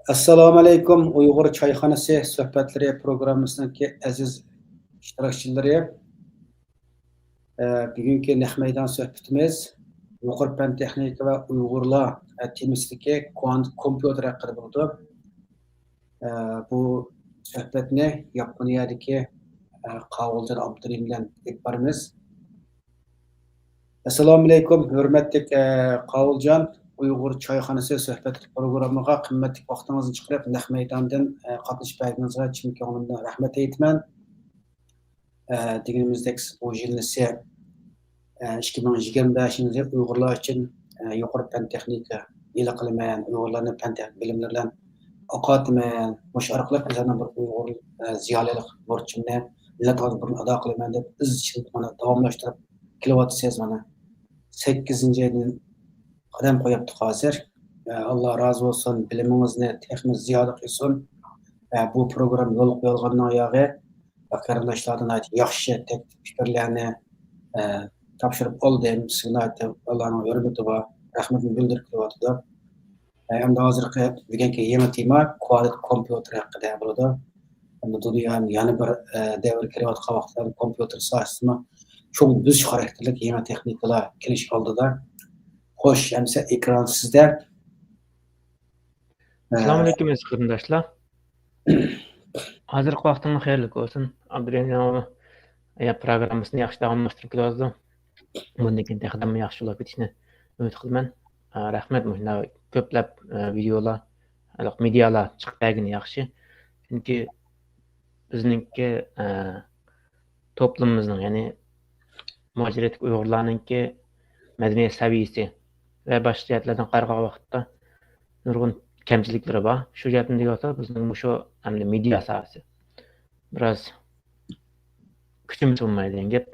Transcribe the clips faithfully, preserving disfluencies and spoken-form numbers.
ئەسسالامۇئەلەيكۇم، ئۇيغۇر چايخانىسى سۆھبەتلىرى پروگراممىسىنىڭكى ئەزىز ئىشتىراكچىلىرى. ئە، بۈگۈنكى نەق مەيدان سۆھبىتىمىز يۇقىرى پەن تېخنىكا ۋە ئۇيغۇرلار، ئە، تېمىسىدىكى كوانت كومپيۇتېر ھەققىدە بولىدۇ. ئە، بۇ سۆھبەتنى ياپونىيەدىكى، ئە، قاۋۇلجان ئابدۇرېھىم بىلەن ئېلىپ بارىمىز. ئەسسالامۇئەلەيكۇم، ھۆرمەتلىك، ئە، قاۋۇلجان، ئۇيغۇر چايخانىسى سۆھبەت پروگراممىغا قىممەتلىك ۋاقتىڭىزنى چىقىرىپ، نەق مەيداندىن، ئە، قاتنىشىپ بەرگىنىڭىزگە چىن كۆڭلۈمدىن رەھمەت ئېيتىمەن. ئە، دېگىنىمىزدەك، سىز بۇ يىلنىسى، ئە، ئىككى مىڭ يىگىرمە بەشىنچى يىل ئۇيغۇرلار ئۈچۈن، ئە، يۇقىرى پەن تېخنىكا يىلى قىلىمەن، ئۇيغۇرلارنى پەن تېخنىكا بىلىملىرى بىلەن ئاقارتىمەن، مۇشۇ ئارقىلىق ئۆزۈمنىڭ بىر ئۇيغۇر، ئە، زىيالىيلىق بۇرچۇمنى مىللەت ئالدىدا بۇرۇن ئادا قىلىمەن دەپ ئىزچىل مانا داۋاملاشتۇرۇپ كېلىۋاتىسىز. مانا سەككىزىنچى ئايدىن قەدەم قويۇپتۇق ھازىر. ئە، ئاللا رازى بولسۇن، بىلىمىڭىزنى تېخىمۇ زىيادە قىلسۇن. ئە، بۇ پروگرامما يولغا قويۇلغاندىن ياغى قېرىنداشلاردىن ناھايىتى ياخشى تەكلىپ پىكىرلەرنى، ئە، تاپشۇرۇپ ئالدىم. سىزگە ناھايىتى ئاللانىڭ ھۆرمىتى بار، رەھمىتىنى بىلدۈرۈپ كېلىۋاتىدۇ. ئە، ئەمدى ھازىرقى بۈگۈنكى يېڭى تېما كوانت كومپيۇتېر ھەققىدە بولىدۇ. ئەمدى دۇنيا ھەم يەنە بىر، ئە، دەۋر كىرىۋاتقان ۋاقىتتا كومپيۇتېر ساھەسىدىمۇ چوڭ بۆسۈش خاراكتېرلىك يېڭى تېخنىكىلار كېلىش ئالدىدا. خوش، ئەمىسە ئېكران سىزدە. ئە، ئەسسالامۇئەلەيكۇم، ئەزىز قېرىنداشلار. ھازىرقى ۋاقتىڭلار خەيرلىك بولسۇن. ئابدۇرېھىم جانابى، يا، پروگراممىسىنى ياخشى داۋاملاشتۇرۇپ كېلىۋاتىدۇ. بۇندىن كېيىن تېخىمۇ ياخشى بولۇپ كېتىشىنى ئۈمىد قىلىمەن. ئە، رەھمەت، مۇشۇنداق كۆپلەپ، ئە، ۋىدېئولار، ھېلىقى مېدىيالار چىقىپ بەرگىنى ياخشى. چۈنكى بىزنىڭكى، ئە، توپلۇمىمىزنىڭ، يەنى مۇھاجىرەتتىكى ئۇيغۇرلارنىڭكى مەدەنىيەت سەۋىيەسى ۋە باشقا جەھەتلەردىن قارىغان ۋاقىتتا نۇرغۇن كەمچىلىكلىرى بار. شۇ جەھەتتىن دېگەن ۋاقىتتا بىزنىڭ مۇشۇ ئەمدى مېدىيا ساھەسى بىراز كۈچىمىز بولمايدۇ دېگەن گەپ.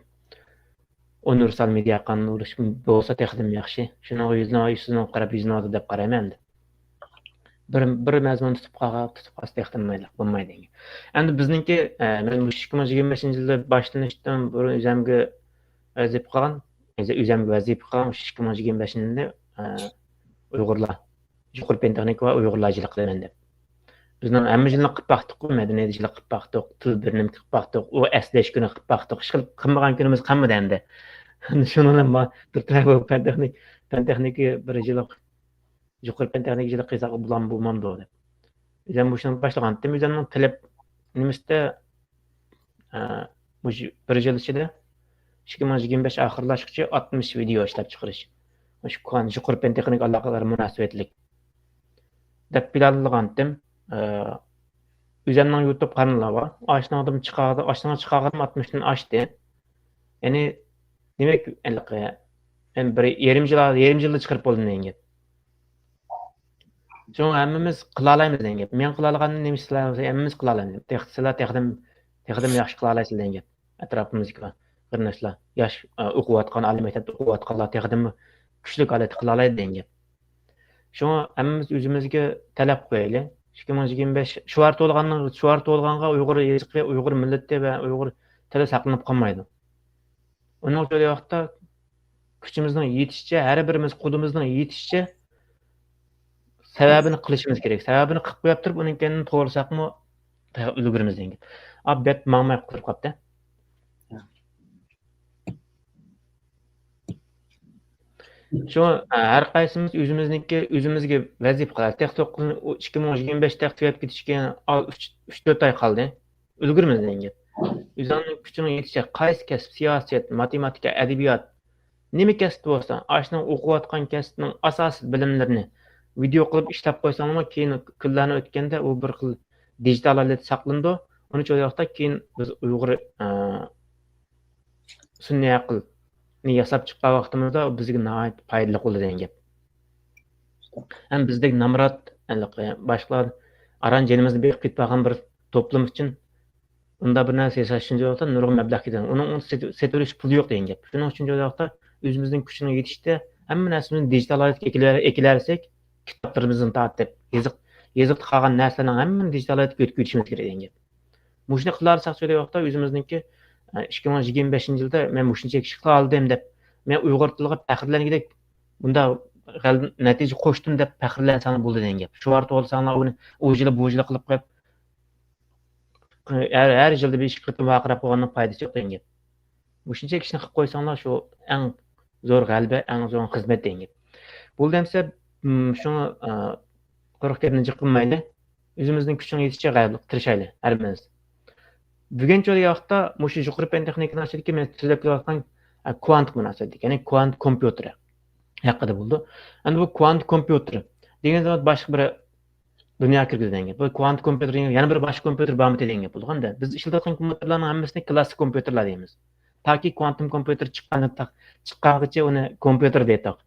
ئۇنىۋېرسال مېدىيا قانۇنى بولسا تېخىدىمۇ ياخشى. شۇنىڭغا يۈزلىنىۋ-، يۈزلىنىۋ-، قاراپ يۈزلىنىۋاتىدۇ دەپ قارايمەن ئەمدى. بىر، بىر مەزمۇن تۇتۇپ قالغا-، تۇتۇپ قالسا تېخىدىمۇ مايلىق بولمايدۇ دېگەن گەپ. ئەمدى بىزنىڭكى، ئە، مەن مۇشۇ ئىككى مىڭ يىگىرمە بەشىنچى يىلدا باشلىنىشتىن بۇرۇن ئۆزەمگە ۋەزىپە قىلغان، ئۆزەمگە ۋەزىپە قىلغان مۇشۇ ئىككى مىڭ يىگىرمە بەشىنچى يىلدا، ئە، ئۇيغۇرلار يۇقىرى پەن تېخنىكا ۋە ئۇيغۇرلار يىلى قىلىمەن دەپ. بىزنىڭ ھەممە يىلنى قىلىپ باقتۇققۇ، مەدەنىيەت يىلى قىلىپ باقتۇق، تىل بىر نېمە قىلىپ باقتۇق، ئۇ ئەسلەش كۈنى قىلىپ باقتۇق. ئىشقىلىپ قىلمىغان كۈنىمىز قالمىدى ئەمدى. شۇنىڭ بىلەن ما-، بىر تەرەپ بۇ پەن تېخنىك-، پەن تېخنىكا بىر يىلى، يۇقىرى پەن تېخنىكا يىلى قىلساق بولامدۇ، بولمامدۇ دەپ. ئۆزۈم مۇشۇنى باشلىغانتىم، ئۆزۈمنىڭ تەلەپ نېمىسىدە، ئە، مۇشۇ بىر يىل ئىچىدە ئىككى مىڭ يىگىرمە بەش ئاخىرلاشقۇچە ئاتمىش ۋىدېئو ئىشلەپ چىقىرىش. مۇشۇ كونا، يۇقىرى پەن تېخنىك ئالاقىلار مۇناسىۋەتلىك دەپ پىلانلىغانتىم. ئە، ئۆزەمنىڭ يۇتۇب قانىلى بار. ئاشۇنىڭدىن چىقارغا-، ئاشۇنىڭ چىقارغىنىم ئاتمىشتىن ئاشتى. يەنى، دېمەك، ھېلىقى، مەن بىر يېرىم يىل، يېرىم يىلدا چىقىرىپ بولدۇم دېگەن گەپ. شۇڭا ھەممىمىز قىلالايمىز دېگەن گەپ. مەن قىلالىغاننى نېمە سىلەر ھەممىمىز قىلالايمىز. تېخى سىلەر تېخىدىن، تېخىدىن ياخشى قىلالايسىلەر دېگەن گەپ. ئەتراپىمىزدىكى قېرىنداشلار، ياش، ئە، ئوقۇۋاتقان، ئالىي مەكتەپتە ئوقۇۋاتقانلار تېخىدىنمۇ كۈچلۈك ھالەتتە قىلالايدۇ دېگەن گەپ. شۇڭا ھەممىمىز ئۆزىمىزگە تەلەپ قويايلى. ئىككى مىڭ يىگىرمە بەش شوئار تولغاننىڭ، شوئار تولغانغا ئۇيغۇر يېزىقى، ئۇيغۇر مىللىتى ۋە ئۇيغۇر تىلى ساقلىنىپ قالمايدۇ. ئۇنىڭ ئۈچۈن ۋاقىتتا كۈچىمىزنىڭ يېتىشىچە، ھەر بىرىمىز قولىمىزنىڭ يېتىشىچە سەۋەبىنى قىلىشىمىز كېرەك. سەۋەبىنى قىلىپ قويۇپ تۇرۇپ، ئۇنىڭ كەينىدىن توغرىساقمۇ ئۈلگۈرىمىز دېگەن گەپ. ئا، بەت ماڭماي قالىپ قاپتۇ. شۇ، ھەر قايسىمىز ئۆزىمىزنىڭكى، ئۆزىمىزگە ۋەزىپە قىلايلى. تېخى توققۇز، ئىككى مىڭ يىگىرمە بەش تېخى تۈگەپ كېتىشكە ئۈچ، ئۈچ تۆت ئاي قالدى. ئۈلگۈرىمىز دېگەن گەپ. ئۆزۈڭنىڭ كۈچىنىڭ يېتىشىچە قايسى كەسىپ، سىياسەت، ماتېماتىكا، ئەدەبىيات، نېمە كەسىپ بولسا، ئاشۇنىڭ ئوقۇۋاتقان كەسپىنىڭ ئاساسىي بىلىملىرىنى ۋىدېئو قىلىپ ئىشلەپ قويساڭلارمۇ، كېيىن كۈنلەرنى ئۆتكەندە ئۇ بىر خىل دىجىتال ھالەتتە ساقلىنىدۇ. ئۇنىڭ ئۈچۈن ئۇ ۋاقىتتا كېيىن بىز ئۇيغۇر، ئە، سۈنئىي ئەقىلنى ياساپ چىققان ۋاقتىمىزدا ئۇ بىزگە ناھايىتى پايدىلىق بولىدۇ دېگەن گەپ. ھەم بىزدەك نامرات، ھېلىقى باشقىلار ئاران جېنىمىزنى بېقىپ كېتىپ قالغان بىر توپلۇم ئۈچۈن ئۇنداق بىر نەرسە ياساش ئۈچۈن جاۋابتا نۇرغۇن مەبلەغ كېتىدۇ. ئۇنىڭ، ئۇنى سېتىپ، سېتىۋېلىش پۇلى يوق دېگەن گەپ. شۇنىڭ ئۈچۈن جاۋابتا ئۆزىمىزنىڭ كۈچىنىڭ يېتىشىچە ھەممە نەرسىمىزنى دىجىتال ھالەتكە ئېكىلىۋەر-، ئېكىلەرسەك، كىتابلىرىمىزدىن تارتىپ، يېزىق، يېزىقتا قالغان نەرسىلەرنىڭ ھەممىنى دىجىتال ھالەتكە ئۆتكۈزۈشىمىز كېرەك دېگەن گەپ. مۇشۇنى قىلالىساق شۇ ۋاقىتتا ئۆزىمىزنىڭكى، ئە، ئىككى مىڭ يىگىرمە بەشىنچى يىلدا مەن مۇشۇنچە ئىش قىلالىدىم دەپ، مەن ئۇيغۇر تىلىغا پەخىرلەنگۈدەك بۇنداق غەلىبە نەتىجە قوشتۇم دەپ پەخىرلەنسەڭلار بولىدۇ دېگەن گەپ. شۇ ۋاقىت بولساڭلار ئۇنى ئۇ يىلى بۇ يىلى قىلىپ قويۇپ، ھەر، ھەر يىلدا بىر ئىككى قېتىم ۋارقىراپ قويغاننىڭ پايدىسى يوق دېگەن گەپ. مۇشۇنچە ئىشنى قىلىپ قويساڭلار، شۇ ئەڭ زور غەلىبە، ئەڭ زور خىزمەت دېگەن گەپ. بولدى ئەمسە، م، شۇڭا، ئە، قۇرۇق گەپنى جىق قىلمايلى. ئۆزىمىزنىڭ كۈچىنىڭ يېتىشىچە غەلىبە قىلىپ تىرىشايلى، ھەممىمىز. بۈگۈنكى ۋاقىتتا مۇشۇ يۇقىرى پەن تېخنىكىنىڭ ئىچىدىكى مەن سۆزلەپ كېلىۋاتقان، ئە، كۋانتىك مۇناسىۋەتلىك، يەنى كۋانت كومپيۇتېرى ھەققىدە بولىدۇ. ئەمدى بۇ كۋانت كومپيۇتېرى دېگەن زامان باشقا بىر دۇنيا كىرگۈزىدىكەن. بۇ كۋانت كومپيۇتېر دېگەن يەنە بىر باشقا كومپيۇتېر بارمىكىن دېگەن گەپ بولىدۇ. ئەمدى بىز ئىشلەتكەن كومپيۇتېرلارنىڭ ھەممىسىنى كلاسسىك كومپيۇتېرلار دەيمىز. تاكى كۋانتوم كومپيۇتېر چىققاندىن تا-، چىققانغىچە ئۇنى كومپيۇتېر دەيتتۇق.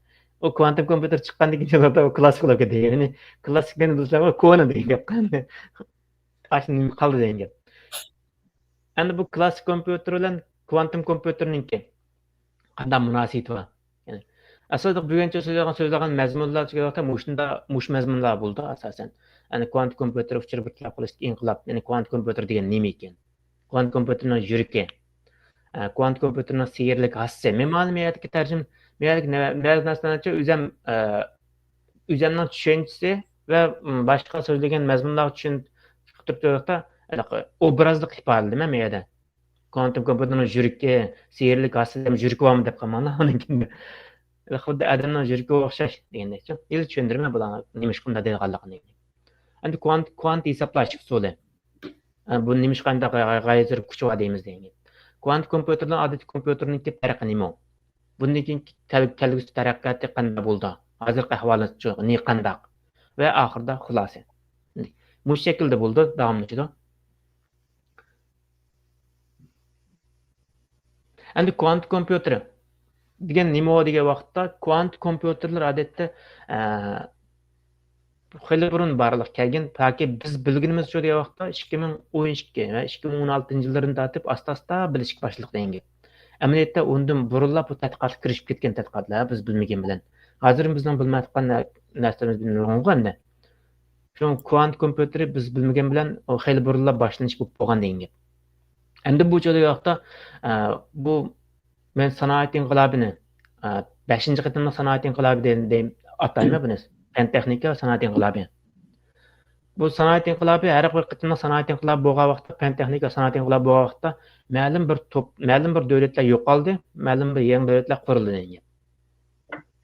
ئۇ كۋانتوم كومپيۇتېر چىققاندىن كېيىن ئۇ كلاسسىك بولۇپ كەتتى. يەنى كلاسسىك دېگەن بىلسەڭ، ئۇ كونا دېگەن گەپ. ئاشۇ نېمە قالدى دېگەن گەپ. ئەمدى بۇ كلاسسىك كومپيۇتېر بىلەن كۋانتوم كومپيۇتېرنىڭكى قانداق مۇناسىۋىتى بار؟ يەنى، ئەسلىدە بۈگۈنچە سۆزلەيدىغان، سۆزلەيدىغان مەزمۇنلار، مۇشۇنداق، مۇشۇ مەزمۇنلار بولىدۇ ئاساسەن. يەنى كۋانت كومپيۇتېر ئۇچۇر بىر تەرەپ قىلىشتىكى ئىنقىلاب. يەنى كۋانت كومپيۇتېر دېگەن نېمە ئىكەن؟ كۋانت كومپيۇتېرنىڭ يۈرىكى. ئە، كۋانت كومپيۇتېرنىڭ سېھىرلىك ھاسىسى. مەن مانا مۇ يەردىكى تەرجىمە، مۇ يەردىكى نە-، بەزى نەرسىلەرنىچە ئۆزەم، ئە، ئۆزەمنىڭ چۈشەنچىسى ۋە، م، باشقا سۆزلىگەن مەزمۇنلارغا چۈشەن-، چۈشەندۈرۈپ تۇرۇپتا، ھېلىقى ئوبرازلىق ئىپادىلىدىم مەن مۇ يەردە. كۋانتوم كومپيۇتېرنىڭ يۈرىكى، سېھىرلىك ھاسىسى، يۈرىكى بارمۇ دەپ قالماڭلار ئۇنىڭ كېيىن. خۇددى ئادەمنىڭ يۈرىكىگە ئوخشاش دېگەندەكچۇ. ھېلى چۈشەندۈرىمەن بۇلارغا نېمىشقا ئۇنداق دەيدىغانلىقىنى. ئەمدى كۋانت، كۋانت ھېسابلاش ئۇسۇلى. ئە، بۇ نېمىشقا ئانداق غايەت زور كۈچى بار دەيمىز دېگەن گەپ. كۋانت كومپيۇتېرلار ئادەتتىكى كومپيۇتېرنىڭكى پەرقى نېمە؟ بۇندىن كېيىنكى كەل-، كەلگۈسى تەرەققىياتى قانداق بولىدۇ؟ ھازىرقى ئەھۋالى چۇ-، نى قانداق؟ ۋە ئاخىرىدا خۇلاسە. مۇشۇ شەكىلدە بولىدۇ، داۋاملىشىدۇ. ئەمدى كۋانت كومپيۇتېرى دېگەن نېمە دېگەن ۋاقىتتا، كۋانت كومپيۇتېرلار ئادەتتە، ئە، خېلى بۇرۇن بارلىققا كەلگەن، تاكى بىز بىلگىنىمىزچە دېگەن ۋاقىتتا ئىككى مىڭ ئون ئىككى ۋە ئىككى مىڭ ئون ئالتىنچى يىللىرىدىن تارتىپ ئاستا-ئاستا بىلىشكە باشلىدۇق دېگەن گەپ. ئەمەلىيەتتە ئۇندىن بۇرۇنلا بۇ تەتقىقاتقا كىرىشىپ كەتكەن تەتقىقاتلار، بىز بىلمىگەن بىلەن. ھازىر بىزنىڭ بىلمەيۋاتقان نە-، نەرسىلىرىمىز نۇرغۇنغۇ ئەمدى. شۇڭا كۋانت كومپيۇتېرى بىز بىلمىگەن بىلەن ئۇ خېلى بۇرۇنلا باشلىنىش بولۇپ بولغان دېگەن گەپ. ئەمدى بۇ چاغدا، ئە، بۇ مەن سانائەت ئىنقىلابىنى، ئە، بەشىنچى قېتىملىق سانائەت ئىنقىلابى دەي-، دەي-، ئاتايمەن بۇنى. پەن تېخنىكا سانائەت ئىنقىلابى. بۇ سانائەت ئىنقىلابى، ھەر بىر قېتىملىق سانائەت ئىنقىلابى بولغان ۋاقىتتا، پەن تېخنىكا سانائەت ئىنقىلابى بولغان ۋاقىتتا مەلۇم بىر توپ، مەلۇم بىر دۆلەتلەر يوقالدى، مەلۇم بىر يېڭى دۆلەتلەر قۇرۇلدى دېگەن گەپ.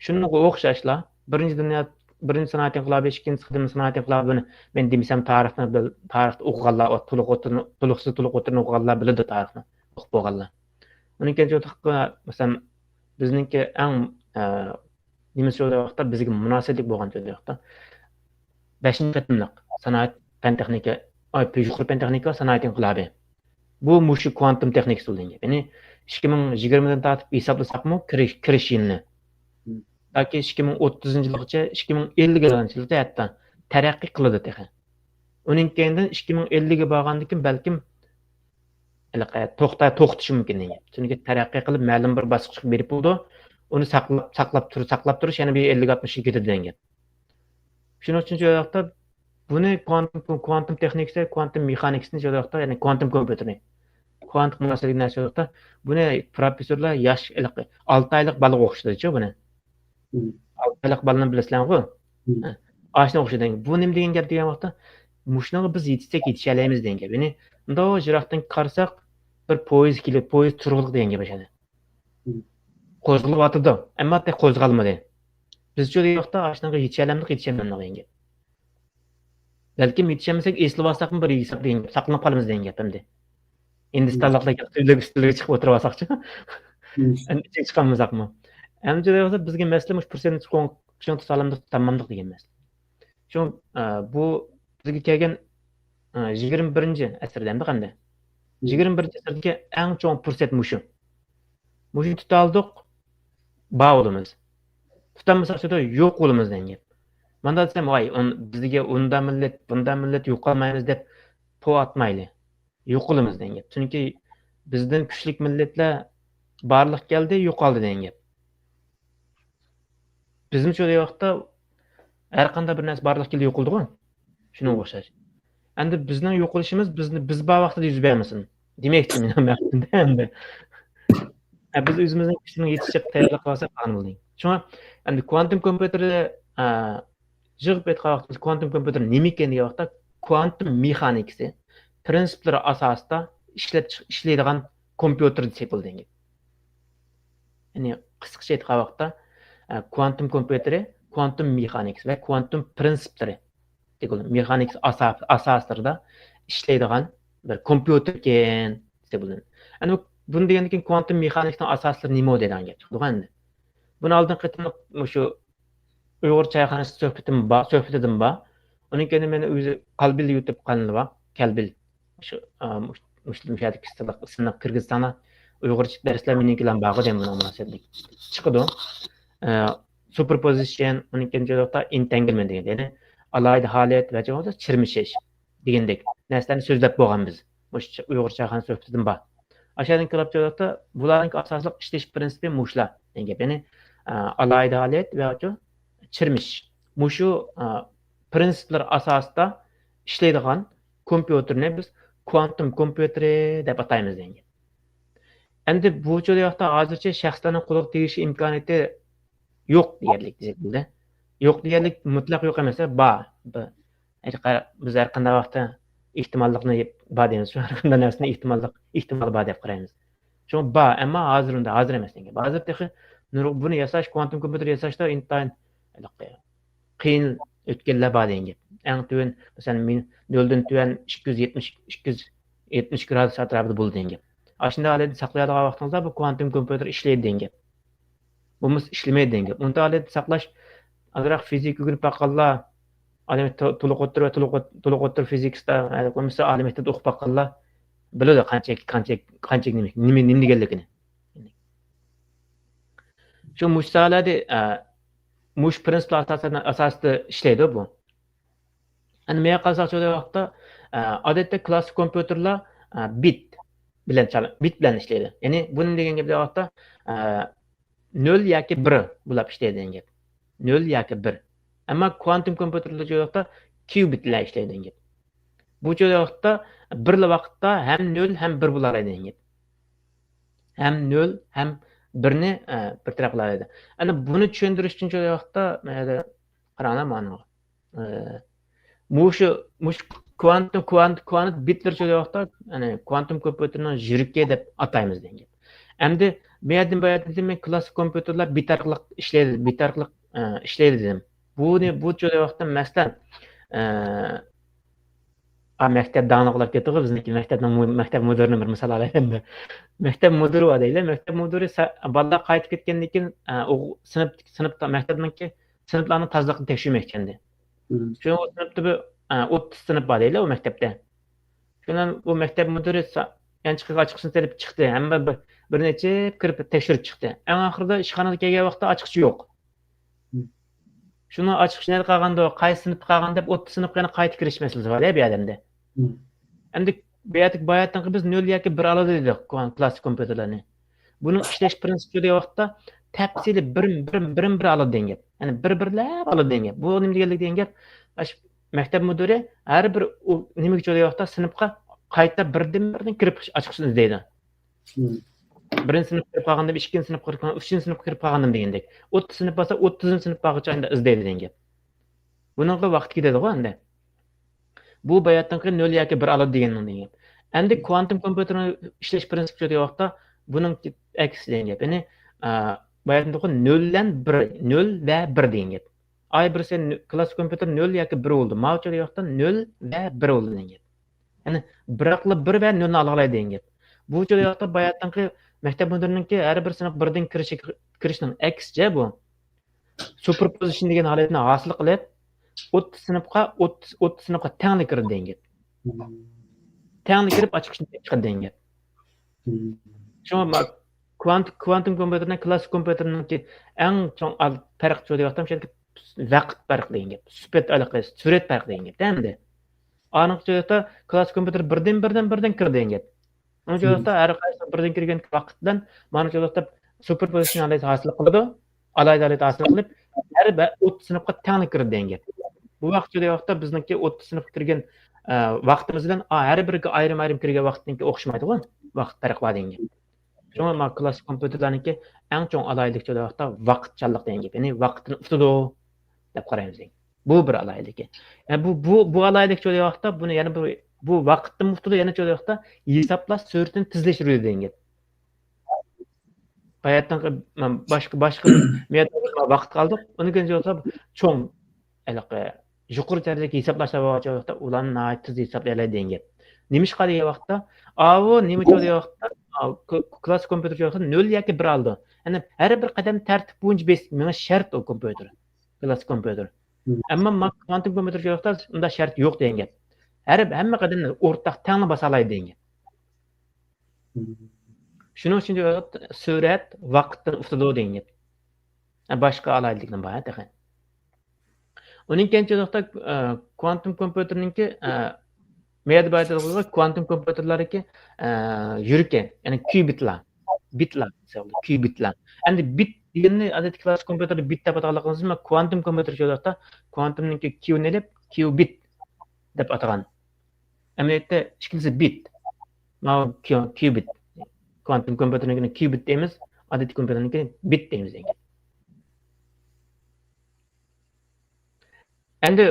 شۇنىڭغا ئوخشاشلا، بىرىنچى دۇنيا، بىرىنچى سانائەت ئىنقىلابى، ئىككىنچى قېتىم سانائەت ئىنقىلابى، بۇنى مەن دېمىسەم، تارىخنى بىل-، تارىختا ئوقۇغانلار، تولۇق ئوتتۇرىنى، تولۇقسىز تولۇق ئوتتۇرىنى ئوقۇغانلار بىلىدۇ تارىخنى، ئوقۇپ بولغانلار. ئۇنىڭ كېيىن، مەسىلەن، بىزنىڭكى ئەڭ، ئە، نېمىسى شۇ ۋاقىتتا بىزگە مۇناسىۋەتلىك بولغان شۇ ۋاقىتتا بەشىنچى قېتىملىق سانائەت، پەن تېخنىكا، ئاي، يۇقىرى پەن تېخنىكا سانائەت ئىنقىلابى. بۇ مۇشۇ كۋانتوم تېخنىكىسى بولىدۇ. يەنى ئىككى مىڭ يىگىرمىدىن تارتىپ ھېسابلىساقمۇ، كىرىش، كىرىش يىلىنى. ياكى ئىككى مىڭ ئوتتۇزىنچى يىلغىچە، ئىككى مىڭ ئەللىكىنچى يىلغىچە ھەتتا تەرەققىي قىلىدۇ تېخى. ئۇنىڭ كەينىدىن ئىككى مىڭ ئەللىككە بارغاندىن كېيىن بەلكىم ھېلىقى توختا-، توختىشى مۇمكىن دېگەن. چۈنكى تەرەققىي قىلىپ مەلۇم بىر باسقۇچقا بېرىپ بولىدۇ. ئۇنى ساقلاپ، ساقلاپ تۇر-، ساقلاپ تۇرۇش يەنە بىر ئەللىك ئاتمىش يىل كېتىدۇ دېگەن گەپ. شۇنىڭ ئۈچۈن شۇ ۋاقىتتا بۇنى كۋانتوم، كۋانتوم تېخنىكىسى، كۋانتوم مېخانىكىسىنى شۇ ۋاقىتتا، يەنى كۋانتوم كومپيۇتېرنى، كۋانتىك مۇناسىۋەتلىك نەرسە شۇ ۋاقىتتا بۇنى پروفېسسورلار ياش، ھېلىقى ئالتە ئايلىق بالىغا ئوخشىتىدۇچۇ بۇنى. مم. ئالتە ئايلىق بالىنى بىلىسىلەرغۇ؟ مم. ھە. ئاشۇنىڭغا ئوخشىدى. بۇ نېمە دېگەن گەپ دېگەن ۋاقىتتا، مۇشۇنىڭغا بىز يېتىشسەك يېتىشەلەيمىز دېگەن گەپ. يەنى، مۇنداق يىراقتىن قارىساق، بىر پويىز كېلىپ، پويىز تۇرغۇلۇق دېگەن گەپ ئاشۇ. مم. قوزغىلىۋاتىدۇ، ئەمما تېخى قوزغالمىدى. بىزچۇ دېگەن ۋاقىتتا ئاشۇنىڭغا يېتىشەلەمدۇق، يېتىشەلمەمدۇق دېگەن گەپ. بەلكىم يېتىشەلمىسەك، ئېسىلىۋالساقمۇ بىر ھېساب دېگەن گەپ، ساقلىنىپ قالىمىز دېگەن گەپ ئەمدى. ھىندىستانلىقلار ئۈستىلىگە، ئۈستىلىگە چىقىپ ئولتۇرۇۋالساقچۇ؟ مم. ئەمدى ئىچىگە چىقالمىساقمۇ؟ ئەمدى دېگەن بىزگە مەسىلە مۇشۇ پۇرسەتنى چوڭ، چوڭ تۇتالامدۇق، تۇتالمامدۇق دېگەن مەسىلە. شۇ، ئە، بۇ بىزگە كەلگەن، ئە، يىگىرمە بىرىنچى ئەسىردە ئەمدى قانداق؟ مم. يىگىرمە بىرىنچى ئەسىردىكى ئەڭ چوڭ پۇرسەت مۇشۇ. مۇشۇنى تۇتالدۇق، بار بولىمىز. تۇتالمىساق شۇدا يوق بولىمىز دېگەن گەپ. ماندا دېسەم، ۋاي، ئۇن-، بىزگە ئۇندا مىللەت، بۇندا مىللەت يوقالمايمىز دەپ پو ئاتمايلى. يوقىلىمىز دېگەن گەپ. چۈنكى بىزدىن كۈچلۈك مىللەتلەر بارلىققا كەلدى، يوقالدى دېگەن گەپ. بىزمۇ شۇ ۋاقىتتا ھەر قانداق بىر نەرسە بارلىققا كېلىدۇ، يوقىلىدىغۇ. شۇنىڭغا ئوخشاش. ئەمدى بىزنىڭ يوقىلىشىمىز بىزنى، بىز بار ۋاقتىدا يۈز بەرمىسۇن. دېمەكچى مېنىڭ مەقسىتىم ئەمدى. ھە، بىز ئۆزىمىزنىڭ كۈچىنىڭ يېتىشىچە تەييارلىق قىلساق قالغان بولدى. شۇڭا ئەمدى كۋانتۇم كومپيۇتېرى، ئە، يىغىپ ئېيتقان ۋاقتىمىزدا كۋانتۇم كومپيۇتېر نېمە ئىكەن دېگەن ۋاقىتتا، كۋانتۇم مېخانىكىسى پرىنسىپلىرى ئاساسىدا ئىشلەپ چىق-، ئىشلەيدىغان كومپيۇتېر دېسەك بولىدۇ. يەنى قىسقىچە ئېيتقان ۋاقىتتا، ئە، كۋانتۇم كومپيۇتېرى كۋانتۇم مېخانىكىسى ۋە كۋانتۇم پرىنسىپلىرى دېگەن مېخانىكىسى ئاسا-، ئاساسلىرىدا ئىشلەيدىغان بىر كومپيۇتېركەن دېسەك بولىدۇ. ئەنە بۇنى دېگەندىن كېيىن كۋانتۇم مېخانىكىسىنىڭ ئاساسلىرى نېمە دەيدىغان گەپ چىقىدىغۇ ئەمدى. بۇنى ئالدىنقى قېتىملىق مۇشۇ ئۇيغۇر چايخانىسى سۆھبىتىم بار، سۆھبىتىدىم بار. ئۇنىڭ كەينىدىن مېنى ئۆزى كالبىل يۇتۇب قانىلى بار. كالبىل. شۇ، ئا، مۇش-، مۇشۇ، مۇشۇ يەردىكى ئىسىمنى، ئىسىمنى كىرگۈزسەڭلار، ئۇيغۇرچە دەرسلەر مېنىڭكىلەر بارغۇ دەيمەن بۇنىڭ مۇناسىۋەتلىك. چىقىدۇ. ئا، سۇپېرپوزىشن، ئۇنىڭ كەينىدىن ئېنتەنگلمېنت دېگەن. يەنى ئالاھىدە ھالەت ۋە چىرمىشىش دېگەندەك نەرسىلەرنى سۆزلەپ بولغان بىز. مۇشۇ ئۇيغۇر چايخانا سۆھبىتىدىن بار. ئاشۇ يەردىن كىرىپ چىقىۋاتىدۇ. بۇلارنىڭ ئاساسلىق ئىشلىتىش پىرىنسىپى مۇشۇلار دېگەن گەپ. يەنى، ئا، ئالاھىدە ھالەت ۋە چىرمىشىش. مۇشۇ، ئا، پىرىنسىپلار ئاساسىدا ئىشلەيدىغان كومپيۇتېرنى بىز كۋانتۇم كومپيۇتېرى دەپ ئاتايمىز دېگەن گەپ. ئەمدى بۇ چاغدا ھازىرچە شەخسلەرنىڭ قولىغا تېگىشى ئىمكانىيىتى يوق دېيەرلىك دېسەك بولىدۇ. يوق دېيەرلىك مۇتلەق يوق ئەمەس، بار. بىر، ھەر قا-، بىز ھەر قانداق ۋاقىتتا ئېھتىماللىقنى بار دەيمىز، شۇ ھەر قانداق نەرسىنىڭ ئېھتىماللىق، ئېھتىمالى بار دەپ قارايمىز. شۇڭا بار، ئەمما ھازىر ئۇنداق، ھازىر ئەمەس دېگەن گەپ. ھازىر تېخى نۇر-، بۇنى ياساش، كۋانتۇم كومپيۇتېر ياساشتا ئىنتايىن ھېلىقى قىيىن ئۆتكەللەر بار دېگەن گەپ. ئەڭ تۆۋەن، مەسىلەن، مىن-، نۆلدىن تۆۋەن ئىككى يۈز يەتمىش، ئىككى يۈز يەتمىش گرادۇس ئەتراپىدا بولىدۇ دېگەن گەپ. ئاشۇنداق ھالەتتە ساقلايدىغان ۋاقتىڭىزدا بۇ كۋانتۇم كومپيۇتېر ئىشلەيدۇ دېگەن گەپ. بولمىسا ئىشلىمەيدۇ دېگەن گەپ. ئۇنداق ھالەتتە ساقلاش، ئازراق فىزىكا ئۆگىنىپ باققانلار، ئالىي مەكتەپ، تولۇق ئوتتۇرا ۋە تولۇق ئوت-، تولۇق ئوتتۇرا فىزىكىستا، بولمىسا ئالىي مەكتەپتە ئوقۇپ باققانلار بىلىدۇ قانچە، قانچە، قانچە نېمە، نېمە، نېمە دېگەنلىكىنى. شۇ مۇشۇ ساھەلەردە، ئە، مۇشۇ پىرىنسىپلار ئاساسىدا، ئاساسىدا ئىشلەيدۇ بۇ. ئەنە مېيەگە قارىساق، شۇ ۋاقىتتا، ئە، ئادەتتە كلاسسىك كومپيۇتېرلار، ئە، بىت بىلەن چال-، بىت بىلەن ئىشلەيدۇ. يەنى بۇ نېمە دېگەن گەپ دېگەن ۋاقىتتا، ئە، نۆل ياكى بىر بولاپ ئىشلەيدۇ دېگەن گەپ. نۆل ياكى بىر. ئەمما كۋانتۇم كومپيۇتېرلار شۇ ۋاقىتتا كيۇبىت بىلەن ئىشلەيدۇ دېگەن گەپ. بۇ ۋاقىتتا بىرلا ۋاقىتتا ھەم نۆل ھەم بىر بولالايدۇ دېگەن گەپ. ھەم نۆل ھەم بىرنى، ئە، بىر تەرەپ قىلالايدۇ. ئەنە بۇنى چۈشەندۈرۈش ئۈچۈن شۇ ۋاقىتتا، مەيەدە قاراڭلار مانا. ئە، مۇشۇ، مۇشۇ كۋانتۇم، كۋانت-، كۋانت بىتلىرى شۇ ۋاقىتتا، يەنى كۋانتۇم كومپيۇتېرنىڭ يۈرىكى دەپ ئاتايمىز دېگەن گەپ. ئەمدى بۇ يەردىن، بۇ يەردىن مەن كلاسسىك كومپيۇتېرلار بىت ئارقىلىق ئىشلەيدۇ، بىت ئارقىلىق، ئە، ئىشلەيدۇ دېدىم. بۇنى، بۇ شۇ ۋاقىتتا مەسىلەن، ئە، ئا، مەكتەپ داڭلىقلاپ كېتىدىغۇ، بىزنىڭكى مەكتەپنىڭ مۇ-، مەكتەپ مۇدىرىنى بىر مىسال ئالايلى ئەمدى. مەكتەپ مۇدىرى بار دەيلى. مەكتەپ مۇدىرى سا-، بالىلار قايتىپ كەتكەندىن كېيىن، ئە، ئوغ-، سىنىپ، سىنىپتا، مەكتەپنىڭكى سىنىپلارنىڭ تازىلىقىنى تەكشۈرمەكچى ئەمدى. مم. شۇ سىنىپتا بىر، ئە، ئوتتۇز سىنىپ بار دەيلى ئۇ مەكتەپتە. شۇنىڭ ئۇ مەكتەپ مۇدىرى سا-، يانچۇقىغا ئاچقۇچنى سېلىپ چىقتى. ھەممە بىر، بىرىنى ئېچىپ كىرىپ تەكشۈرۈپ چىقتى. ئەڭ ئاخىرىدا ئىشخانىغا كەلگەن ۋاقىتتا ئاچقۇچ يوق. مم. شۇنىڭ ئاچقۇچى نەدە قالغاندۇ، قايسى سىنىپتا قالغان دەپ ئوتتۇز سىنىپقا يەنە قايتا كىرىش مەسىلىسى بار يا بۇ يەردە ئەمدى. مم. ئەمدى بۇ يەردىكى باياتىنقى بىز نۆل ياكى بىر ئالىدۇ دېدۇق كلاسسىك كومپيۇتېرلارنى. بۇنىڭ ئىشلەش پىرىنسىپى دېگەن ۋاقىتتا تەپسىلىي بىرمۇ بىر، بىرمۇ بىر ئالىدۇ دېگەن گەپ. يەنى بىر بىرلەپ ئالىدۇ دېگەن گەپ. بۇ نېمە دېگەنلىك دېگەن گەپ؟ ئاشۇ مەكتەپ مۇدىرى ھەر بىر ئۇ نېمىگە چۈشىدىغان ۋاقىتتا سىنىپقا قايتا بىردىن بىردىن كىرىپ ئاچقۇچنى ئىزدەيدۇ. مم. بىرىنچى سىنىپقا كىرىپ قالغاندىم، ئىككىنچى سىنىپقا كىرىپ قالغان، ئۈچىنچى سىنىپقا كىرىپ قالغاندىم دېگەندەك. ئوتتۇز سىنىپ بولسا، ئوتتۇزىنچى سىنىپ بارغۇچە ئەمدى ئىزدەيدۇ دېگەن گەپ. بۇنىڭغا ۋاقىت كېتىدىغۇ ئەمدى. بۇ باياتىنقى نۆل ياكى بىر ئالىدۇ دېگەننىڭ دېگەن گەپ. ئەمدى كۋانتۇم كومپيۇتېرنى ئىشلەش پىرىنسىپى دېگەن ۋاقىتتا بۇنىڭ ئەكسى دېگەن گەپ. يەنى، ئا، باياتىنقى نۆل بىلەن بىر، نۆل ۋە بىر دېگەن گەپ. ئاي بىرسى نۆ-، كلاسسىك كومپيۇتېر نۆل ياكى بىر بولدى. ماۋۇ چاغدا نۆل ۋە بىر بولدى دېگەن گەپ. يەنى بىراقلا بىر ۋە نۆلنى ئالالايدۇ دېگەن گەپ. بۇ چاغدا باياتىنقى مەكتەپ مۇدىرىنىڭكى ھەر بىر سىنىپ بىردىن كىرىشى، كىرىشنىڭ ئەكسىچە بۇ. سۇپېرپوزىشن دېگەن ھالەتنى ھاسىل قىلىپ، ئوتتۇز سىنىپقا، ئوتتۇز، ئوتتۇز سىنىپقا تەڭلا كىرىدۇ دېگەن گەپ. تەڭلا كىرىپ ئاچقۇچنى چىقىدۇ دېگەن گەپ. شۇڭا ما-، كۋانت-، كۋانتۇم كومپيۇتېرنىڭ كلاسسىك كومپيۇتېرنىڭكى ئەڭ چوڭ ئال-، پەرق شۇ دېگەن ۋاقىتتا ۋاقىت پەرقى دېگەن گەپ. سۈپەت ئالاقىسى، سۈرئەت پەرقى دېگەن گەپ ئەمدى. ئانىڭ كلاسسىك كومپيۇتېر بىردىن، بىردىن، بىردىن كىرىدۇ دېگەن گەپ. ئۇنىڭ ئۈچۈن ھەر قايسى بىردىن كىرگەن ۋاقىت بىلەن مانا شۇ ۋاقىتتا سۇپېرپوزىشن ئانالىز ھاسىل قىلىدۇ، ئالاھىدە ئانالىز ھاسىل قىلىپ، ھەر بىر ئوتتۇز سىنىپقا تەڭلا كىرىدۇ دېگەن گەپ. بۇ ۋاقىت شۇ ۋاقىتتا بىزنىڭكى ئوتتۇز سىنىپقا كىرگەن، ئە، ۋاقتىمىز بىلەن، ئا، ھەر بىرىگە ئايرىم-ئايرىم كىرگەن ۋاقىتنىڭكى ئوخشىمايدىغۇ، ۋاقىت پەرقى بار دېگەن گەپ. شۇڭا مانا كلاسسىك كومپيۇتېرلارنىڭكى ئەڭ چوڭ ئالاھىدىلىكى شۇ ۋاقىتتا ۋاقىتچانلىق دېگەن گەپ. يەنى ۋاقىتتىن ئۇتىدۇ دەپ قارايمىز. بۇ بىر ئالاھىدىلىكى. يەنى بۇ، بۇ، بۇ ئالاھىدىلىك شۇ ۋاقىتتا بۇنى يەنە بىر، بۇ ۋاقىتتىن ئۇتىدۇ، يەنە شۇ ۋاقىتتا ھېسابلاش سۈرئىتىنى تېزلەشتۈرىدۇ دېگەن گەپ. باياتىنقى، باشقا، باشقا بىر مېتودلارغا ۋاقىت قالدۇق. ئۇنىڭ كېيىن بولسا چوڭ، ھېلىقى، يۇقىرى دەرىجىدىكى ھېسابلاشلار بولغان ۋاقىتتا ئۇلارنى ناھايىتى تېز ھېسابلىيالايدۇ دېگەن گەپ. نېمىشقا دېگەن ۋاقىتتا، ئاۋۇ نېمە دېگەن ۋاقىتتا، ئا، ك-، كلاسسىك كومپيۇتېر دېگەن ۋاقىتتا نۆل ياكى بىر ئالىدۇ. يەنى ھەر بىر قەدەم تەرتىپ بويىچە بېسىپ مېڭىش شەرت ئۇ كومپيۇتېر. كلاسسىك كومپيۇتېر. مم. ئەمما ما-، كۋانتوم كومپيۇتېر دېگەن ۋاقىتتا ئۇنداق شەرت يوق دېگەن گەپ. ھەر، ھەممە قەدەمنى ئورتاق تەڭلا باسالايدۇ دېگەن گەپ. مم. شۇنىڭ ئۈچۈن سۈرئەت ۋاقىتتىن ئۇتىدۇ دېگەن گەپ. ھە، باشقا ئالاھىدىلىكلىرىمۇ بار تېخى. ئۇنىڭ كېيىن چوقۇم، ئە، كۋانتوم كومپيۇتېرنىڭكى، ئە، مەيەردە بايتىدىغۇ كوانتوم كومپيۇتېرلارنىڭكى، ئە، يۈرىكى، يەنى كيۇبىتلار، بىتلار، كيۇبىتلار. ئەمدى بىت دېگەننى ئادەتتىكى كلاسسىك كومپيۇتېردا بىت دەپ ئاتىغانلىقىمىزدىن كوانتوم كومپيۇتېر شۇ ۋاقىتتا كوانتومنىڭكى كيۇنى ئېلىپ، كيۇبىت دەپ ئاتىغان. ئەمەلىيەتتە ئىككىلىسى بىت. ماۋۇ كيۇ-، كيۇبىت. كوانتوم كومپيۇتېرنىڭكىنى كيۇبىت دەيمىز، ئادەتتىكى كومپيۇتېرنىڭكىنى بىت دەيمىز دېگەن. ئەمدى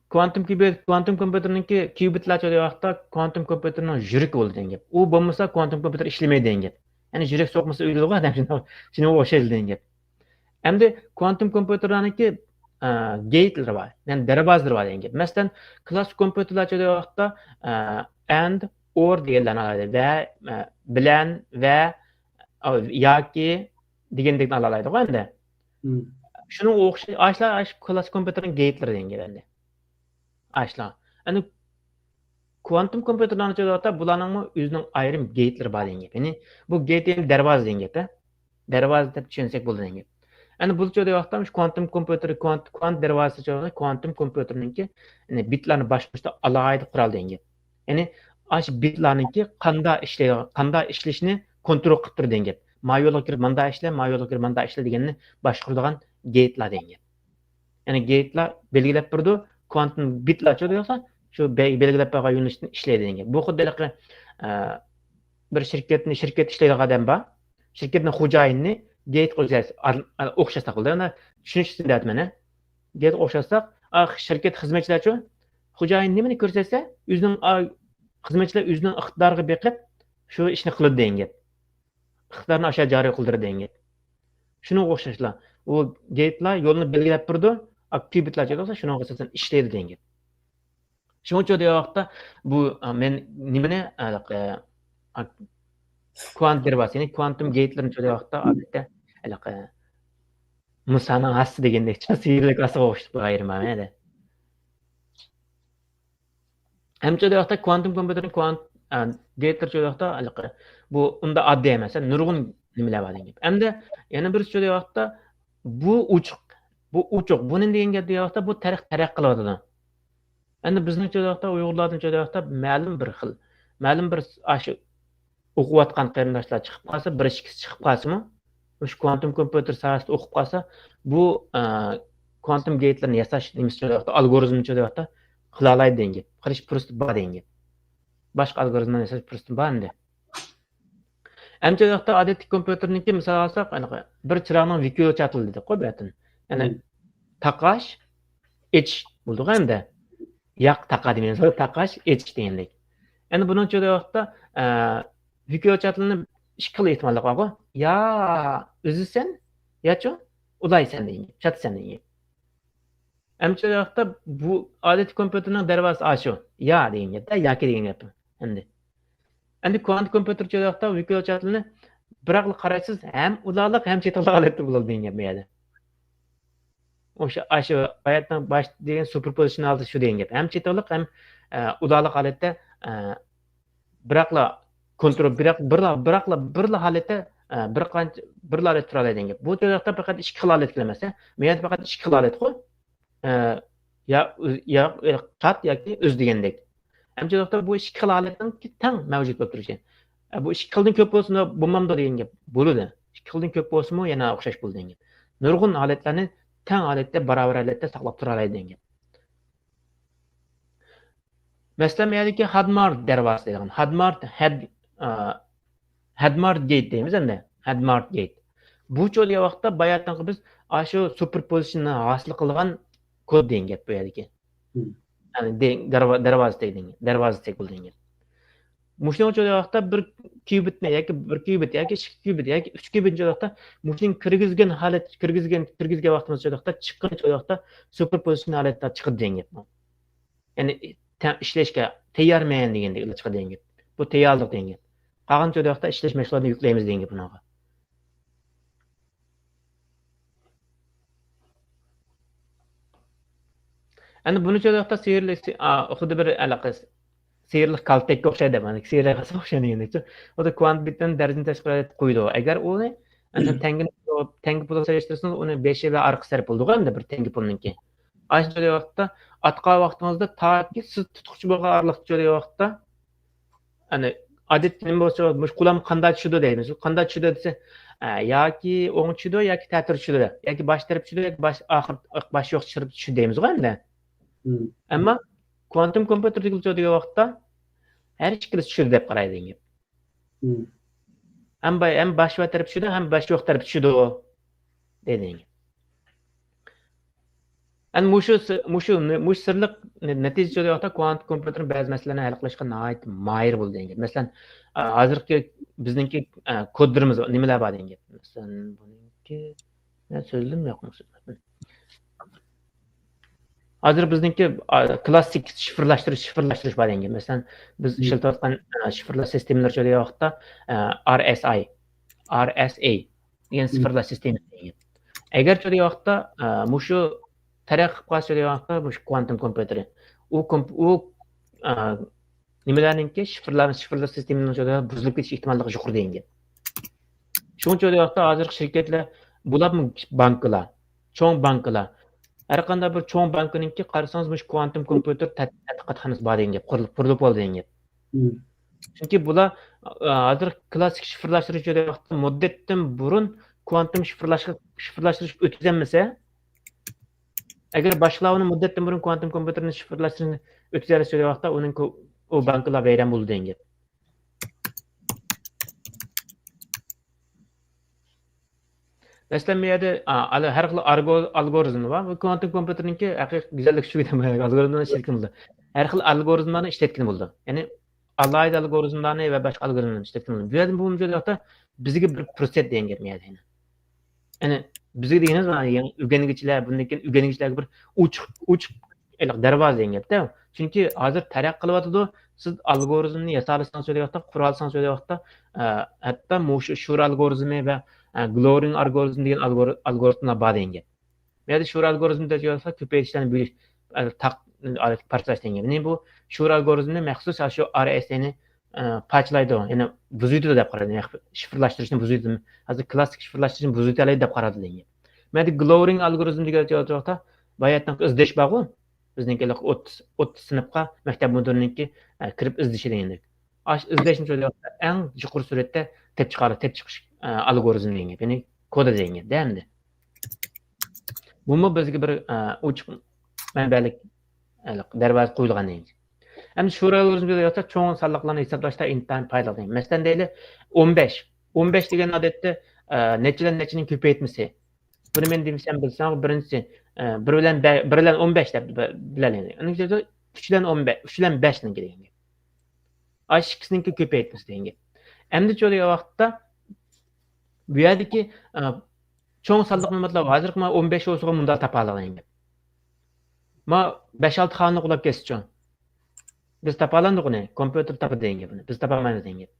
كوانتوم كيۇبىت، كوانتوم كومپيۇتېرنىڭكى كيۇبىتلار چوقۇم ۋاقىتتا كوانتوم كومپيۇتېرنىڭ يۈرىكى بولىدۇ دېگەن گەپ. ئۇ بولمىسا كوانتوم كومپيۇتېر ئىشلىمەيدۇ دېگەن گەپ. يەنى يۈرەك سوقمىسا ئۆلىدىغۇ ئادەم، شۇنىڭغا ئوخشايدۇ دېگەن گەپ. ئەمدى كوانتوم كومپيۇتېرلارنىڭكى، ئە، گېيتلىرى بار، يەنى دەرۋازىلىرى بار دېگەن گەپ. مەسىلەن، كلاسسىك كومپيۇتېرلار چوقۇم ۋاقىتتا، ئە، ئەند، ئور دېگەنلەرنى ئالالايدۇ. ۋە، ئە، بىلەن، ۋە، ئا، ياكى دېگەندەكنى ئالالايدىغۇ ئەمدى. مم. شۇنىڭغا ئوخشاش، ئاشۇلار، ئاشۇ كلاسسىك كومپيۇتېرنىڭ گېيتلىرى دېگەن گەپ ئەمدى. ئاشۇلار. ئەمدى كوانتوم كومپيۇتېرلارنى چوقۇم ۋاقىتتا بۇلارنىڭمۇ ئۆزىنىڭ ئايرىم گېيتلىرى بار دېگەن گەپ. يەنى بۇ گېيت يەنى دەرۋازا دېگەن گەپ، ھە؟ دەرۋازا دەپ چۈشەنسەك بولىدۇ دېگەن گەپ. ئەمدى بۇ چوقۇم ۋاقىتتا مۇشۇ كوانتوم كومپيۇتېرى، كوانت-، كوانت دەرۋازىسى چوقۇم كوانتوم كومپيۇتېرنىڭكى، يەنى بىتلارنى باشقۇرۇشتا ئالاھىدە قورال دېگەن گەپ. يەنى ئاشۇ بىتلارنىڭكى قانداق ئىشلەيدىغان، قانداق ئىشلىشىنى كونترول قىلىپ تۇرىدۇ دېگەن گەپ. ما يولغا كىرىپ مانداق ئىشلە، ما يولغا كىرىپ مانداق ئىشلە دېگەننى باشقۇرىدىغان گېيتلار دېگەن گەپ. يەنى گېيتلار بەلگىلەپ بېرىدۇ، كوانتوم بىتلار چوقۇم ۋاقىتتا شۇ بە-، بەلگىلەپ بەرگەن يۆنىلىشتىن ئىشلەيدۇ دېگەن گەپ. بۇ خۇددى ھېلىقى، ئە، بىر شىركەتنى، شىركەتتە ئىشلەيدىغان ئادەم بار. شىركەتنىڭ خوجايىنىنى گېيتقا ئوخشاش-، ئوخشاتساق بولىدۇ. ئەنە چۈشىنىشسىز دەۋاتىمەن. گېيتقا ئوخشاتساق، ئا، شىركەت خىزمەتچىلەرچۇ؟ خوجايىن نېمىنى كۆرسەتسە، ئۆزىنىڭ، ئا، خىزمەتچىلەر ئۆزىنىڭ ئىقتىدارىغا بېقىپ شۇ ئىشنى قىلىدۇ دېگەن گەپ. ئىقتىدارنى ئاشۇ جارى قىلدۇرىدۇ دېگەن گەپ. شۇنىڭغا ئوخشاشلا، ئۇ گېيتلار يولنى بەلگىلەپ بېرىدۇ، ئا، كيۇبىتلار چوقۇم ۋاقىتتا شۇنىڭغا ئاساسەن ئىشلەيدۇ دېگەن گەپ. شۇڭا چوقۇم ۋاقىتتا بۇ، ئا، مەن نېمىنى، ھېلىقى، ئا، كوانت دەرۋازىسى، يەنى كوانتوم گېيتلىرىنى چوقۇم ۋاقىتتا ئادەتتە ھېلىقى مۇسانىڭ ھاسىسى دېگەندەك سىيرلىك ھاسىغا ئوخشىتىپ قويۇۋېرىمەن ھەدە. ھەم چوقۇم ۋاقىتتا كوانتوم كومپيۇتېرنىڭ كوانت، ئا، گېيتلىرى چوقۇم ۋاقىتتا ھېلىقى بۇ ئۇنداق ئاددىي ئەمەس، نۇرغۇن نېمىلەر بار دېگەن گەپ. ئەمدى يەنە بىرسى چوقۇم ۋاقىتتا بۇ ئوچۇق، بۇ ئوچۇق، بۇ نېمە دېگەن گەپ دېگەن ۋاقىتتا بۇ تەرەق-، تەرەققىي قىلىۋاتىدۇ. ئەمدى بىزنىڭ چوقۇم ۋاقىتتا ئۇيغۇرلاردىن چوقۇم ۋاقىتتا مەلۇم بىر خىل، مەلۇم بىر ئاشۇ ئوقۇۋاتقان قېرىنداشلار چىقىپ قالسا، بىر ئىككىسى چىقىپ قالسىمۇ، مۇشۇ كوانتوم كومپيۇتېر ساھەسىدە ئوقۇپ قالسا، بۇ، ئە، كوانتوم گېيتلىرىنى ياساش نېمىسى چوقۇم ۋاقىتتا، ئالگورىزمنى چوقۇم ۋاقىتتا قىلالايدۇ دېگەن گەپ. قىلىش پۇرسىتى بار دېگەن گەپ. باشقا ئالگورىزملارنى ياساش پۇرسىتى بار ئەمدى. ئەمدى چوقۇم ۋاقىتتا ئادەتتىكى كومپيۇتېرنىڭكى مىسال ئالساق، ئەنە بىر چىراغنىڭ ۋىكىلچاتلى دېدۇققۇ بۇ يەردىن. يەنى مم. تاقاش، ئېچىش بولىدىغۇ ئەمدى. ياق، تاقا دېمەيمىز، تاقاش، ئېچىش دېگەندەك. ئەمدى بۇنىڭ چوقۇم ۋاقىتتا، ئە، ۋىكىلچاتلىنىپ ئىككى خىل ئېھتىماللىق بارغۇ. يا ئۈزىسەن، ياچۇ ئۇلايسەن دېگەن گەپ، چاتىسەن دېگەن گەپ. ئەمدى چوقۇم ۋاقىتتا بۇ ئادەتتىكى كومپيۇتېرنىڭ دەرۋازىسى ئاشۇ. يا دېگەن گەپ-دە، ياكى دېگەن گەپ ئەمدى. ئەمدى كوانت كومپيۇتېر چوقۇم ۋاقىتتا ۋىكىلچاتلىنى بىراقلا قارايسىز، ھەم ئۇلارلىق، ھەم چېتىقلىق ھالەتتە بولىدۇ دېگەن گەپ بۇ يەردە. ئوشۇ، ئاشۇ باياتنىڭ باش دېگەن سۇپېرپوزىتسىيە ھالىتى شۇ دېگەن گەپ. ھەم چېتىقلىق، ھەم، ئە، ئۇلارلىق ھالەتتە، ئە، بىراقلا كونترول، بىراق، بىرلا، بىراقلا، بىرلا ھالەتتە، ئە، بىر قانچە، بىرلا ھالەتتە تۇرالايدىغان گەپ. بۇ تەرەپتە پەقەت ئىككى خىل ھالەت ئەمەس، ھە؟ مېيەدە پەقەت ئىككى خىل ھالەتقۇ. ئە، يا، يا، يا چات ياكى ئۈز دېگەندەك. ئەمدى بۇ ئىككى خىل ھالەتنىڭ تەڭ مەۋجۇت بولۇپ تۇرۇشى. ئە، بۇ ئىككى خىلدىن كۆپ بولسىمۇ بولمامدۇ دېگەن گەپ. بولىدۇ. ئىككى خىلدىن كۆپ بولسىمۇ يەنە ئوخشاش بولىدۇ دېگەن گەپ. نۇرغۇن ھالەتلەرنى تەڭ ھالەتتە، باراۋەر ھالەتتە ساقلاپ تۇرالايدۇ دېگەن گەپ. مەسىلەن، بۇ يەردىكى ھادمار دەرۋازىسى دەيدىغان. ھادمار، ھەد، ئا، ھەدمارت گېيت دەيمىز ئەمدى. ھەدمارت گېيت. بۇچۇ دېگەن ۋاقىتتا باياتىنقى بىز ئاشۇ سۇپېرپوزىشننى ھاسىل قىلغان كود دېگەن گەپ بۇ يەردىكى. يەنى دەرۋازىسى دەرۋازىسى دېگەن گەپ. مۇشۇنىڭ ئۈچۈن ۋاقىتتا بىر كيۇبىتنى ياكى بىر كيۇبىت ياكى ئىككى كيۇبىت ياكى ئۈچ كيۇبىت ۋاقىتتا مۇشۇنى كىرگۈزگەن ھالەت، كىرگۈزگەن كىرگۈزگەن ۋاقتىمىزدا ۋاقىتتا چىققىنى ۋاقتىدا سۇپېرپوزىشن ھالەتتە چىقىدۇ دېگەن گەپ. يەنى تە- ئىشلەشكە تەييارمەن دېگەندەك چىقىدۇ دېگەن گەپ. بۇ تەييارلىق دېگەن گەپ. قالغان ۋاقتىدا ئىشلەش مەشغۇلاتىنى يۈكلەيمىز دېگەن گەپ بۇنىڭغا. ئەنە بۇنى چۆلۈقتا سېھىرلىك، خۇددى بىر ئەلەقە، سېھىرلىك كالتەككە ئوخشايدۇ دەپ، سېھىرلىك ئوخشايدۇ دېگەندەك. ئۇ كوانت بىتنىڭ دەرىجىنى تەشكىل قويىدۇ. ئەگەر ئۇنى، مەسىلەن، تەڭگىنى، تەڭگە پۇلغا سېلىشتۇرسىڭىز، ئۇنى بېشى ۋە ئارقىسى تەرەپ بولىدىغۇ ئەمدى بىر تەڭگە پۇلنىڭكى. ئاشۇ ۋاقىتتا ئاتقان ۋاقتىڭىزدا تاكى سىز تۇتقۇچى بولغان ئارىلىقتا ۋاقىتتا، يەنى ئادەتتە نېمە بولسا، مۇشۇ قۇلام قانداق چۈشىدۇ دەيمىز. قانداق چۈشىدۇ دېسە، ئە، ياكى ئوڭ چۈشىدۇ، ياكى تەتۈر چۈشىدۇ، ياكى باش تەرەپ چۈشىدۇ، ياكى باش ئاخىر، باش يوق تەرەپ چۈشىدۇ دەيمىزغۇ ئەمدى. مم. ئەمما كوانتۇم كومپيۇتېردىكى چۈشىدىغان ۋاقىتتا ھەر ئىككىلىسى چۈشىدۇ دەپ قارايدۇ دېگەن گەپ. مم. ھەم با-، ھەم باش ۋە تەرەپ چۈشىدۇ، ھەم باش يوق تەرەپ چۈشىدۇ دەيدۇ. ئەنە مۇشۇ س-، مۇشۇ، مۇشۇ سىرلىق نە-، نەتىجە چۈشىدىغان ۋاقىتتا كوانتۇم كومپيۇتېر بەزى مەسىلىلەرنى ھەل قىلىشقا ناھايىتى ماھىر بولىدۇ دېگەن گەپ. مەسىلەن، ئا، ھازىرقى بىزنىڭكى، ئا، كودلىرىمىز نېمىلەر بار دېگەن گەپ. مەسىلەن، بۇنىڭكى، مەن سۆزلىدىم يوقمۇ؟ ھازىر بىزنىڭكى، ئا، كلاسسىك شىفىرلاشتۇرۇش، شىفىرلاشتۇرۇش بار دېگەن گەپ. مەسىلەن، بىز مم. ئىشلىتىۋاتقان، ئا، شىفىرلاش سىستېمىلىرى چۈشىدىغان ۋاقىتتا، ئا، ئار ئېس ئاي، ئار ئېس ئەي دېگەن مم. شىفىرلاش سىستېمىسى دېگەن گەپ. ئەگەر چۈشىدىغان ۋاقىتتا، ئا، مۇشۇ تەرەققىي قىلىپ قالسا چۈشىدىغان ۋاقىتتا مۇشۇ كوانتۇم كومپيۇتېرى. ئۇ كومپ-، ئۇ، ئا، نېمىلەرنىڭكى شىفىرلار-، شىفىرلاش سىستېمىنىڭ بۇزۇلۇپ كېتىش ئېھتىماللىقى يۇقىرى دېگەن گەپ. شۇڭا چۈشىدىغان ۋاقىتتا ھازىرقى شىركەتلەر، بولۇپمۇ بانكىلار، چوڭ بانكىلار. ھەر قانداق بىر چوڭ بانكىنىڭكى قارىسىڭىز، مۇشۇ كوانتۇم كومپيۇتېر تەت-، تەتقىقاتخانىسى بار دېگەن گەپ، قۇرۇلۇپ، قۇرۇلۇپ بولدى دېگەن گەپ. مم. چۈنكى بۇلار، ئا، ھازىر كلاسسىك شىفىرلاشتۇرۇش ۋاقىتتا مۇددەتتىن بۇرۇن كوانتۇم شىفىرلاش-، شىفىرلاشتۇرۇش ئۆتكۈزەلمىسە، ئەگەر باشقىلار ئۇنى مۇددەتتىن بۇرۇن كوانتۇم كومپيۇتېرنى شىفىرلاشتۇرۇشنى ئۆتكۈزەلمىسە ۋاقىتتا ئۇنىڭ كو-، ئۇ بانكىلار ۋەيران بولىدۇ دېگەن گەپ. مەسىلەن، بۇ يەردە، ئا، ئەل-، ھەر خىل ئارگو-، ئالگورىزم بار. بۇ كوانتۇم كومپيۇتېرنىڭكى ھەقىقىي گۈزەللىكى شۇ، ئالگورىزملارنى ئىشلەتكىلى بولىدۇ. ھەر خىل ئالگورىزملارنى ئىشلەتكىلى بولىدۇ. يەنى ئالاھىدە ئالگورىزملارنى ۋە باشقا ئالگورىزملارنى ئىشلەتكىلى بولىدۇ. بۇ يەردە بۇ ۋاقىتتا بىزگە بىر پۇرسەت دېگەن گەپ يەنى. يەنى بىزگە دېگىنىمىز مانا يېڭى ئۆگەنگۈچىلەر، بۇندىن كېيىن ئۆگەنگۈچىلەرگە بىر ئوچۇق، ئوچۇق ھېلىقى دەرۋازا دېگەن گەپتە. چۈنكى ھازىر تەرەققىي قىلىۋاتىدۇ. سىز ئالگورىزمنى ياسالىسىڭىز شۇ ۋاقىتتا، قۇرالىسىڭىز شۇ ۋاقىتتا، ئە، ھەتتا مۇشۇ شۇر ئالگورىزمى ۋە، ئە، گلورىنگ ئالگورىزم دېگەن ئالگور-، ئالگورىتملار بار دېگەن گەپ. بۇ يەردە شۇر ئالگورىزمى دەپ يازسا كۆپەيتىشلەرنى بۆلۈش، ئە، تاق-، پارچىلاش دېگەن گەپ. يەنى بۇ شۇر ئالگورىزمنى مەخسۇس شۇ ئار ئېس ئەينى ئە، پارچىلايدۇ، يەنى بۇزۇۋېتىدۇ دەپ قارايدۇ. يەنى شىفىرلاشتۇرۇشنى بۇزۇۋېتىدۇ. ھازىر كلاسسىك شىفىرلاشتۇرۇشنى بۇزۇۋېتەلەيدۇ دەپ قارىدۇ دېگەن. مەندە گلورىنگ ئالگورىزم دېگەن ۋاقىتتا باياتىنقى ئىزدەش بارغۇ. بىزنىڭكى ئوتتۇز، ئوتتۇز سىنىپقا مەكتەپ مۇدىرىنىڭكى، ئە، كىرىپ ئىزدىشى دېگەندەك. ئاشۇ ئىزدەشنى شۇ ۋاقىتتا ئەڭ يۇقىرى سۈرئەتتە تېپىپ چىقار-، تېپىپ چىقىش، ئە، ئالگورىزمى دېگەن گەپ. يەنى كودا دېگەن گەپ ئەمدى. بۇمۇ بىزگە بىر، ئە، ئوچۇق مەنبەلىك، ئە، دەرۋازا قويۇلغان دېگەن. ئەمدى شۇ ئالگورىزمدا چوڭ سانلىقلارنى ھېسابلاشتا ئىنتايىن پايدىلىق. مەسىلەن، دەيلى، ئون بەش. ئون بەش دېگەن ئادەتتە، ئە، نەچچىلەن نەچچىنىڭ كۆپەيتمىسى. بۇنى مەن دېمىسەم بىلسەڭ، بىرىنچىسى، ئە، بىر بىلەن بە-، بىر بىلەن ئون بەش دەپ بىلەلەيلى. ئۇنىڭ ئۈچىدە ئۈچ بىلەن ئون بەش، ئۈچ بىلەن بەشنىڭكى دېگەن گەپ. ئاشۇ ئىككىسىنىڭكى كۆپەيتمىسى دېگەن گەپ. ئەمدى چۆلىگەن ۋاقىتتا بۇ يەردىكى، ئە، چوڭ سانلىق مەلۇماتلار ھازىرقى مانا ئون بەش بولسىغۇ مۇنداق تاپالىغان گەپ. ما بەش-ئالتە خانىلىق ئۇلاپ كەتسىچۇ. بىز تاپالاندۇق ئۇنى، كومپيۇتېر تاپىدۇ دېگەن گەپ ئۇنى. بىز تاپالمايمىز دېگەن گەپ.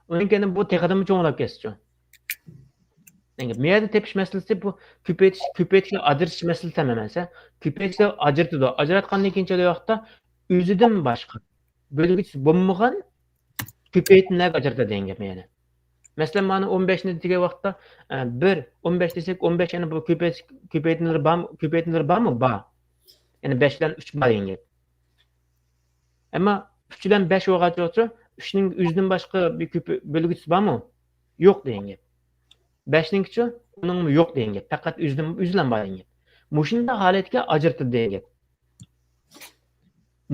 ئۇنىڭ كەينىدىن بۇ تېخىدىنمۇ چوڭ ئۇلاپ كەتسىچۇ. دېگەن گەپ. مەيەردە تېپىش مەسىلىسى بۇ كۆپەيتىش، كۆپەيتىشكە ئاجرىتىش مەسىلىسى ھەم ئەمەس. كۆپەيتىشكە ئاجرىتىدۇ. ئاجراتقاندىن كېيىن چۆلىگەن ۋاقىتتا ئۆزىدىن باشقا بۆلگۈچىسى بولمىغان كۆپەيتمىلەرگە ئاجرىتىدۇ دېگەن گەپ يەنى. مەسىلەن، مانا ئون بەشنى دېگەن ۋاقىتتا، ئە، بىر، ئون بەش دېسەك، ئون بەش يەنە بۇ كۆپەيتىش، كۆپەيتمىلىرى بارمۇ؟ كۆپەيتمىلىرى بارمۇ؟ بار. يەنى بەش بىلەن ئۈچ بار دېگەن گەپ. ئەمما ئۈچ بىلەن بەش بولغاچقا، ئۈچنىڭ ئۆزىدىن باشقا بىر كۆپ بۆلگۈچىسى بارمۇ؟ يوق دېگەن گەپ. بەشنىڭكىچۇ؟ ئۇنىڭمۇ يوق دېگەن گەپ. پەقەت ئۆزىدىن، ئۆزىدىن بار دېگەن گەپ. مۇشۇنداق ھالەتكە ئاجرىتىدۇ دېگەن گەپ.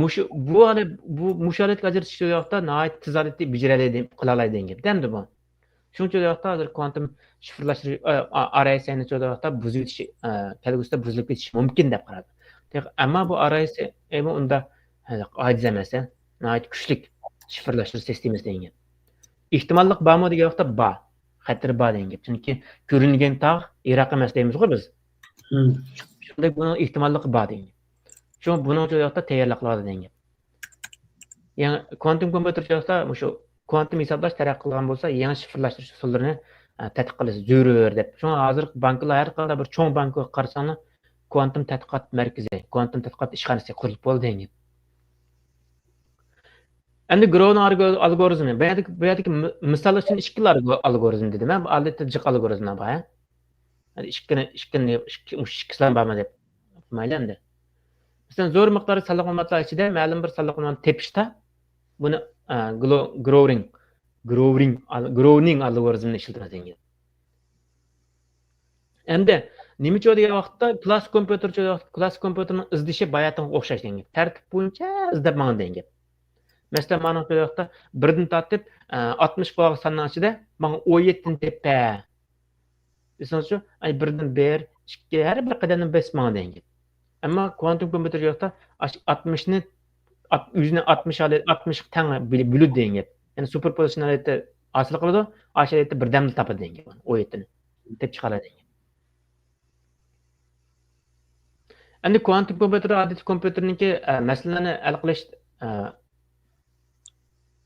مۇشۇ، بۇ ھالەت، بۇ، مۇشۇ ھالەتكە ئاجرىتىش ۋاقىتتا ناھايىتى تېز ھالەتتە بېجىرەلەيدۇ، قىلالايدۇ دېگەن گەپ. دەمدى بۇ. شۇنىڭ ئۈچۈن ھازىر كوانتۇم شىفىرلاشتۇرۇش، ئا-، ئا-، ئارئايسىنى ھازىر بۇزۇۋېتىش، ئا، كەلگۈسىدە بۇزۇلۇپ كېتىشى مۇمكىن دەپ قارايدۇ. تېخى، ئەمما بۇ ئارئايسى ئۇندا ئاجىز ئەمەس، ناھايىتى كۈچلۈك شىفىرلاشتۇرۇش سىستېمىسى دېگەن گەپ. ئېھتىماللىق بارمۇ دېگەن ۋاقىتتا بار. خەتىرى بار دېگەن گەپ. چۈنكى كۆرۈنگەن تاغ يىراق ئەمەس دەيمىزغۇ بىز. شۇنداق بۇنىڭ ئېھتىماللىقى بار دېگەن گەپ. شۇ بۇنىڭ ئۈچۈن تەييارلىق قىلىۋاتىدۇ دېگەن گەپ. يېڭى كوانتۇم كومپيۇتېر چاغدا مۇشۇ كوانتۇم ھېسابلاش تەرەققىي قىلغان بولسا، يېڭى شىفىرلاشتۇرۇش ئۇسۇللىرىنى، ئە، تەتقىق قىلىش زۆرۈر دەپ. شۇڭا ھازىرقى بانكىلار، ھەر قانداق بىر چوڭ بانكىغا قارىساڭلار، كوانتۇم تەتقىقات مەركىزى، كوانتۇم تەتقىقات ئىشخانىسى قۇرۇلۇپ بولدى دېگەن گەپ. ئەمدى گروۋنىڭ ئالگو-، ئالگورىزمى. بۇ يەردىكى، بۇ يەردىكى مى-، مىسال ئۈچۈن ئىككىلا ئالگو-، ئالگورىزم دېدىم. ھە، ئادەتتە جىق ئالگورىزملار بار، ھە. يەنى ئىككىنى، ئىككىنى، ئىككى، مۇشۇ ئىككىسىلا بارمۇ دەپ قىلمايلى ئەمدى. مەسىلەن، زور مىقداردا سانلىق مەلۇماتلار ئىچىدە مەلۇم بىر سانلىق مەلۇماتنى تېپىشتا بۇنى، ئە، گلو-، گروۋرىڭ، گروۋرىڭ ئال-، گروۋنىڭ ئالگورىزمىنى ئىشلىتىمىز دېگەن گەپ. ئەمدى نېمە ئۈچۈن دېگەن ۋاقىتتا كلاسسىك كومپيۇتېر ئۈچۈن، كلاسسىك كومپيۇتېرنىڭ ئىزدىشى باياتىنغا ئوخشاش دېگەن گەپ. تەرتىپ بويىچە ئىزدەپ ماڭىدۇ دېگەن گەپ. مەسىلەن، مانا بۇ ۋاقىتتا بىردىن تارتىپ، ئە، ئاتمىشقا بارغان ساننىڭ ئىچىدە ماڭا ئون يەتتىنى تېپە. ئېسىڭىزچۇ؟ ئەي، بىردىن بىر، ئىككى، ھەر بىر قەدەمدىن بېسىپ ماڭىدۇ دېگەن گەپ. ئەمما كوانتۇم كومپيۇتېر يوقتا، ئاش-، ئاتمىشنى، ئات-، يۈزنى ئاتمىش ھالەت-، ئاتمىشقا تەڭ بۆلە-، بۆلىدۇ دېگەن گەپ. يەنى سۇپېرپوزىتسىيە ھالەتتە ھاسىل قىلىدۇ، ئاشۇ ھالەتتە بىردەمدە تاپىدۇ دېگەن گەپ. ئون يەتتىنى تېپىپ چىقالايدۇ دېگەن گەپ. ئەمدى كوانتۇم كومپيۇتېر ئادەتتىي كومپيۇتېرنىڭكى، ئە، مەسىلىلەرنى ھەل قىلىش، ئە،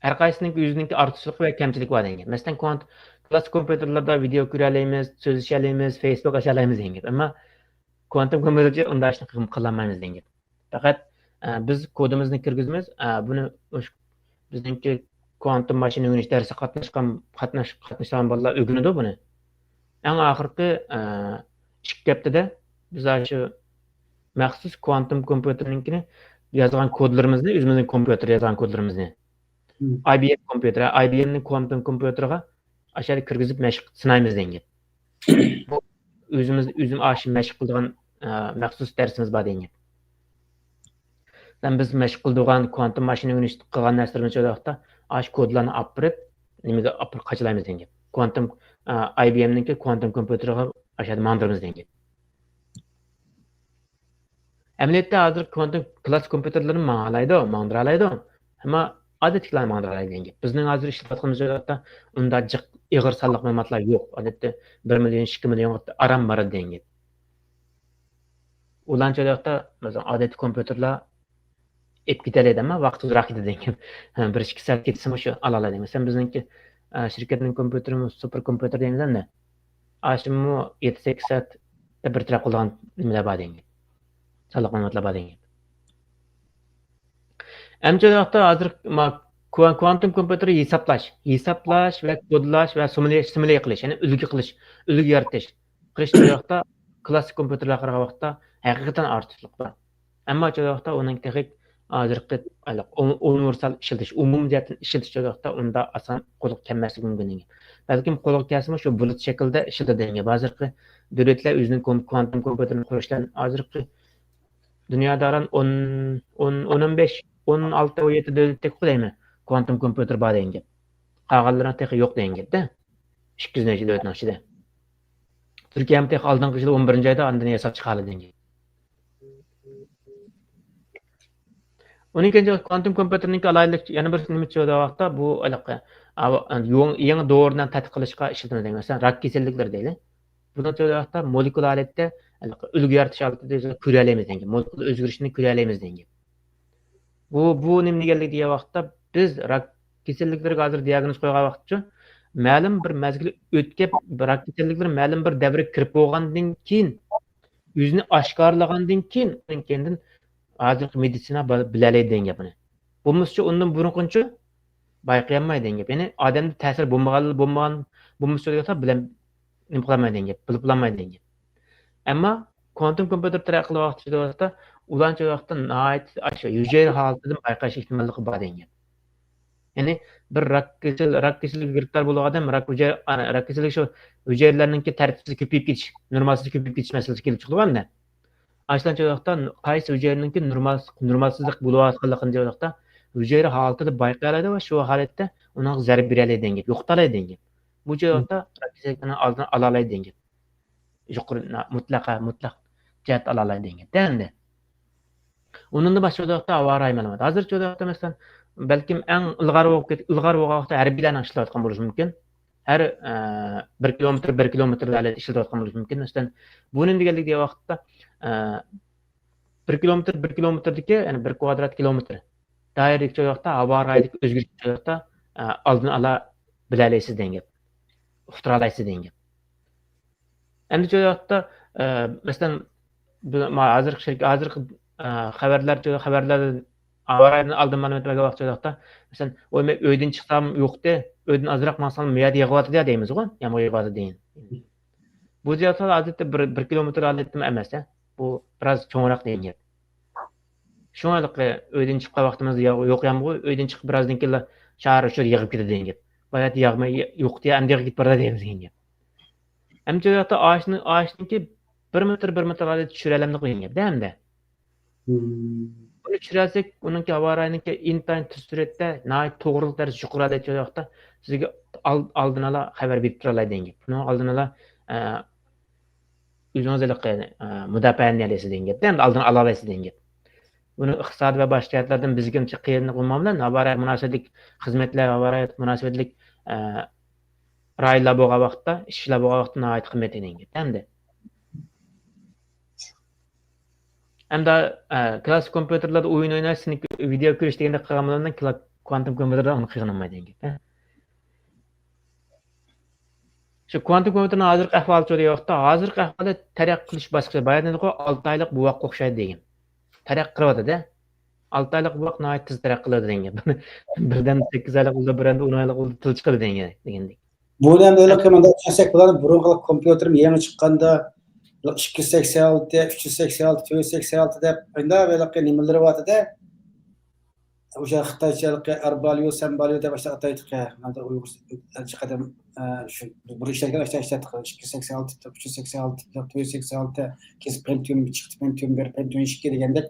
ھەر قايسىنىڭكى ئۆزىنىڭكى ئارتۇقچىلىقى ۋە كەمچىلىكى بار دېگەن گەپ. مەسىلەن، كوانت-، كلاسسىك كومپيۇتېرلاردا ۋىدېئو كۆرەلەيمىز، سۆزلىشەلەيمىز، فېيسبۇك ئاچالايمىز دېگەن گەپ. ئەمما كوانتۇم كومپيۇتېرچە ئۇنداق ئىشنى قىل-، قىلالمايمىز دېگەن گەپ. پەقەت، ئە، بىز كودىمىزنى كىرگۈزىمىز، ئە، بۇنى مۇشۇ بىزنىڭكى كوانتۇم ماشىنا ئۆگىنىش دەرسىگە قاتناشقان، قاتناش-، قاتنىشىدىغان بالىلار ئۆگىنىدۇ بۇنى. ئەڭ ئاخىرقى، ئە، ئىككى ھەپتىدە بىز ئاشۇ مەخسۇس كوانتۇم كومپيۇتېرنىڭكىنى يازغان كودلىرىمىزنى، ئۆزىمىزنىڭ كومپيۇتېرى يازغان كودلىرىمىزنى، ئاي بى ئېم كومپيۇتېرى، ئاي بى ئېمنىڭ كوانتۇم كومپيۇتېرىغا ئاشۇ يەردە كىرگۈزۈپ مەشىق سىنايمىز دېگەن گەپ. بۇ ئۆزىمىز، ئۆزۈم ئاشۇ مەشىق قىلىدىغان، ئە، مەخسۇس دەرسىمىز بار دېگەن گەپ. مەسىلەن، بىز مەشىق قىلىدىغان كوانتۇم ماشىنا ئۆگىنىش قىلغان نەرسىلىرىمىز شۇ ۋاقىتتا ئاشۇ كودلارنى ئاپىرىپ، نېمىگە ئاپىرىپ قاچىلايمىز دېگەن گەپ. كوانتۇم، ئا، ئاي بى ئېمنىڭكى كوانتۇم كومپيۇتېرىغا ئاشۇ يەردە ماڭدۇرىمىز دېگەن گەپ. ئەمەلىيەتتە ھازىر كوانتۇم كلاسسىك كومپيۇتېرلىرىمۇ ماڭالايدۇ، ماڭدۇرالايدۇ. ئەمما ئادەتتىكىلەرنى ماڭدۇرالايدۇ دېگەن گەپ. بىزنىڭ ھازىر ئىشلەتكىنىمىز ۋاقىتتا ئۇنداق جىق ئېغىر سانلىق مەلۇماتلار يوق. ئادەتتە بىر مىليون، ئىككى مىليونغا ئاران بارىدۇ دېگەن گەپ. ئۇلارنىڭ ۋاقتىدا، مەسىلەن، ئادەتتىكى كومپيۇتېرلار ئېلىپ كېتەلەيدۇ، ئەمما ۋاقتى ئۇزراق كېتىدۇ دېگەن گەپ. بىر ئىككى سائەت كېتسىمۇ شۇ ئالالايدۇ. مەسىلەن، بىزنىڭكى، ئە، شىركەتنىڭ كومپيۇتېرىمۇ سۇپېر كومپيۇتېر دەيمىز ئەمدى. ئاشۇمۇ يەتتە سەككىز سائەتتە بىر تەرەپ قىلىدىغان نېمىلەر بار دېگەن گەپ. سانلىق مەلۇماتلار بار دېگەن گەپ. ئەمدى ۋاقىتتا ھازىر ما-، كۋا-، كوانتۇم كومپيۇتېرى ھېسابلاش، ھېسابلاش ۋە كودلاش ۋە سىمۇلي-، سىمۇلي قىلىش، يەنى ئۈلگە قىلىش، ئۈلگە يارىتىش. قىلىش ۋاقىتتا كلاسسىك كومپيۇتېرلارغا قارىغاندا ھەقىقەتەن ئارتۇقچىلىق بار. ئەمما شۇ ۋاقىتتا ئۇنىڭ تېخى ھازىرقى ئۇنىۋېرسال ئىشلىتىش، ئومۇمىي جەھەتتىن ئىشلىتىش شۇ ۋاقىتتا ئۇندا ئاسان قولغا كەلمەسلىكى مۇمكىن دېگەن. بەلكىم قولغا كەلسىمۇ شۇ بۇلۇت شەكلىدە ئىشلىتىدۇ دېگەن گەپ. ھازىرقى دۆلەتلەر ئۆزىنىڭ كوم-، كوانتۇم كومپيۇتېرىنى قۇرۇشلار ھازىرقى دۇنيادا ئاران ئون، ئون، ئون بەش، ئون ئالتە، ئون يەتتە دۆلەتتەك دەيمەن، كوانتۇم كومپيۇتېر بار دېگەن گەپ. قالغانلىرىنىڭ تېخى يوق دېگەن گەپتە. ئىككى يۈز نەچچە دۆلەتنىڭ ئىچىدە. تۈركىيەمۇ تېخى ئالدىنقى يىل ئون بىرىنچى ئايدا ئاندىن ياساپ چىقالىدۇ دېگەن گەپ. ئۇنىڭ كېيىن كوانتۇم كومپيۇتېرنىڭكى ئالاھىدىلىك يەنە بىر نېمە دېگەن ۋاقىتتا بۇ ھېلىقى، ئا، يېڭى، يېڭى دورىنى تەتقىق قىلىشقا ئىشلىتىلىدۇ. مەسىلەن، راك كېسەللىكلىرى دەيلى. بۇنىڭ ۋاقىتتا مولېكۇلا ھالەتتە ئۈلگە يارىتىش ھالىتىدە كۆرەلەيمىز دېگەن گەپ. مولېكۇلا ئۆزگىرىشىنى كۆرەلەيمىز دېگەن گەپ. بۇ، بۇ نېمە دېگەنلىك دېگەن ۋاقىتتا، بىز راك كېسەللىكلىرىگە ھازىر دىياگنوز قويغان ۋاقىتچۇ، مەلۇم بىر مەزگىل ئۆتكەپ، راك كېسەللىكلىرى مەلۇم بىر دەۋرگە كىرىپ بولغاندىن كېيىن، ئۆزىنى ئاشكارىلىغاندىن كېيىن، ئۇنىڭ كېيىندىن ھازىرقى مېدىتسىنا بىلەلەيدۇ دېگەن گەپنى. بولمىسىچۇ ئۇندىن بۇرۇنقىچۇ بايقىيالمايدۇ دېگەن گەپ. يەنى ئادەمدە تەسىر بولمىغان، بولمىغان، بولمىسىچۇ دېگەن بىلەن نېمە قىلالمايدۇ دېگەن گەپ، بىلىپ بولالمايدۇ دېگەن گەپ. ئەمما كۋانتۇم كومپيۇتېر تەرەققىي قىلىۋاتقان ۋاقىتتا، ئۇلارنىڭ ۋاقىتتا ناھايىتى ئاشۇ ھۈجەيرە ھالىتىدىن بايقاش ئېھتىماللىقى بار دېگەن گەپ. يەنى بىر راك كېسەل، راك كېسىلىگە گىرىپتار بولغان ئادەم راك ھۈجەيرە، ئا، راك كېسىلىگە شۇ ھۈجەيرىلەرنىڭكى تەرتىپسىز كۆپىيىپ كېتىش، نورمالسىز كۆپىيىپ كېتىش مەسىلىسى كېلىپ چىقىدىغۇ ئەمدى. ئاشۇلارنىڭ ۋاقىتتا قايسى ھۈجەيرىنىڭكى نورمال، نورمالسىزلىق بولۇۋاتقانلىقىنى ۋاقىتتا ھۈجەيرە ھالىتىدە بايقىيالايدۇ ۋە شۇ ھالەتتە ئۇنىڭغا زەربە بېرەلەيدۇ دېگەن گەپ، يوقىتالايدۇ دېگەن گەپ. بۇ جايدا راك كېسەللىكىنىڭ ئالدىنى ئالالايدۇ دېگەن گەپ. يۇقىرى، مۇتلەق، مۇتلەق جەھەتتە ئالالايدۇ دېگەن گەپ. ئەمدى ئۇنىڭدىن باشقا چوقۇم ھاۋا رايى مەلۇمات. ھازىر چوقۇم، مەسىلەن، بەلكىم ئەڭ ئىلغار بولۇپ كەت-، ئىلغار بولغان ۋاقىتتا ھەربىيلەرنىڭ ئىشلەتكەن بولۇشى مۇمكىن. ھەر، ئە، بىر كىلومېتىر، بىر كىلومېتىر دائىرىدە ئىشلىتىۋاتقان بولۇشى مۇمكىن. مەسىلەن، بۇ نېمە دېگەنلىك دېگەن ۋاقىتتا، ئە، بىر كىلومېتىر، بىر كىلومېتىردىكى، يەنى بىر كۋادرات كىلومېتىر دائىرىدىكى چوقۇم ھاۋا رايىدىكى ئۆزگىرىش چوقۇم، ئە، ئالدىنى ئالا بىلەلەيسىز دېگەن گەپ. ئۇقتۇرالايسىز دېگەن گەپ. ئەمدى شۇ ۋاقىتتا، ئە، مەسىلەن، بۇ، ما-، ھازىرقى شەرك-، ھازىرقى، ئە، خەۋەرلەر، خەۋەرلەر ئاۋارەدىن ئالدىن مەلۇمات بەرگەن ۋاقىت، شۇ ۋاقىتتا، مەسىلەن، «ۋوي، مەن ئۆيدىن چىقسام يوقتى، ئۆيدىن ئازراق ماڭسام، مۇ يەردە يېغىۋاتىدۇ» دەيمىزغۇ، يامغۇر يېغىۋاتىدۇ دېگەن. بۇ زىيارەتلەر ئادەتتە بىر، بىر كىلومېتىر ئادەتتىمۇ ئەمەس، ھە. بۇ بىراز چوڭراق دېگەن گەپ. شۇڭا ھېلىقى ئۆيدىن چىققان ۋاقتىمىزدا ياغ-، يوق يامغۇر، ئۆيدىن چىقىپ بىرازدىن كېيىنلا شارۇ-شۇر يېغىپ كېتىدۇ دېگەن گەپ. باياتى ياغماي، يوقتى، ئەمدى يېغىپ كېتىپ بارىدۇ دەيمىز دېگەن گەپ. ئەمدى شۇ ۋاقىتتا ئاشنى-، ئاشنىڭكى بىر مېتىر، بىر مېتىر ئارىلىقتا چۈشۈرەلەمدۇق دېگەن گەپ-دە ئەمدى. مم. بۇنى چۈشۈرەلسەك، ئۇنىڭكى ھاۋا رايىنىڭكى ئىنتايىن تېز سۈرئەتتە، ناھايىتى توغرىلىق دەرىجىدە يۇقىرى ھالەتتە چۈشۈرگەن ۋاقىتتا سىزگە ئال-، ئالدىن ئالا خەۋەر بېرىپ تۇرالايدۇ دېگەن گەپ. بۇنىڭ ئالدىن ئالا، ئە، ئۆزىڭىز ھېلىقى، ئە، مۇداپىئەنى ئالىسىز دېگەن گەپ. ئەمدى ئالدىنى ئالالايسىز دېگەن گەپ. بۇنى ئىقتىسادىي ۋە باشقا جەھەتلەردىن بىزگىچە قىيىنلىق بولماق بىلەن، ھاۋا رايى مۇناسىۋەتلىك خىزمەتلەر، ھاۋا رايى مۇناسىۋەتلىك، ئە، رايونلار بولغان ۋاقىتتا، ئىشلار بولغان ۋاقىتتا ناھايىتى قىممەت دېگەن گەپ. ئەمدى ئەمدى، ئە، كلاسسىك كومپيۇتېرلاردا ئويۇن ئويناش، سېنى ۋىدېو كۆرۈش دېگەندەك قىلغان بىلەن كلا-، كوانتوم كومپيۇتېردا ئۇنى قىلغىنىمايدۇ دېگەن گەپ. شۇ كوانتوم كومپيۇتېرنىڭ ھازىرقى ئەھۋالى شۇ ۋاقىتتا، ھازىرقى ئەھۋالى تەرەققىي قىلىش باسقۇچى. بايا دېدىغۇ، ئالتە ئايلىق بوۋاققا ئوخشايدۇ دېگەن. تەرەققىي قىلىۋاتىدۇ. ئالتە ئايلىق بوۋاق ناھايىتى تېز تەرەققىي قىلىدۇ دېگەن گەپ. بىردەم سەككىز ئايلىق بولىدۇ، بىردەمدە ئون ئايلىق بولىدۇ، تىل چىقىدۇ دېگەن، دېگەندەك. بۇنى ئەمدى ھېلىقى مۇنداق چۈشەنسەك بولىدۇ، بۇرۇنقى كومپيۇتېرمۇ يېڭى چىققاندا، ئىككى يۈز سەكسەن ئالتە، ئۈچ يۈز سەكسەن ئالتە، تۆت يۈز سەكسەن ئالتە دەپ، ئەمدى ھېلىقى نېمىلىرى بارتتى-دە. ئوشۇ خىتايچە ھېلىقى ئەرباليۇ، سەنباليۇ دەپ ئاشۇنداق ئاتايتتۇق-ھە. ھازىر ئۇيغۇر ئەلچى قەدەم، ئە، شۇ بۇرۇن ئىشلەتكەن ئاشۇنداق ئىشلەتتۇق. ئىككى يۈز سەكسەن ئالتە، ئۈچ يۈز سەكسەن ئالتە، تۆت يۈز سەكسەن ئالتە، كېيىن پېنتىيوم چىقتى، پېنتىيوم بىر، پېنتىيوم ئىككى دېگەندەك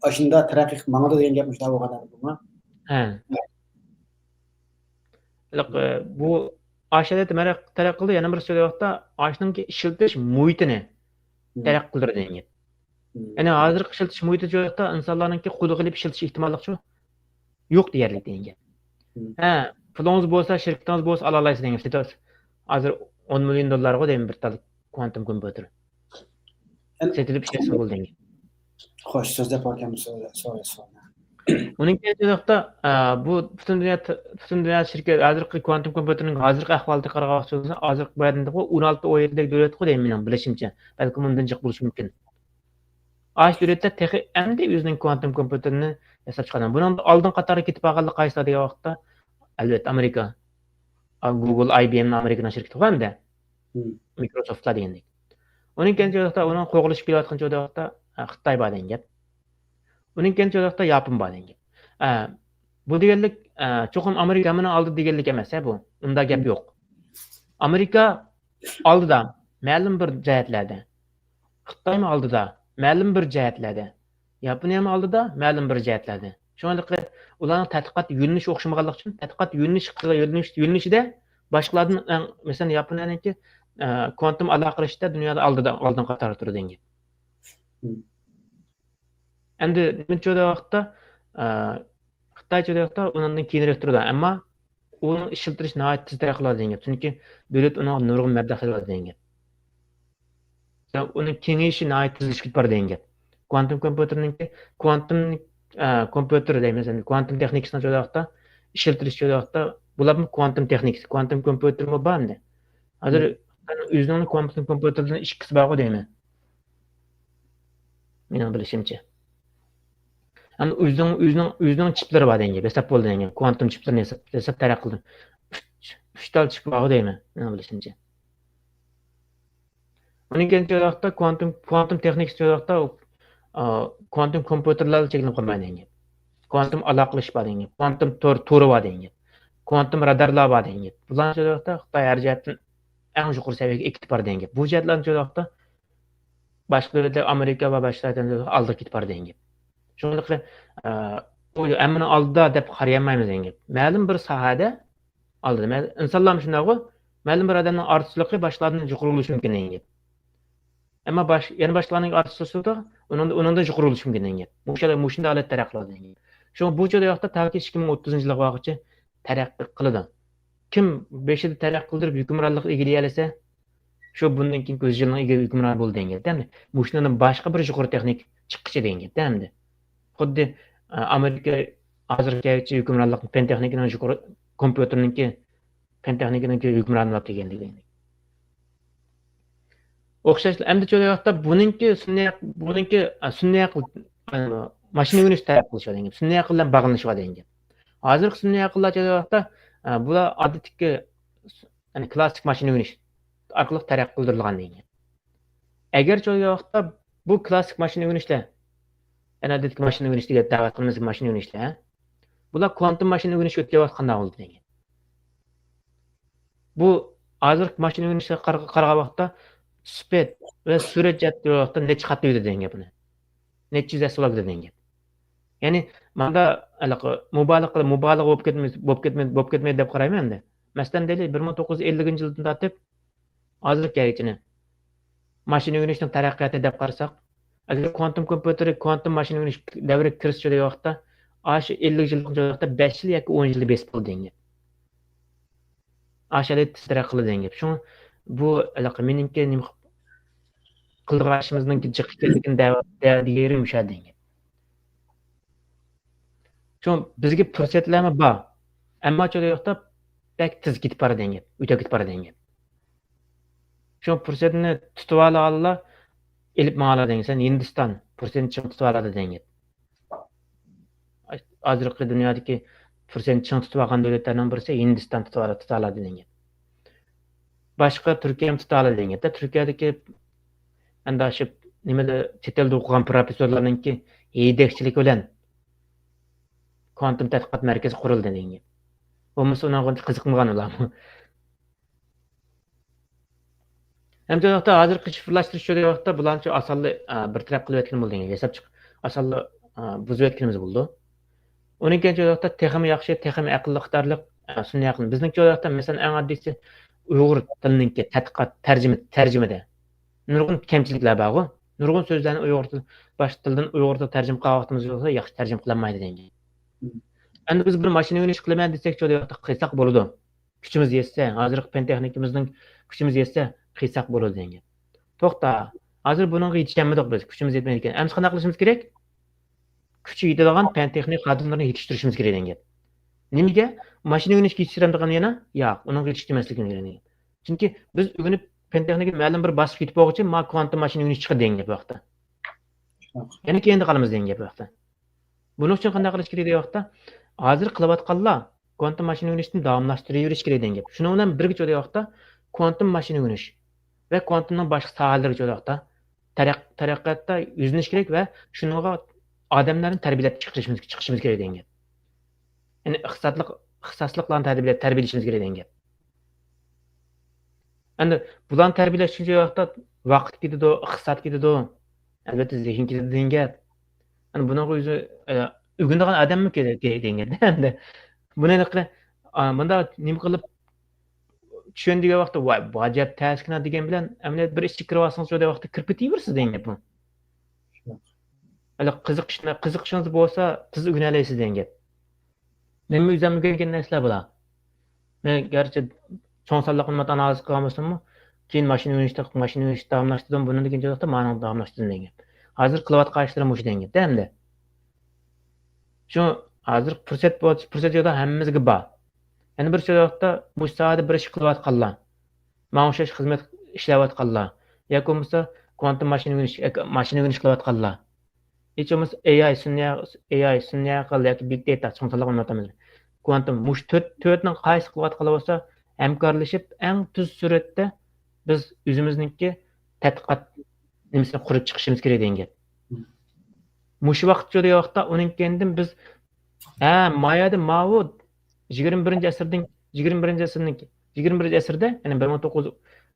ئاشۇنداق تەرەققىي قىلىپ ماڭىدۇ دېگەن گەپ مۇشۇنداق بولغان بۇمۇ. ھە. ھېلىقى، بۇ ئاشۇ ھالەتتە مەرە-، تەرەققىي قىلدى، يەنە بىر سۆزلەپ ۋاقىتتا ئاشۇنىڭكى ئىشلىتىش مۇھىتىنى تەرەققىي قىلدۇرىدۇ دېگەن گەپ. يەنى ھازىرقى ئىشلىتىش مۇھىتى شۇ ۋاقىتتا ئىنسانلارنىڭكى قولىغا ئېلىپ ئىشلىتىش ئېھتىماللىقى شۇ يوق دېيەرلىك دېگەن گەپ. ھە، پۇلىڭىز بولسا، شىركىتىڭىز بولسا ئالالايسىز دېگەن گەپ. ھازىر ئون مىليون دوللارغۇ دەيمەن بىر تال كوانتوم كومپيۇتېر. سېتىلىپ ئىشلەتسە بولدى دېگەن گەپ. خوش، سۆزلەپ باركەن، سورى، سورى، سورى. ئۇنىڭ كەينىدە، ئە، بۇ پۈتۈن دۇنيا، پۈتۈن دۇنيا شىركەت، ھازىرقى كوانتوم كومپيۇتېرنىڭ ھازىرقى ئەھۋالىدا قارىغان ۋاقتىمىزدا، ھازىرقى بۇ يەردىكى ئون ئالتە، ئون يەتتىدەك دۆلەتقۇ دەيمەن مېنىڭ بىلىشىمچە. بەلكىم ئۇندىن جىق بولۇشى مۇمكىن. ئاشۇ دۆلەتلەر تېخى ئەمدى ئۆزىنىڭ كوانتوم كومپيۇتېرىنى ياساپ چىقارغان. بۇنىڭدا ئالدىن قاتارغا كېتىپ بارغانلار قايسىلار دېگەن ۋاقىتتا، ئەلۋەتتە، ئامېرىكا. گوگل، ئاي بى ئېم ئامېرىكىنىڭ شىركىتى بار ئەمدى. مىكروسوفتلار دېگەندەك. ئۇنىڭ كەينىدىكى ۋاقىتتا، ئۇنىڭ قوغلىشىپ كېلىۋاتقان چوغدا ۋاقىتتا، ئە، خىتاي بار دېگەن گەپ. ئۇنىڭ كەينىدىكى ۋاقىتتا ياپون بار دېگەن گەپ. ئە، بۇ دېگەنلىك، ئە، چوقۇم ئامېرىكا ھەممىنىڭ ئالدىدا دېگەنلىك ئەمەس، ھە، بۇ. ئۇنداق گەپ يوق. ئامېرىكا ئالدىدا، مەلۇم بىر جەھەتلەردە. خىتايمۇ ئالدىدا، مەلۇم بىر جەھەتلەردە. ياپونىيەمۇ ئالدىدا، مەلۇم بىر جەھەتلەردە. شۇڭا ھېلىقى ئۇلارنىڭ تەتقىقات يۆنىلىشى ئوخشىمىغانلىقى ئۈچۈن، تەتقىقات يۆنىلىش، يۆنىلىش، يۆنىلىشىدە باشقىلاردىن ئەڭ، مەسىلەن، ياپونىيەنىڭكى، ئە، كوانتوم ئالاقىلىشىشتا دۇنيادا ئالدىدا، ئالدىنقى قاتاردا تۇرىدۇ دېگەن گەپ. ئەمدى نېمە دېگەن ۋاقىتتا، ئە، خىتاي دېگەن ۋاقىتتا ئۇنىڭدىن كېيىنرەك تۇرىدۇ. ئەمما ئۇنىڭ ئىشلىتىلىشى ناھايىتى تېز تەرەققىي قىلىدۇ دېگەن گەپ. چۈنكى دۆلەت ئۇنىڭغا نۇرغۇن مەبلەغ سېلىۋاتىدۇ دېگەن گەپ. ئۇنىڭ كېڭىيىشى ناھايىتى تېزلىشىپ بارىدۇ دېگەن گەپ. كوانتوم كومپيۇتېرنىڭكى، كوانتوم، ئە، كومپيۇتېر دەيمىز، ئەمدى كوانتوم تېخنىكىسىنى چوغدا ۋاقىتتا، ئىشلىتىلىشى چوغدا ۋاقىتتا، بۇلارمۇ كوانتوم تېخنىكىسى، كوانتوم كومپيۇتېرمۇ بار ئەمدى. ھازىر ئۆزىنىڭ كوانتوم كومپيۇتېردىن ئىككىسى بارغۇ دەيمەن. مېنىڭ بىلىشىمچە. ئەمدى ئۆزىنىڭ، ئۆزىنىڭ، ئۆزىنىڭ چىپلىرى بار دېگەن گەپ، ياساپ بولدى دېگەن گەپ. كوانتوم چىپلىرىنى ياساپ، ياساپ تەرەققىي قىلدى. ئۈچ، ئۈچ تال چىپ بارغۇ دەيمەن، مېنىڭ بىلىشىمچە. ئۇنىڭ كەينىدىكى ۋاقىتتا كوانتوم، كوانتوم تېخنىكىسى ۋاقىتتا، ئا، كوانتوم كومپيۇتېرلارلا چەكلىنىپ قالمايدۇ دېگەن گەپ. كوانتوم ئالاقىلىشىش بار دېگەن گەپ. كوانتوم تور، تورى بار دېگەن گەپ. كوانتوم رادارلار بار دېگەن گەپ. بۇلارنى چوغدا ۋاقىتتا خىتاي ھەر جەھەتتىن ئەڭ يۇقىرى سەۋىيەگە ئېكىتىپ بار دېگەن گەپ. بۇ جەھەتلەرنى چوغدا ۋاقىتتا باشقا دۆلەتلەر، ئامېرىكا ۋە باشقا دۆلەتلەر ئالدىغا كېتىپ بارىدۇ دېگەن گەپ. شۇڭا، ئە، بۇ ھەممىنىڭ ئالدىدا دەپ قارىيالمايمىز دېگەن گەپ. مەلۇم بىر ساھەدە ئالدىدا. مە-، ئىنسانلارمۇ شۇنداقغۇ، مەلۇم بىر ئادەمنىڭ ئارتۇقچىلىقى باشقىلاردىن يۇقىرى بولۇشى مۇمكىن دېگەن گەپ. ئەمما باش-، يەنە باشقىلارنىڭ ئارتۇقچىلىقى ئۇنىڭ، ئۇنىڭدىن يۇقىرى بولۇشى مۇمكىن دېگەن گەپ. مۇشۇ، مۇشۇنداق ھالەت تەرەققىي قىلىدۇ دېگەن گەپ. شۇڭا بۇ چاغدا تاكى ئىككى مىڭ ئوتتۇزىنچى يىلغا بارغۇچە تەرەققىي قىلىدۇ. كىم بېشىدا تەرەققىي قىلدۇرۇپ ھۆكۈمرانلىقنى ئىگىلىيەلىسە، شۇ بۇندىن كېيىنكى يۈز يىلنىڭ ئىگە ھۆكۈمرانى بولدى دېگەن گەپ. مۇشۇنىڭدىن باشقا بىر يۇقىرى تېخنىك چىققىچە دېگەن گەپ ئەمدى. خۇددى، ئە، ئامېرىكا ھازىرغىچە ھۆكۈمرانلىق پەن تېخنىكىنىڭ يۇقىرى، كومپيۇتېرنىڭكى، پەن تېخنىكىنىڭكى ھۆكۈمرانى بولۇپ كەلگەن دېگەن. ئوخشاش، ئەمدى شۇ ۋاقىتتا بۇنىڭكى سۈنئىي، بۇنىڭكى، ئە، سۈنئىي ئەقىل، ئە، ماشىنا ئۆگىنىش تەرەققىي قىلىشى دېگەن گەپ. سۈنئىي ئەقىل بىلەن باغلىنىشى دېگەن گەپ. ھازىرقى سۈنئىي ئەقىللەر شۇ ۋاقىتتا، ئە، بۇلار ئادەتتىكى، يەنى كلاسسىك ماشىنا ئۆگىنىش ئارقىلىق تەرەققىي قىلدۇرۇلغان دېگەن. ئەگەر شۇ ۋاقىتتا بۇ كلاسسىك ماشىنا ئۆگىنىشلەر، يەنى ئادەتتىكى ماشىنا ئۆگىنىش دېگەن دەۋاتقىنىمىز ماشىنا ئۆگىنىشلەر، بۇلار كوانتوم ماشىنا ئۆگىنىشكە ئۆتكەن ۋاقىت قانداق بولىدۇ دېگەن. بۇ ھازىرقى ماشىنا ئۆگىنىشكە قارىغان ۋاقىتتا سۈپەت ۋە سۈرئەت جەھەتتە ۋاقىتتا نەچچە قات ئۆتىدۇ دېگەن گەپ بۇنى. نەچچە يۈز ئەسلىك دېگەن گەپ. يەنى ماندا ھېلىقى مۇبالىغە قىلىپ، مۇبالىغە بولۇپ كەتمەس، بولۇپ كەتمەيدۇ، بولۇپ كەتمەيدۇ دەپ قارايمەن ئەمدى. مەسىلەن، دەيلى، بىر مىڭ توققۇز يۈز ئەللىكىنچى يىلدىن تارتىپ ھازىرغىچە ماشىنا ئۆگىنىشنىڭ تەرەققىياتىنى دەپ قارىساق، ئەگەر كوانتوم كومپيۇتېرى، كوانتوم ماشىنا ئۆگىنىش دەۋرىگە كىرسە شۇ ۋاقىتتا، ئاشۇ ئەللىك يىللىق ۋاقىتتا بەش يىل ياكى ئون يىلدا بېسىپ بولىدۇ دېگەن گەپ. ئاشۇ ھالەتتە تېز تەرەققىي قىلىدۇ دېگەن گەپ. شۇڭا بۇ ھېلىقى مېنىڭكى نېمە قىلىدىغان ئىشىمىزنىڭكى جىق ئىكەنلىكىنى دەۋ-، دەۋ-، دېگەن يېرىم شۇ دېگەن گەپ. شۇ بىزگە پۇرسەتلەرمۇ بار. ئەمما شۇ ۋاقىتتا بەك تېز كېتىپ بارىدۇ دېگەن گەپ، ئۆتۈپ كېتىپ بارىدۇ دېگەن گەپ. شۇ پۇرسەتنى تۇتۇۋالغانلار ئېلىپ ماڭالار دېگەن. سەن ھىندىستان پۇرسەتنى چىڭ تۇتۇۋالىدۇ دېگەن گەپ. ھازىرقى دۇنيادىكى پۇرسەتنى چىڭ تۇتۇۋالغان دۆلەتلەرنىڭ بىرسى ھىندىستان تۇتۇۋالىدۇ، تۇتۇۋالىدۇ دېگەن گەپ. باشقا تۈركىيەمۇ تۇتالىدى دېگەن گەپتە. تۈركىيەدىكى ئەندى شۇ نېمىدە چەت ئەلدە ئوقۇغان پروفېسسورلارنىڭكى يېتەكچىلىكى بىلەن كوانتوم تەتقىقات مەركىزى قۇرۇلدى دېگەن گەپ. بولمىسا ئۇنىڭغا قىزىقمىغان ئۇلارمۇ. ئەمدى ۋاقىتتا ھازىرقى شىفىرلاشتۇرۇش شۇ ۋاقىتتا بۇلارنى شۇ ئاسانلا، ئا، بىر تەرەپ قىلىۋەتكىلى بولىدۇ دېگەن، ياساپ چىق-، ئاسانلا، ئا، بۇزۇۋەتكىلىمىز بولىدۇ. ئۇنىڭ كېيىن شۇ ۋاقىتتا تېخىمۇ ياخشى، تېخىمۇ ئەقىللىق ئىقتىدارلىق، ئا، سۈنئىي ئەقىل. بىزنىڭ شۇ ۋاقىتتا، مەسىلەن، ئەڭ ئاددىيسى ئۇيغۇر تىلىنىڭكى تەتقىقات، تەرجىمە، تەرجىمىدە نۇرغۇن كەمچىلىكلەر بارغۇ. نۇرغۇن سۆزلەرنى ئۇيغۇر تىل، باشقا تىلدىن ئۇيغۇر تىلىغا تەرجىمە قىلغان ۋاقتىمىز بولسا ياخشى تەرجىمە قىلالمايدۇ دېگەن. ئەمدى بىز بىر ماشىنا ئۆگىنىش قىلىمەن دېسەك، شۇ ۋاقىتتا قىلساق بولىدۇ. كۈچىمىز يەتسە، ھازىرقى پەن تېخنىكىمىزنىڭ كۈچىمىز يەتسە، قىلساق بولىدۇ دېگەن. توختا، ھازىر بۇنىڭغا يېتىشەلمىدۇق بىز، كۈچىمىز يەتمەيدىكەن. ئەمدى قانداق قىلىشىمىز كېرەك؟ كۈچى يېتىدىغان پەن تېخنىك خادىملىرىنى يېتىشتۈرۈشىمىز كېرەك دېگەن گەپ. نېمىگە؟ ماشىنا ئۆگىنىشكە يېتىشتۈرەمدىغان يەنە؟ ياق، ئۇنىڭغا يېتىشتۈرمەسلىكىمىز كېرەك دېگەن. چۈنكى بىز ئۆگىنىپ، پەن تېخنىكا مەلۇم بىر باسقۇچقا يېتىپ بولغۇچە، ما كوانتوم ماشىنا ئۆگىنىش چىقىدۇ دېگەن گەپ بۇ ۋاقىتتا. يەنە كەينىدە قالىمىز دېگەن گەپ بۇ ۋاقىتتا. بۇنىڭ ئۈچۈن قانداق قىلىش كېرەك دېگەن ۋاقىتتا، ھازىر قىلىۋاتقانلار كوانتوم ماشىنا ئۆگىنىشنى داۋاملاشتۇرۇۋېرىش كېرەك دېگەن گەپ. شۇنىڭ بىلەن بىرگە چۈشىدىغان ۋاقىتتا، كوانتوم ماشىنا ئۆگىنىش ۋە كوانتومنىڭ باشقا ساھەلىرىگە چۈشىدىغان ۋاقىتتا، تەرەق-، تەرەققىياتتا يۈزلىنىش كېرەك ۋە شۇنىڭغا ئادەملەرنى تەربىيەلەپ چىقىرىشىمىز، چىقىشىمىز كېرەك دېگەن گەپ. يەنى ئىختىساسلىق، ئىختىساسلىقلارنى تەربىيەلەپ، تەربىيەلىشىمىز كېرەك دېگەن گەپ. ئەمدى بۇلارنى تەربىيەلەش ئۈچۈن ۋاقىت كېتىدۇ، ئىقتىساد كېتىدۇ، ئەلۋەتتە زېھىن كېتىدۇ دېگەن گەپ. ئەمدى بۇنىڭغا ئۆزى، ئە، ئۆگىنىدىغان ئادەممۇ كېرەك دېگەن گەپ. ئەمدى بۇنى نېمە قىلىپ، ئا، مۇنداق نېمە قىلىپ چۈشەندۈرگەن ۋاقىتتا، ۋاي، بۇ ئەجەب تەسكىنا دېگەن بىلەن، ئەمەلىيەتتە بىر ئىشقا كىرىۋالسىڭىز، شۇ ۋاقىتتا كىرىپ كېتىۋېرىسىز دېگەن گەپ بۇ. ھېلى قىزىقىش-، قىزىقىشىڭىز بولسا، تېز ئۆگىنەلەيسىز دېگەن گەپ. مەنمۇ ئۆزۈم ئۆگەنگەن نەرسىلەر بۇلار. مەن گەرچە چوڭ سانلىق مەلۇمات ئانالىز قىلغان بولساممۇ، كېيىن ماشىنا ئۆگىنىشتە، ماشىنا ئۆگىنىشتە داۋاملاشتۇردۇم، بۇنىڭدىن كېيىن مانا داۋاملاشتۇردۇم دېگەن گەپ. ھازىر قىلىۋاتقان ئىشلىرىم مۇشۇ دېگەن گەپ، ئەمدى. شۇ ھازىر پۇرسەت بولسا، پۇرسەت يولدا ھەممىمىزگە بار. يەنە بىر ۋاقىتتا مۇشۇ ساھەدە بىر ئىش قىلىۋاتقانلار، ماڭا ئوخشاش خىزمەت ئىشلەۋاتقانلار ياكى بولمىسا كوانتوم ماشىنا ئۆگىنىش، ماشىنا ئۆگىنىش قىلىۋاتقانلار، ھېچ بولمىسا ئېي ئاي، سۈنئىي، ئېي ئاي، سۈنئىي ئەقىل ياكى بىگ داتا، چوڭ سانلىق مەلۇمات ئالمىشى، كوانتوم، مۇشۇ تۆت، تۆتنىڭ قايسى قىلىۋاتقانلار بولسا، ھەمكارلىشىپ ئەڭ تېز سۈرئەتتە بىز ئۆزىمىزنىڭكى تەتقىقات نېمىسىنى قۇرۇپ چىقىشىمىز كېرەك دېگەن گەپ. مۇشۇ ۋاقىت شۇ دېگەن ۋاقىتتا ئۇنىڭ كەينىدىن بىز، ھە، مايادا ماۋۇ يىگىرمە بىرىنچى ئەسىردىن، يىگىرمە بىرىنچى ئەسىرنىڭ، يىگىرمە بىرىنچى ئەسىردە، يەنى بىر مىڭ توققۇز يۈز،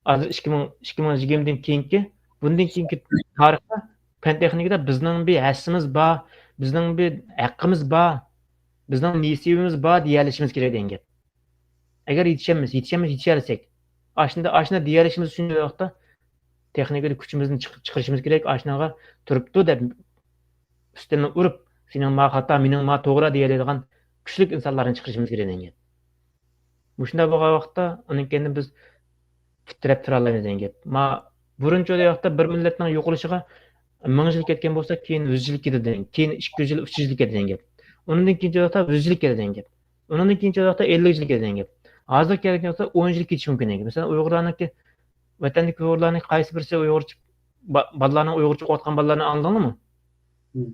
ھازىر ئىككى مىڭ، ئىككى مىڭ يىگىرمىدىن كېيىنكى، بۇندىن كېيىنكى تارىختا پەن تېخنىكىدا بىزنىڭ بىر ھەسسىمىز بار، بىزنىڭ بىر ھەققىمىز بار، بىزنىڭ نېسىۋىمىز بار دېيەلىشىمىز كېرەك دېگەن گەپ. ئەگەر يېتىشەلمىسە، يېتىشەلمىسە، يېتىشەلسەك، ئاشۇنداق، ئاشۇنداق دېيەلىشىمىز ئۈچۈن بۇ ۋاقىتتا تېخنىكىدا كۈچىمىزنى چىق-، چىقىرىشىمىز كېرەك. ئاشۇنىڭغا تۇرۇپتۇ دەپ ئۈستىلىنى ئۇرۇپ، سېنىڭ ما خاتا، مېنىڭ ما توغرا دېيەلەيدىغان كۈچلۈك ئىنسانلارنى چىقىرىشىمىز كېرەك دېگەن گەپ. مۇشۇنداق بولغان ۋاقىتتا ئۇنىڭ كەينىدىن بىز پۇت تىرەپ تۇرالايمىز دېگەن گەپ. ما بۇرۇنچە ۋاقىتتا بىر مىللەتنىڭ يوقىلىشىغا مىڭ يىل كەتكەن بولسا، كېيىن يۈز يىل كېتىدۇ دېگەن، كېيىن ئىككى يۈز يىل، ئۈچ يۈز يىل كېتىدۇ دېگەن گەپ. ئۇنىڭدىن كېيىنچە ۋاقىتتا يۈز يىل كېتىدۇ دېگەن گەپ. ئۇنىڭدىن كېيىنچە ۋاقىتتا ئەللىك يىل كېتىدۇ دېگەن گەپ. ھازىر كەلگەن ۋاقىتتا ئون يىل كېتىشى مۇمكىن دېگەن گەپ. مەسىلەن، ئۇيغۇرلارنىڭكى، ۋەتەندىكى ئۇيغۇرلارنىڭ قايسى بىرسى ئۇيغۇرچە، با-، بالىلارنىڭ ئۇيغۇرچە ئوقۇۋاتقان بالىلارنى ئاڭلىدىڭلارمۇ؟ مم.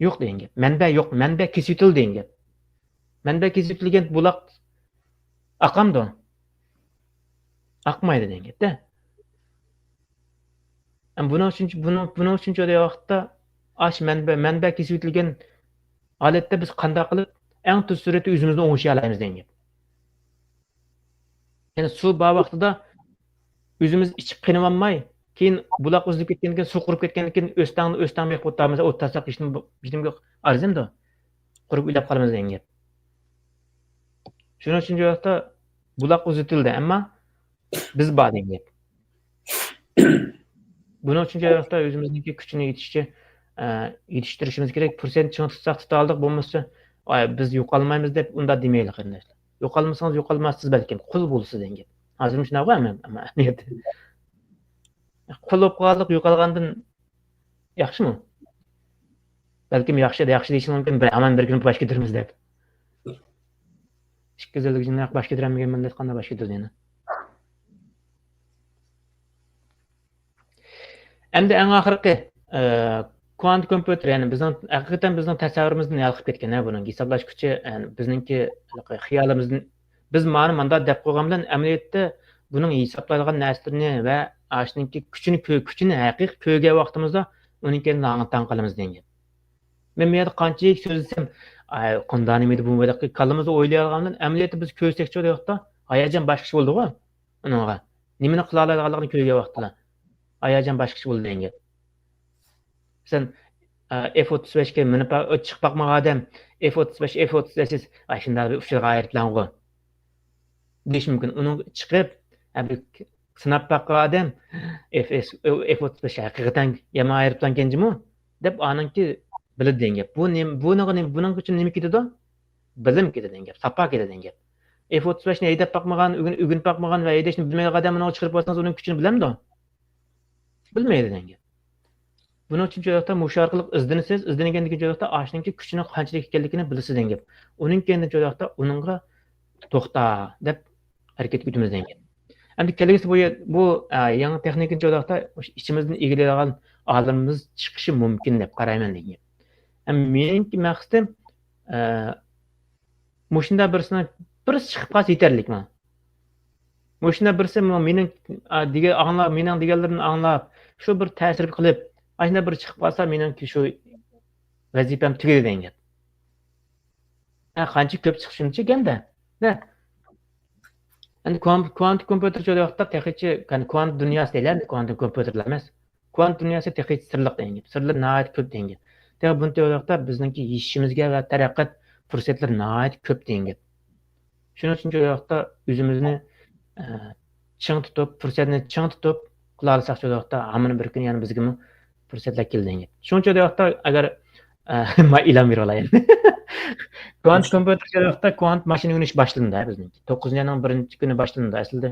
يوق دېگەن گەپ. مەنبە يوق، مەنبە كېسىۋېتىلدى دېگەن گەپ. مەنبە كېسىۋېتىلگەن بۇلاق ئاقامدۇ؟ ئاقمايدۇ دېگەن گەپتە. ئەم، بۇنىڭ ئۈچۈن، بۇنىڭ، بۇنىڭ ئۈچۈن شۇ ۋاقىتتا ئاش مەنبە، مەنبە كېسىۋېتىلگەن ھالەتتە بىز قانداق قىلىپ ئەڭ تېز سۈرئەتتە ئۆزىمىزنى ئوڭشىيالايمىز دېگەن گەپ. يەنى سۇ بار ۋاقتىدا ئۆزىمىز ئىچىپ قېنىۋالماي، كېيىن بۇلاق ئۈزۈلۈپ كەتكەندىن كېيىن، سۇ قۇرۇپ كەتكەندىن كېيىن، ئۆستەڭنى، ئۆستەڭ بېقىپ ئولتۇرمىسا، ئوت تاسلاپ كېتىشتىن بۇ-، بىزنىڭ ئارزىمدۇ؟ قۇرۇپ ئۆلۈپ قالىمىز دېگەن گەپ. شۇنىڭ ئۈچۈن شۇ ۋاقىتتا بۇلاق ئۈزۈتۈلدى، ئەمما بىز بار دېگەن گەپ. بۇنىڭ ئۈچۈن شۇ ۋاقىتتا ئۆزىمىزنىڭكى كۈچىنى يېتىشىچە، ئە، يېتىشتۈرۈشىمىز كېرەك. پۇرسەتنى چىڭ تۇتساق تۇتالدۇق، بولمىسا، ئاي، بىز يوقالمايمىز دەپ ئۇنداق دېمەيلى، قېرىنداشلار. يوقالمىسىڭىز يوقالماستىز بەلكىم، قۇل بولىسىز دېگەن گەپ. ھازىرمۇ شۇنداققۇ ئەمما، ئەمما ئەمەلىيەتتە. قۇل بولۇپ قالدۇق، يوقالغاندىن ياخشىمۇ؟ بەلكىم ياخشى، ياخشى دېيىشىڭىز مۇمكىن، بىر ھامان بىر كۈنى باش كۆتۈرىمىز دەپ. ئىككى يۈز ئەللىك يىلدىن باش كۆتۈرەلمىگەن مىللەت قانداق باش كۆتۈرىدۇ يەنە؟ ئەمدى ئەڭ ئاخىرقى، ئە، كۋانت كومپيۇتېر، يەنى بىزنىڭ، ھەقىقەتەن بىزنىڭ تەسەۋۋۇرىمىزدىن ھالقىپ كەتكەن، ھە، بۇنىڭ ھېسابلاش كۈچى، يەنى بىزنىڭكى خىيالىمىزدىن، بىز مانا مۇنداق دەپ قويغان بىلەن، ئەمەلىيەتتە بۇنىڭ ھېسابلايدىغان نەرسىلىرىنى ۋە ئاشۇنىڭكى كۈچىنى كۆ-، كۈچىنى ھەقىقىي كۆرگەن ۋاقتىمىزدا ئۇنىڭ كەينىدىن ھاڭ-تاڭ قالىمىز دېگەن گەپ. مەن بۇ يەردە قانچىلىك سۆزلىسەم، ئاي، قانداق نېمىدى بۇ بۇنداق كاللىمىزدا ئويلايدىغان بىلەن، ئەمەلىيەتتە بىز كۆرسەكچۇ ۋاقىتتا ھاياجان باشقىچە بولىدىغۇ ئۇنىڭغا. نېمىنى قىلالايدىغانلىقىنى كۆرگەن ۋاقتىدا ھاياجان باشقىچە بولىدۇ دېگەن گەپ. سەن، ئا، ئېف ئوتتۇز بەشكە مىنىپ با-، چىقىپ باقمىغان ئادەم، ئېف ئوتتۇز بەش، ئېف ئوتتۇز بەش دېسە، ئاي، شۇنداق بىر ئۇچىدىغان ئايروپىلانغۇ دېيىش مۇمكىن. ئۇنىڭ چىقىپ، ھە، بىر سىناپ باققان ئادەم، ئېف ئېس، ئېف ئوتتۇز بەش ھەقىقەتەن يامان ئايروپىلانكەن جۇمۇ دەپ، ئانىڭكى بىلىدۇ دېگەن گەپ. بۇ نېمە، بۇنىڭغا نېمە، بۇنىڭ ئۈچۈن نېمە كېتىدۇ؟ بىلىم كېتىدۇ دېگەن گەپ، ساپا كېتىدۇ دېگەن گەپ. ئېف ئوتتۇز بەشنى ھەيدەپ باقمىغان، ئۆگىنىپ، ئۆگىنىپ باقمىغان ۋە ھەيدەشنى بىلمەيدىغان ئادەم ئۇنىڭغا چىقىرىپ قويسىڭىز، ئۇنىڭ كۈچىنى بىلەمدۇ؟ بىلمەيدۇ دېگەن گەپ. بۇنىڭ ئۈچۈن شۇ ۋاقىتتا مۇشۇ ئارقىلىق ئىزدىنىسىز، ئىزدەنگەندىن كېيىن شۇ ۋاقىتتا ئاشۇنىڭكى كۈچىنىڭ قانچىلىك ئىكەنلىكىنى بىلىسىز دېگەن گەپ. ئۇنىڭ كەينىدىن شۇ ۋاقىتتا ئۇنىڭغا توختا دەپ ھەرىكەتكە ئۆتىمىز دېگەن گەپ. ئەمدى كەلگۈسى بۇ، بۇ، ئە، يېڭى تېخنىكىنى شۇ ۋاقىتتا ئىچىمىزدىن ئىگىلەيدىغان ئالىمىمىز چىقىشى مۇمكىن دەپ قارايمەن دېگەن گەپ. ئەمما مېنىڭكى مەقسىتىم، ئە، مۇشۇنداق بىرسىنىڭ، بىرسى چىقىپ قالسا يېتەرلىك ماڭا. مۇشۇنداق بىرسى مېنىڭ، ئا، دېگەن ئاڭلاپ، مېنىڭ دېگەنلىرىمنى ئاڭلاپ، شۇ بىر تەسىر قىلىپ، ئاشۇنداق بىر چىقىپ قالسا، مېنىڭكى شۇ ۋەزىپەم تۈگىدى دېگەن گەپ. ھە، قانچە كۆپ چىقىشىنچە گەندە. نە؟ ئەمدى كوان-، كوانت كومپيۇتېر شۇ ۋاقىتتا تېخىچە، يەنى كوانت دۇنياسى دەيلى، ئەمدى كوانت كومپيۇتېرلار ئەمەس. كوانت دۇنياسى تېخىچە سىرلىق دېگەن گەپ. سىرلىرى ناھايىتى كۆپ دېگەن گەپ. تېخى بۇنى تۆۋەن ۋاقىتتا بىزنىڭكى يېشىشىمىزگە ۋە تەرەققىيات پۇرسەتلىرى ناھايىتى كۆپ دېگەن گەپ. شۇنىڭ ئۈچۈن شۇ ۋاقىتتا ئۆزىمىزنى، ئە، چىڭ تۇتۇپ، پۇرسەتنى چىڭ تۇتۇپ قىلالىساق، شۇ ۋاقىتتا ھامان بىر كۈنى يەنە بىزگىمۇ پۇرسەتلەر كېلىدۇ دېگەن گەپ. شۇنىڭ ئۈچۈن شۇ ۋاقىتتا ئەگەر، ئە، ما ئېلان بېرىۋالاي. كوانت كومپيۇتېر شۇ ۋاقىتتا كوانت ماشىنا ئۆگىنىش باشلىنىدۇ بىزنىڭكى. توققۇزىنچى ئاينىڭ بىرىنچى كۈنى باشلىنىدۇ. ئەسلىدە،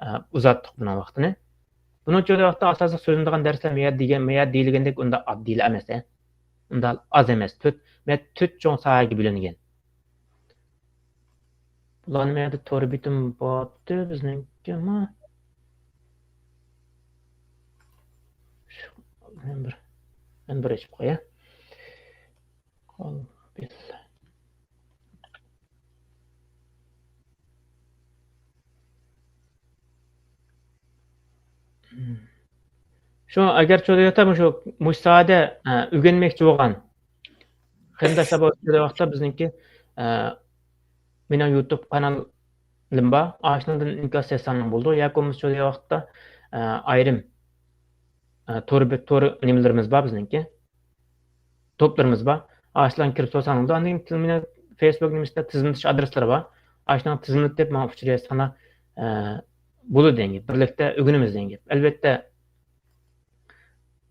ئە، ئۇزارتتۇق بۇنىڭ ۋاقتىنى. بۇنىڭ ئۈچۈن ۋاقىتتا ئاساسلىق سۆزلىنىدىغان دەرسلەر مەيەر دېگەن، مەيەر دېيىلگەندەك ئۇنداق ئاددىيلا ئەمەس، ھە. ئۇنداق ئاز ئەمەس. تۆت، مەيەر تۆت چوڭ ساھەگە بۆلۈنگەن. بۇلارنى مەيەردە تور بېتىم بارتى بىزنىڭكىمۇ. شۇ، مەن بىر، مەن بىر ئېچىپ قوياي. قالبىل. شۇ، ئەگەر شۇ دېگەن مۇشۇ، مۇشۇ ساھەدە، ئە، ئۆگەنمەكچى بولغان قېرىنداشلار بولسا، شۇ ۋاقىتتا بىزنىڭكى، ئە، مېنىڭ يۇتۇب قانالىم بار. ئاشۇنىڭدىن ئىنكاس يازساڭلار بولىدۇ. ياكى بولمىسا شۇ ۋاقىتتا، ئە، ئايرىم، ئە، تور بە-، تور نېمىلىرىمىز بار بىزنىڭكى. توپلىرىمىز بار. ئاشۇلارغا كىرىپ سورىساڭلار بولىدۇ. ئاندىن كېيىن مېنىڭ فېيسبۇك نېمىسىدە تىزىملىتىش ئادرېسلىرى بار. ئاشۇنىڭغا تىزىملىتىپ، ماڭا ئۇچۇر يازساڭلار، ئە، بولىدۇ دېگەن گەپ. بىرلىكتە ئۆگىنىمىز دېگەن گەپ. ئەلۋەتتە،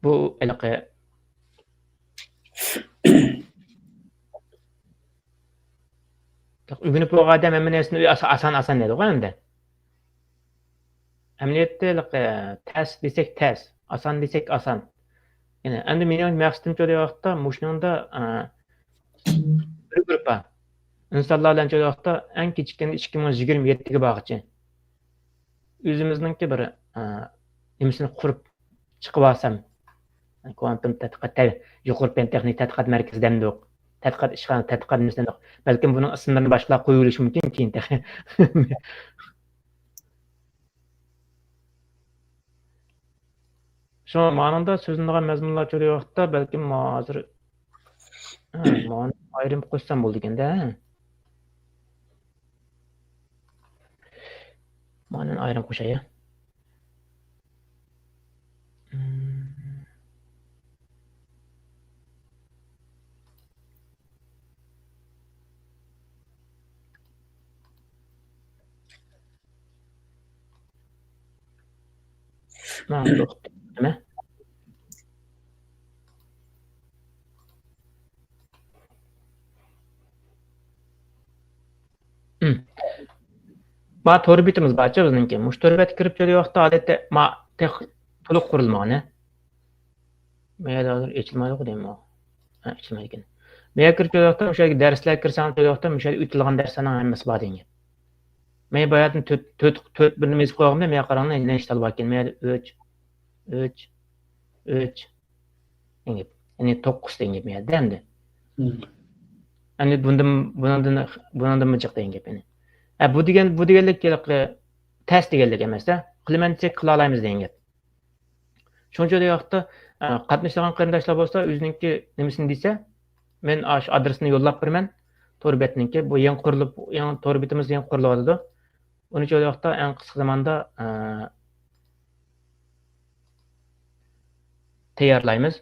بۇ ھېلىقى ئۆگىنىپ بولغان ئادەم ھەممە نەرسىنى ئاسان، ئاسان، ئاسان دەيدىغۇ ئەمدى. ئەمەلىيەتتە، ھېلىقى، تەس دېسەك تەس، ئاسان دېسەك ئاسان. يەنى، ئەمدى مېنىڭ مەقسىتىمچە دېگەن ۋاقىتتا، مۇشۇنىڭدا، ئە، بىر گۇرۇپپا ئىنسانلار بىلەن چۆرە ۋاقىتتا ئەڭ كېچىككەندە ئىككى مىڭ يىگىرمە يەتتىگە بارغۇچە ئۆزىمىزنىڭكى بىر، ئە، نېمىسىنى قۇرۇپ چىقىۋالسام، كۋانتۇم تەتقىقات، تە-، يۇقىرى پەن تېخنىك تەتقىقات مەركىزى دەمدۇق، تەتقىقات ئىشخانا، تەتقىقات نېمىسى دەمدۇق. بەلكىم بۇنىڭ ئىسىملىرىنى باشقىلار قويۇۋېلىشى مۇمكىن كېيىن تېخى. شۇڭا مانىڭدا سۆزلىنىدىغان مەزمۇنلار چۆرە ۋاقىتتا بەلكىم ھازىر، ھە، مانى ئايرىم قوشسام بولىدىكەن-دە. مانىنى ئايرىم قوشاي. مانا بۇ نېمە؟ مم. ما تور بېتىمىز بارچۇ بىزنىڭكى. مۇشۇ تور بەتكە كىرىپ چۆرە ۋاقىتتا ئادەتتە ما تېخ تولۇق قۇرۇلمىغان، ھە؟ مەيەردە ھازىر ئېچىلمايدىغۇ دەيمەن. ھە، ئېچىلمايدىكەن. مەيەر كىرىپ چۆرە ۋاقىتتا مۇشۇ يەرگە دەرسلەر كىرسەڭ چۆرە ۋاقىتتا مۇشۇ يەردە ئۆتۈلىدىغان دەرسلەرنىڭ ھەممىسى بار دېگەن. مەن باياتىن تۆت، تۆت، تۆت بىرنى يېزىپ قويغاندا، مەن قاراڭدا نەچچە تال باركەن. مەيەردە ئۈچ، ئۈچ، ئۈچ دېگەن گەپ. يەنى توققۇز دېگەن گەپ مەيەردە ئەمدى. مم. ئەمدى بۇندىن، بۇنىڭدىن، بۇنىڭدىنمۇ جىق دېگەن گەپ يەنى. ھە، بۇ دېگەن، بۇ دېگەنلىك ھېلىقى تەس دېگەنلىك ئەمەس-دە. قىلىمەن دېسەك قىلالايمىز دېگەن گەپ. شۇنىڭ ئۈچۈن دەيۋاقىتتا، ئە، قاتنىشىدىغان قېرىنداشلار بولسا ئۆزىنىڭكى نېمىسىنى دېسە، مەن ئاشۇ ئادرېسنى يوللاپ بېرىمەن. تور بەتنىڭكى، بۇ يېڭى قۇرۇلۇپ، يېڭى تور بېتىمىز يېڭى قۇرۇلۇۋاتىدۇ. ئۇنى شۇ ۋاقىتتا ئەڭ قىسقا زاماندا، ئە، تەييارلايمىز.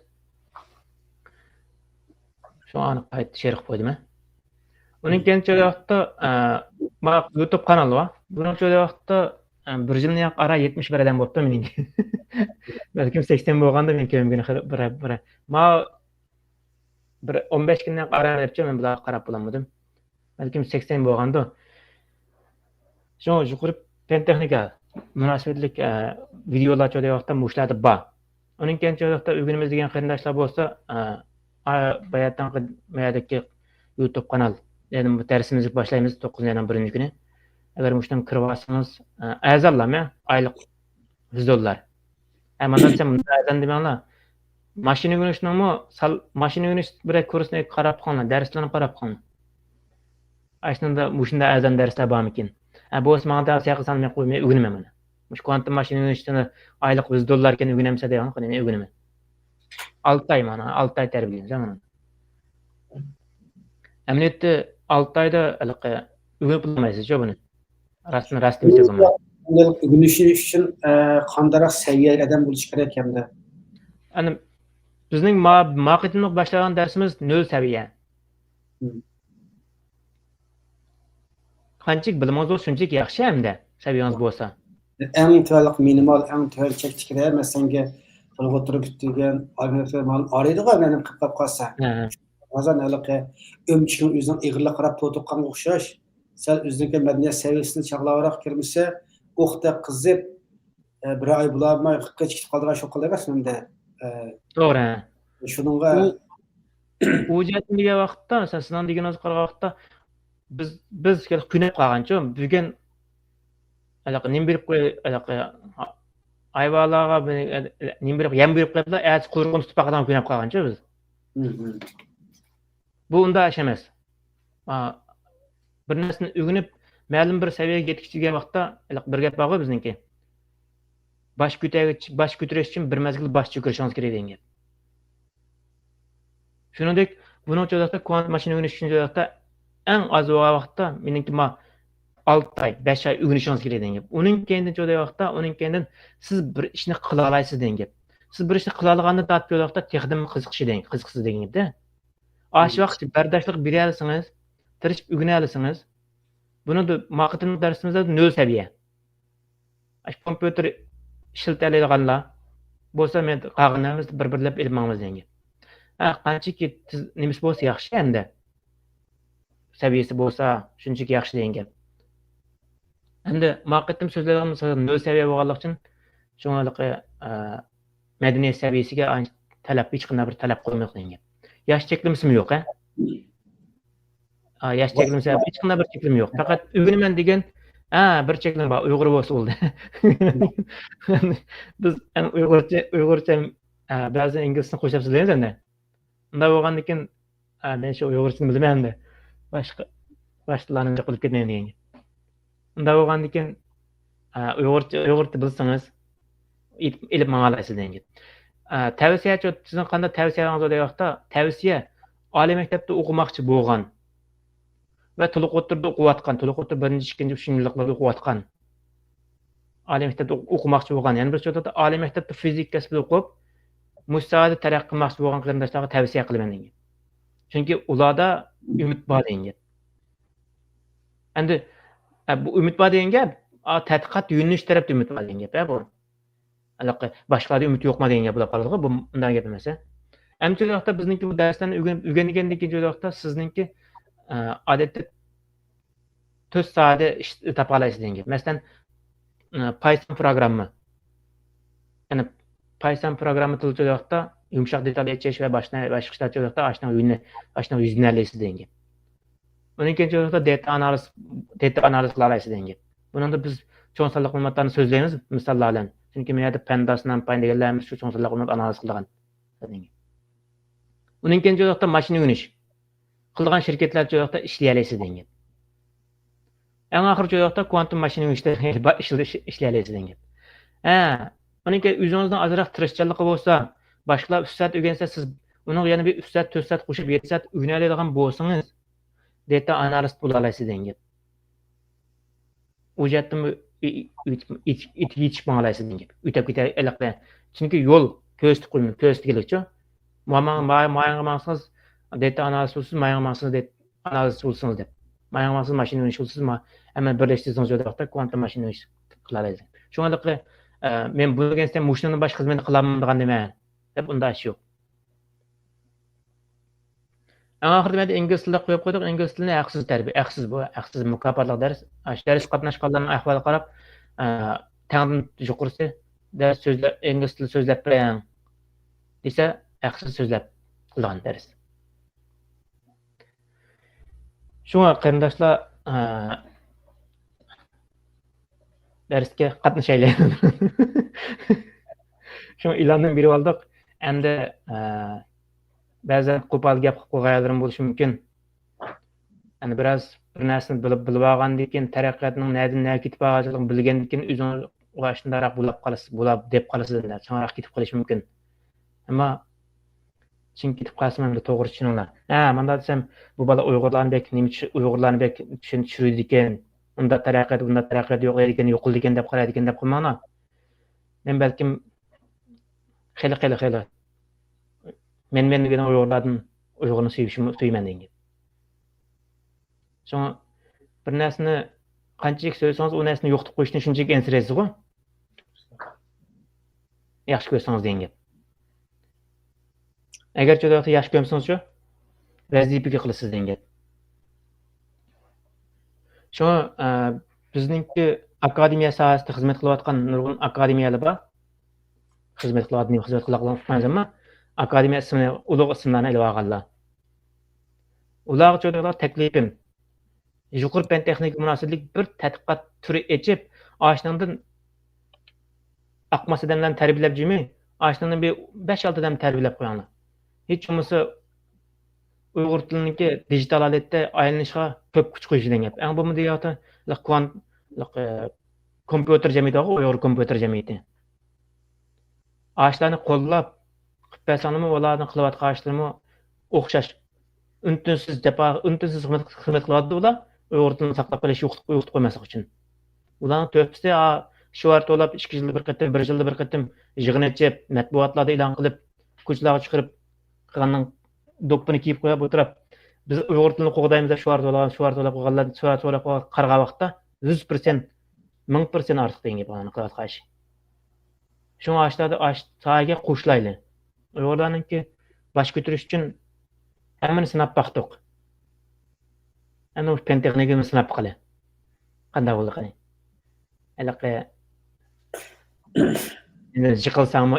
شۇڭا ئانى قايتا شېرىق قويدۇم. ئۇنىڭ كېيىن شۇ ۋاقىتتا، ئە، ما يۇتۇب قانال بار. بۇنىڭ شۇ ۋاقىتتا، ئە، بىر يىلنى ئارا يەتمىش بىر ئادەم بوپتۇ مېنىڭكى. بەلكىم سەكسەن بولغاندۇ مېنىڭ كۆرمىگىنى بىر، بىر. ما بىر ئون بەش كۈندىن ئارا بېرىپچۇ مەن بۇلارغا قاراپ بولالمىدىم. بەلكىم سەكسەن بولغاندۇ. شۇڭا يۇقىرى پەن تېخنىكا مۇناسىۋەتلىك، ئە، ۋىدېئولار چۆرە ۋاقىتتا مۇشۇلاردا بار. ئۇنىڭ كېيىن چۆرە ۋاقىتتا ئۆگىنىمىز دېگەن قېرىنداشلار بولسا، ئە، ئا، باياتىنقى، بايادىكى يۇتۇب قانال، يەنى بۇ دەرسىمىزنى باشلايمىز توققۇزىنچى ئاينىڭ بىرىنچى كۈنى. ئەگەر مۇشۇنىڭغا كىرىۋالسىڭىز، ئە، ئەرزانلا مەن ئايلىق يۈز دوللار. ئە، مانا دېسەم، مۇنداق ئەرزان دېمەڭلار. ماشىنا ئۆگىنىشنىڭمۇ سال-، ماشىنا ئۆگىنىش بىرەر كۇرسنى قاراپ بېقىڭلار، دەرسلەرنى قاراپ بېقىڭلار. ئاشۇندا، مۇشۇنداق ئەرزان دەرسلەر بارمىكىن؟ ئە، بولسا ماڭا دەۋەرسە، ياقى سان مەن قويۇپ، مەن ئۆگىنىمەن مانا. مۇشۇ كۋانتۇم ماشىنا ئۆگىنىشتىن ئايلىق يۈز دوللاركەن ئۆگىنەمسە دەيمەن، قېنى، مەن ئۆگىنىمەن. ئالتە ئاي مانا، ئالتە ئاي تەربىيەلىنىسەن مانا. ئەمەلىيەتتە ئالتە ئايدا ھېلىقى ئۆگىنىپ بولمايسىزچۇ بۇنى. راستىنى راست دېمىسەك بولمايدۇ. ئۆگىنىشى ئۈچۈن، ئە، قانداقراق سەۋىيەلىك ئادەم بولۇشى كېرەك ئەمدى؟ ئەنە بىزنىڭ ما-، ما قېتىملىق باشلىغان دەرسىمىز نۆل سەۋىيە. مم. قانچىلىك بىلىمىڭىز بولسا، شۇنچىلىك ياخشى ئەمدى، سەۋىيەڭىز بولسا. ئەڭ تۆۋەنلىك مىنىمال، ئەڭ تۆۋەن چەكتىكىدە، مەسىلەن، سەنگە تولۇق ئوتتۇرا پۈتتۈرگەن، ئايرىدىغۇ مەنىڭ قىلىپ قالسا. ھە، ھە. ھازىر ھېلىقى ئۆمىچىكىڭ ئۆزىنىڭ ئېغىرلىققا قاراپ تولدۇرۇپ قالغانغا ئوخشاش. سەل ئۆزىنىڭكى مەدەنىيەت سەۋىيەسىنى چاغلاۋاراق كىرمىسە، ئوقتا قىزىپ، ئە، بىر ئاي بولالماي قېچىپ كېتىپ قالىدىغان شۇ خىل ئەمەسمۇ ئەمدى؟ ئە، توغرا. شۇنىڭغا ئۇ، ئۇ جەھەتتىن دېگەن ۋاقىتتا، مەسىلەن، سىزنىڭ دېگىنىڭىزگە قارىغان ۋاقىتتا، بىز، بىز كۆنۈپ قالغانچۇ، بۈگۈن ھېلىقى نېمە بېرىپ قوي-، ھېلىقى ھايۋانلارغا بىر نېمە بېرىپ، يەم بېرىپ قويۇپلا، ئەتىسى قۇيرۇقىنى تۇتۇپ باقىدىغان كۆنۈپ قالغانچۇ بىز. مم. بۇ ئۇنداق ئىش ئەمەس. ئا، بىر نەرسىنى ئۆگىنىپ، مەلۇم بىر سەۋىيەگە يېتىشكە كەلگەن ۋاقىتتا، ھېلىقى بىر گەپ بارغۇ بىزنىڭكى. باش كۆتەرگۈچ-، باش كۆتۈرۈش ئۈچۈن بىر مەزگىل باش چۆكۈرۈشىڭىز كېرەك دېگەن گەپ. شۇنىڭدەك، بۇنىڭ چۆرە ۋاقىتتا كۋانت ماشىنا ئۆگىنىش ئۈچۈن چۆرە ۋاقىتتا ئەڭ ئاز بولغان ۋاقىتتا مېنىڭكى ما ئالتە ئاي، بەش ئاي ئۆگىنىشىڭىز كېرەك دېگەن گەپ. ئۇنىڭ كەينىدىن چۆرە ۋاقىتتا، ئۇنىڭ كەينىدىن سىز بىر ئىشنى قىلالايسىز دېگەن گەپ. سىز بىر ئىشنى قىلالىغاندا تارتىپ چۆرە ۋاقىتتا تېخىدىن قىزىقىشى دېگەن، قىزىقسىز دېگەن گەپتە. ئاشۇ ۋاقىت بەرداشلىق بېرەلىسىڭىز، تىرىشىپ ئۆگىنەلىسىڭىز، بۇنى ما قېتىملىق دەرسىمىزدە نۆل سەۋىيە. ئاشۇ كومپيۇتېر ئىشلىتەلەيدىغانلار بولسا، مەن قالغان ھەممىسى بىر-بىرلەپ ئېلىپ ماڭىمىز دېگەن گەپ. ھە، قانچىكى تېز نېمىسى بولسا ياخشى ئەمدى. سەۋىيەسى بولسا شۇنچىكى ياخشى دېگەن گەپ. ئەمدى ما قېتىم سۆزلەيدىغان بولسا نۆل سەۋىيە بولغانلىقى ئۈچۈن، شۇڭا ھېلىقى، ئە، مەدەنىيەت سەۋىيەسىگە ئانچە تەلەپ، ھېچقانداق بىر تەلەپ قويمايدۇ دېگەن گەپ. ياش چەكلىمىسىمۇ يوق، ھە؟ ئا، ياش چەكلىمىسى، ھېچقانداق بىر چەكلىمە يوق. پەقەت ئۆگىنىمەن دېگەن، ھە، بىر چەكلىمە بار، ئۇيغۇر بولسا بولدى. بىز ئەمدى ئۇيغۇرچە، ئۇيغۇرچە، ھە، بەزى ئىنگلىزچىنى قوشۇپ سۆزلەيمىز ئەمدى. ئۇنداق بولغاندىكىن، ھە، مەن شۇ ئۇيغۇرچىنى بىلىمەن ئەمدى. باشقا، باشقىلارنى قىلىپ كەتمەيمەن دېگەن گەپ. ئۇنداق بولغاندىكىن، ئە، ئۇيغۇرچە، ئۇيغۇرچە بىلسىڭىز، ئېلىپ، ئېلىپ ماڭالايسىز دېگەن گەپ. ئە، تەۋسىيە، سىزنىڭ قانداق تەۋسىيەڭىز بار دېگەن ۋاقىتتا، تەۋسىيە ئالىي مەكتەپتە ئوقۇماقچى بولغان ۋە تولۇق ئوتتۇرىدا ئوقۇۋاتقان، تولۇق ئوتتۇرا بىرىنچى، ئىككىنچى، ئۈچىنچى يىللىقلاردا ئوقۇۋاتقان، ئالىي مەكتەپتە ئوقۇ-، ئوقۇماقچى بولغان، يەنە بىر سۆزدە ئالىي مەكتەپتە فىزىكا كەسپىدە ئوقۇپ، مۇشۇ ساھەدە تەرەققىي قىلماقچى بولغان قېرىنداشلارغا تەۋسىيە قىلىمەن دېگەن گەپ. چۈنكى ئۇلاردا ئۈمىد بار دېگەن گەپ. ئەمدى، ئە، بۇ ئۈمىد بار دېگەن گەپ، ئا، تەتقىقات يۆنىلىش تەرەپتە ئۈمىد بار دېگەن گەپ، ئە، بۇ. ھېلىقى باشقىلاردا ئۈمىد يوقما دېگەن گەپ بولۇپ قالىدىغۇ، بۇ ئۇنداق گەپ ئەمەس، ھە. ئەمدى شۇ ۋاقىتتا بىزنىڭكى بۇ دەرسلەرنى ئۆگىنىپ، ئۆگەنگەندىن كېيىن شۇ ۋاقىتتا سىزنىڭكى، ئە، ئادەتتە تۆت ساھەدە ئىش تاپالايسىز دېگەن گەپ. مەسىلەن، ئە، پايسان پروگرامما. يەنى پايسان پروگرامما تىلى شۇ ۋاقىتتا يۇمشاق دېتال ئېچىش ۋە باشقا، باشقا ئىشلار شۇ ۋاقىتتا ئاشۇنىڭغا يۆنە-، ئاشۇنىڭغا يۈزلىنەلەيسىز دېگەن گەپ. ئۇنىڭ كېيىن شۇ ۋاقىتتا دېتا ئانالىز، دېتا ئانالىز قىلالايسىز دېگەن گەپ. بۇنىڭدا بىز چوڭ سانلىق مەلۇماتلارنى سۆزلەيمىز، مىساللار بىلەن. چۈنكى مەن يەردە پەنداس، نامپاين دېگەنلەر ھەممىسى شۇ چوڭ سانلىق مەلۇمات ئانالىز قىلىدىغان. ئۇنىڭ كېيىن شۇ ۋاقىتتا ماشىنا ئۆگىنىش. قىلىدىغان شىركەتلەر شۇ ۋاقىتتا ئىشلىيەلەيسىز دېگەن گەپ. ئەڭ ئاخىرى شۇ ۋاقىتتا كوانتۇم ماشىنا ئۆگىنىشتە ئىش-، ئىشلىيەلەيسىز دېگەن گەپ. ھە، ئۇنىڭ كېيىن ئۆزىڭىزنىڭ ئازراق تىرىشچانلىقى بولسا، باشقىلار ئۈچ سائەت ئۆگەنسە، سىز ئۇنىڭغا يەنە بىر ئۈچ سائەت، تۆت سائەت قوشۇپ، يەتتە سائەت ئۆگىنەلەيدىغان بولسىڭىز، دېتا ئانالىست بولالايسىز دېگەن گەپ. ئۇ جەھەتتىنمۇ ئۆ-، ئۆ-، ئۆتۈپ، يېتىپ، يېتىپ، يېتىشىپ ماڭالايسىز دېگەن گەپ. ئۆتۈپ كېتەلىقى. چۈنكى يول كۆرسىتىپ قويمىدى، كۆرسىتىلگىلىكچۇ. ما-، ما-، ما-، ماياڭغا ماڭسىڭىز، دېتا ئانالىز بولىسىز، ماياڭغا ماڭسىڭىز، دېتا ئانالىز بولسىڭىز دەپ. ماياڭغا ماڭسىڭىز، ماشىنا ئۆگىنىش بولىسىز، ما-، ئەمما بىرلەشتۈرسىڭىز، شۇ ۋاقىتتا كوانتوم ماشىنا ئۆگىنىش قىلالايسىز. شۇڭا، ئە، مەن بۇنى ئۆگەنسەم، مۇشۇنىڭدىن باشقا خىزمەتنى قىلالمامدىغان نېمە دەپ، ئۇنداق ئىش يوق. ئەڭ ئاخىرىدا مەن ئىنگلىز تىلىدا قويۇپ قويدۇق، ئىنگلىز تىلىنى ھەقسىز تەربىيە، ھەقسىز بۇ، ھەقسىز مۇكاپاتلىق دەرس. ئاشۇ دەرسكە قاتناشقانلارنىڭ ئەھۋالىغا قاراپ، ئە، تەڭدىن يۇقىرىسى دەرس سۆزلەپ، ئىنگلىز تىلى سۆزلەپ بېرىڭ دېسە، ھەقسىز سۆزلەپ قىلىدىغان دەرس. شۇڭا قېرىنداشلار، ئە، دەرسكە قاتنىشايلى. شۇڭا ئېلاندىن بېرىپ ئالدۇق. ئەمدى، ئە، بەزەن قوپال گەپ قىلىپ قويغانلىرىم بولۇشى مۇمكىن. يەنى بىراز بىر نەرسىنى بىلىپ، بىلىپ ئالغاندىن كېيىن، تەرەققىياتنىڭ نەدىن نەگە كېتىپ بارغانلىقىنى بىلگەندىن كېيىن، ئۆزىڭىز ئاشۇنداقراق بولاپ قالىسىز، بولا-، دەپ قالىسىز، ئەمدى چىڭراق كېتىپ قېلىشى مۇمكىن. ئەمما چىڭ كېتىپ قالسىمۇ، ئەمدى توغرا چۈشىنىڭلار. ھە، مانداق دېسەم، بۇ بالا ئۇيغۇرلارنى بەك نېمە چۈش-، ئۇيغۇرلارنى بەك چۈشەن-، چۈشۈرىدىكەن، ئۇنداق تەرەققىيات، بۇنداق تەرەققىيات يوق ئىكەن، يوقىلىدىكەن دەپ قارايدىكەن دەپ قىلماڭلار. مەن بەلكىم خېلى، خېلى، خېلى مەن، مەن دېگەن ئۇيغۇرلاردىن ئۇيغۇرنى سۆيۈشۈم، سۆيىمەن دېگەن گەپ. شۇڭا بىر نەرسىنى قانچىلىك سۆيسىڭىز، ئۇ نەرسىنى يوقىتىپ قويۇشنى شۇنچىلىك ئەنسىرەيسىزغۇ. ياخشى كۆرسىڭىز دېگەن گەپ. ئەگەر شۇ ۋاقىتتا ياخشى كۆرمىسىڭىزچۇ، ۋەزىپىگە قىلىسىز دېگەن گەپ. شۇڭا، ئە، بىزنىڭكى ئاكادېمىيە ساھەسىدە خىزمەت قىلىۋاتقان نۇرغۇن ئاكادېمىيەلەر بار. خىزمەت قىلىۋاتقان، خىزمەت قىلىۋاتقان ئەمما ئاكادېمىيە ئىسمىنى، ئۇلۇغ ئىسىملارنى ئېلىۋالغانلار. ئۇلارغا شۇ تەكلىپىم، يۇقىرى پەن تېخنىكا مۇناسىۋەتلىك بىر تەتقىقات تۈرى ئېچىپ، ئاشۇنىڭدىن ئاقماس ئادەملەرنى تەربىيەلەپ جىمى، ئاشۇنىڭدىن بىر بەش-ئالتە ئادەمنى تەربىيەلەپ قويۇڭلار. ھېچ بولمىسا ئۇيغۇر تىلىنىڭكى دىجىتال ھالەتتە ئايلىنىشىغا كۆپ كۈچ قويۇش دېگەن گەپ. ئەڭ بولمىدى ياقتا، كوان-، ئە، كومپيۇتېر جەمئىيىتى بارغۇ، ئۇيغۇر كومپيۇتېر جەمئىيىتى. ئاشۇلارنى قوللاپ، قىلىپ بەرسەڭلارمۇ، ئۇلارنىڭ قىلىۋاتقان ئىشلىرىمۇ ئوخشاش. ئۈن-تىنسىز جاپا، ئۈن-تىنسىز خىزمەت، خىزمەت قىلىۋاتىدۇ ئۇلار. ئۇيغۇر تىلىنى ساقلاپ قېلىش، يوقىتىپ، يوقىتىپ قويماسلىق ئۈچۈن. ئۇلارنىڭ تۆھپىسى، ئا، شوئار توۋلاپ، ئىككى يىلدا بىر قېتىم، بىر يىلدا بىر قېتىم يىغىن ئېچىپ، مەتبۇئاتلاردا ئېلان قىلىپ، كوچىلارغا چىقىرىپ، قىلغاننىڭ دوپپىنى كىيىپ قويۇپ ئولتۇرۇپ، بىز ئۇيغۇر تىلىنى قوغدايمىز دەپ شوئار توۋلىغان، شوئار توۋلاپ قالغانلار، شوئار توۋلاپ قالغان قارىغان ۋاقىتتا، يۈز پىرسەنت مىڭ پىرسەنت ئارتۇق دېگەن گەپ ئۇلارنىڭ قىلىۋاتقان ئىشى. شۇڭا ئاشۇلاردا ئاش ساھەگە قوشۇلايلى. ئۇيغۇرلارنىڭكى باش كۆتۈرۈش ئۈچۈن ھەممىنى سىناپ باقتۇق. ئەنە پەن تېخنىكىنى سىناپ باقىلى. قانداق بولىدىغىنى. ھېلىقى يىقىلساڭمۇ،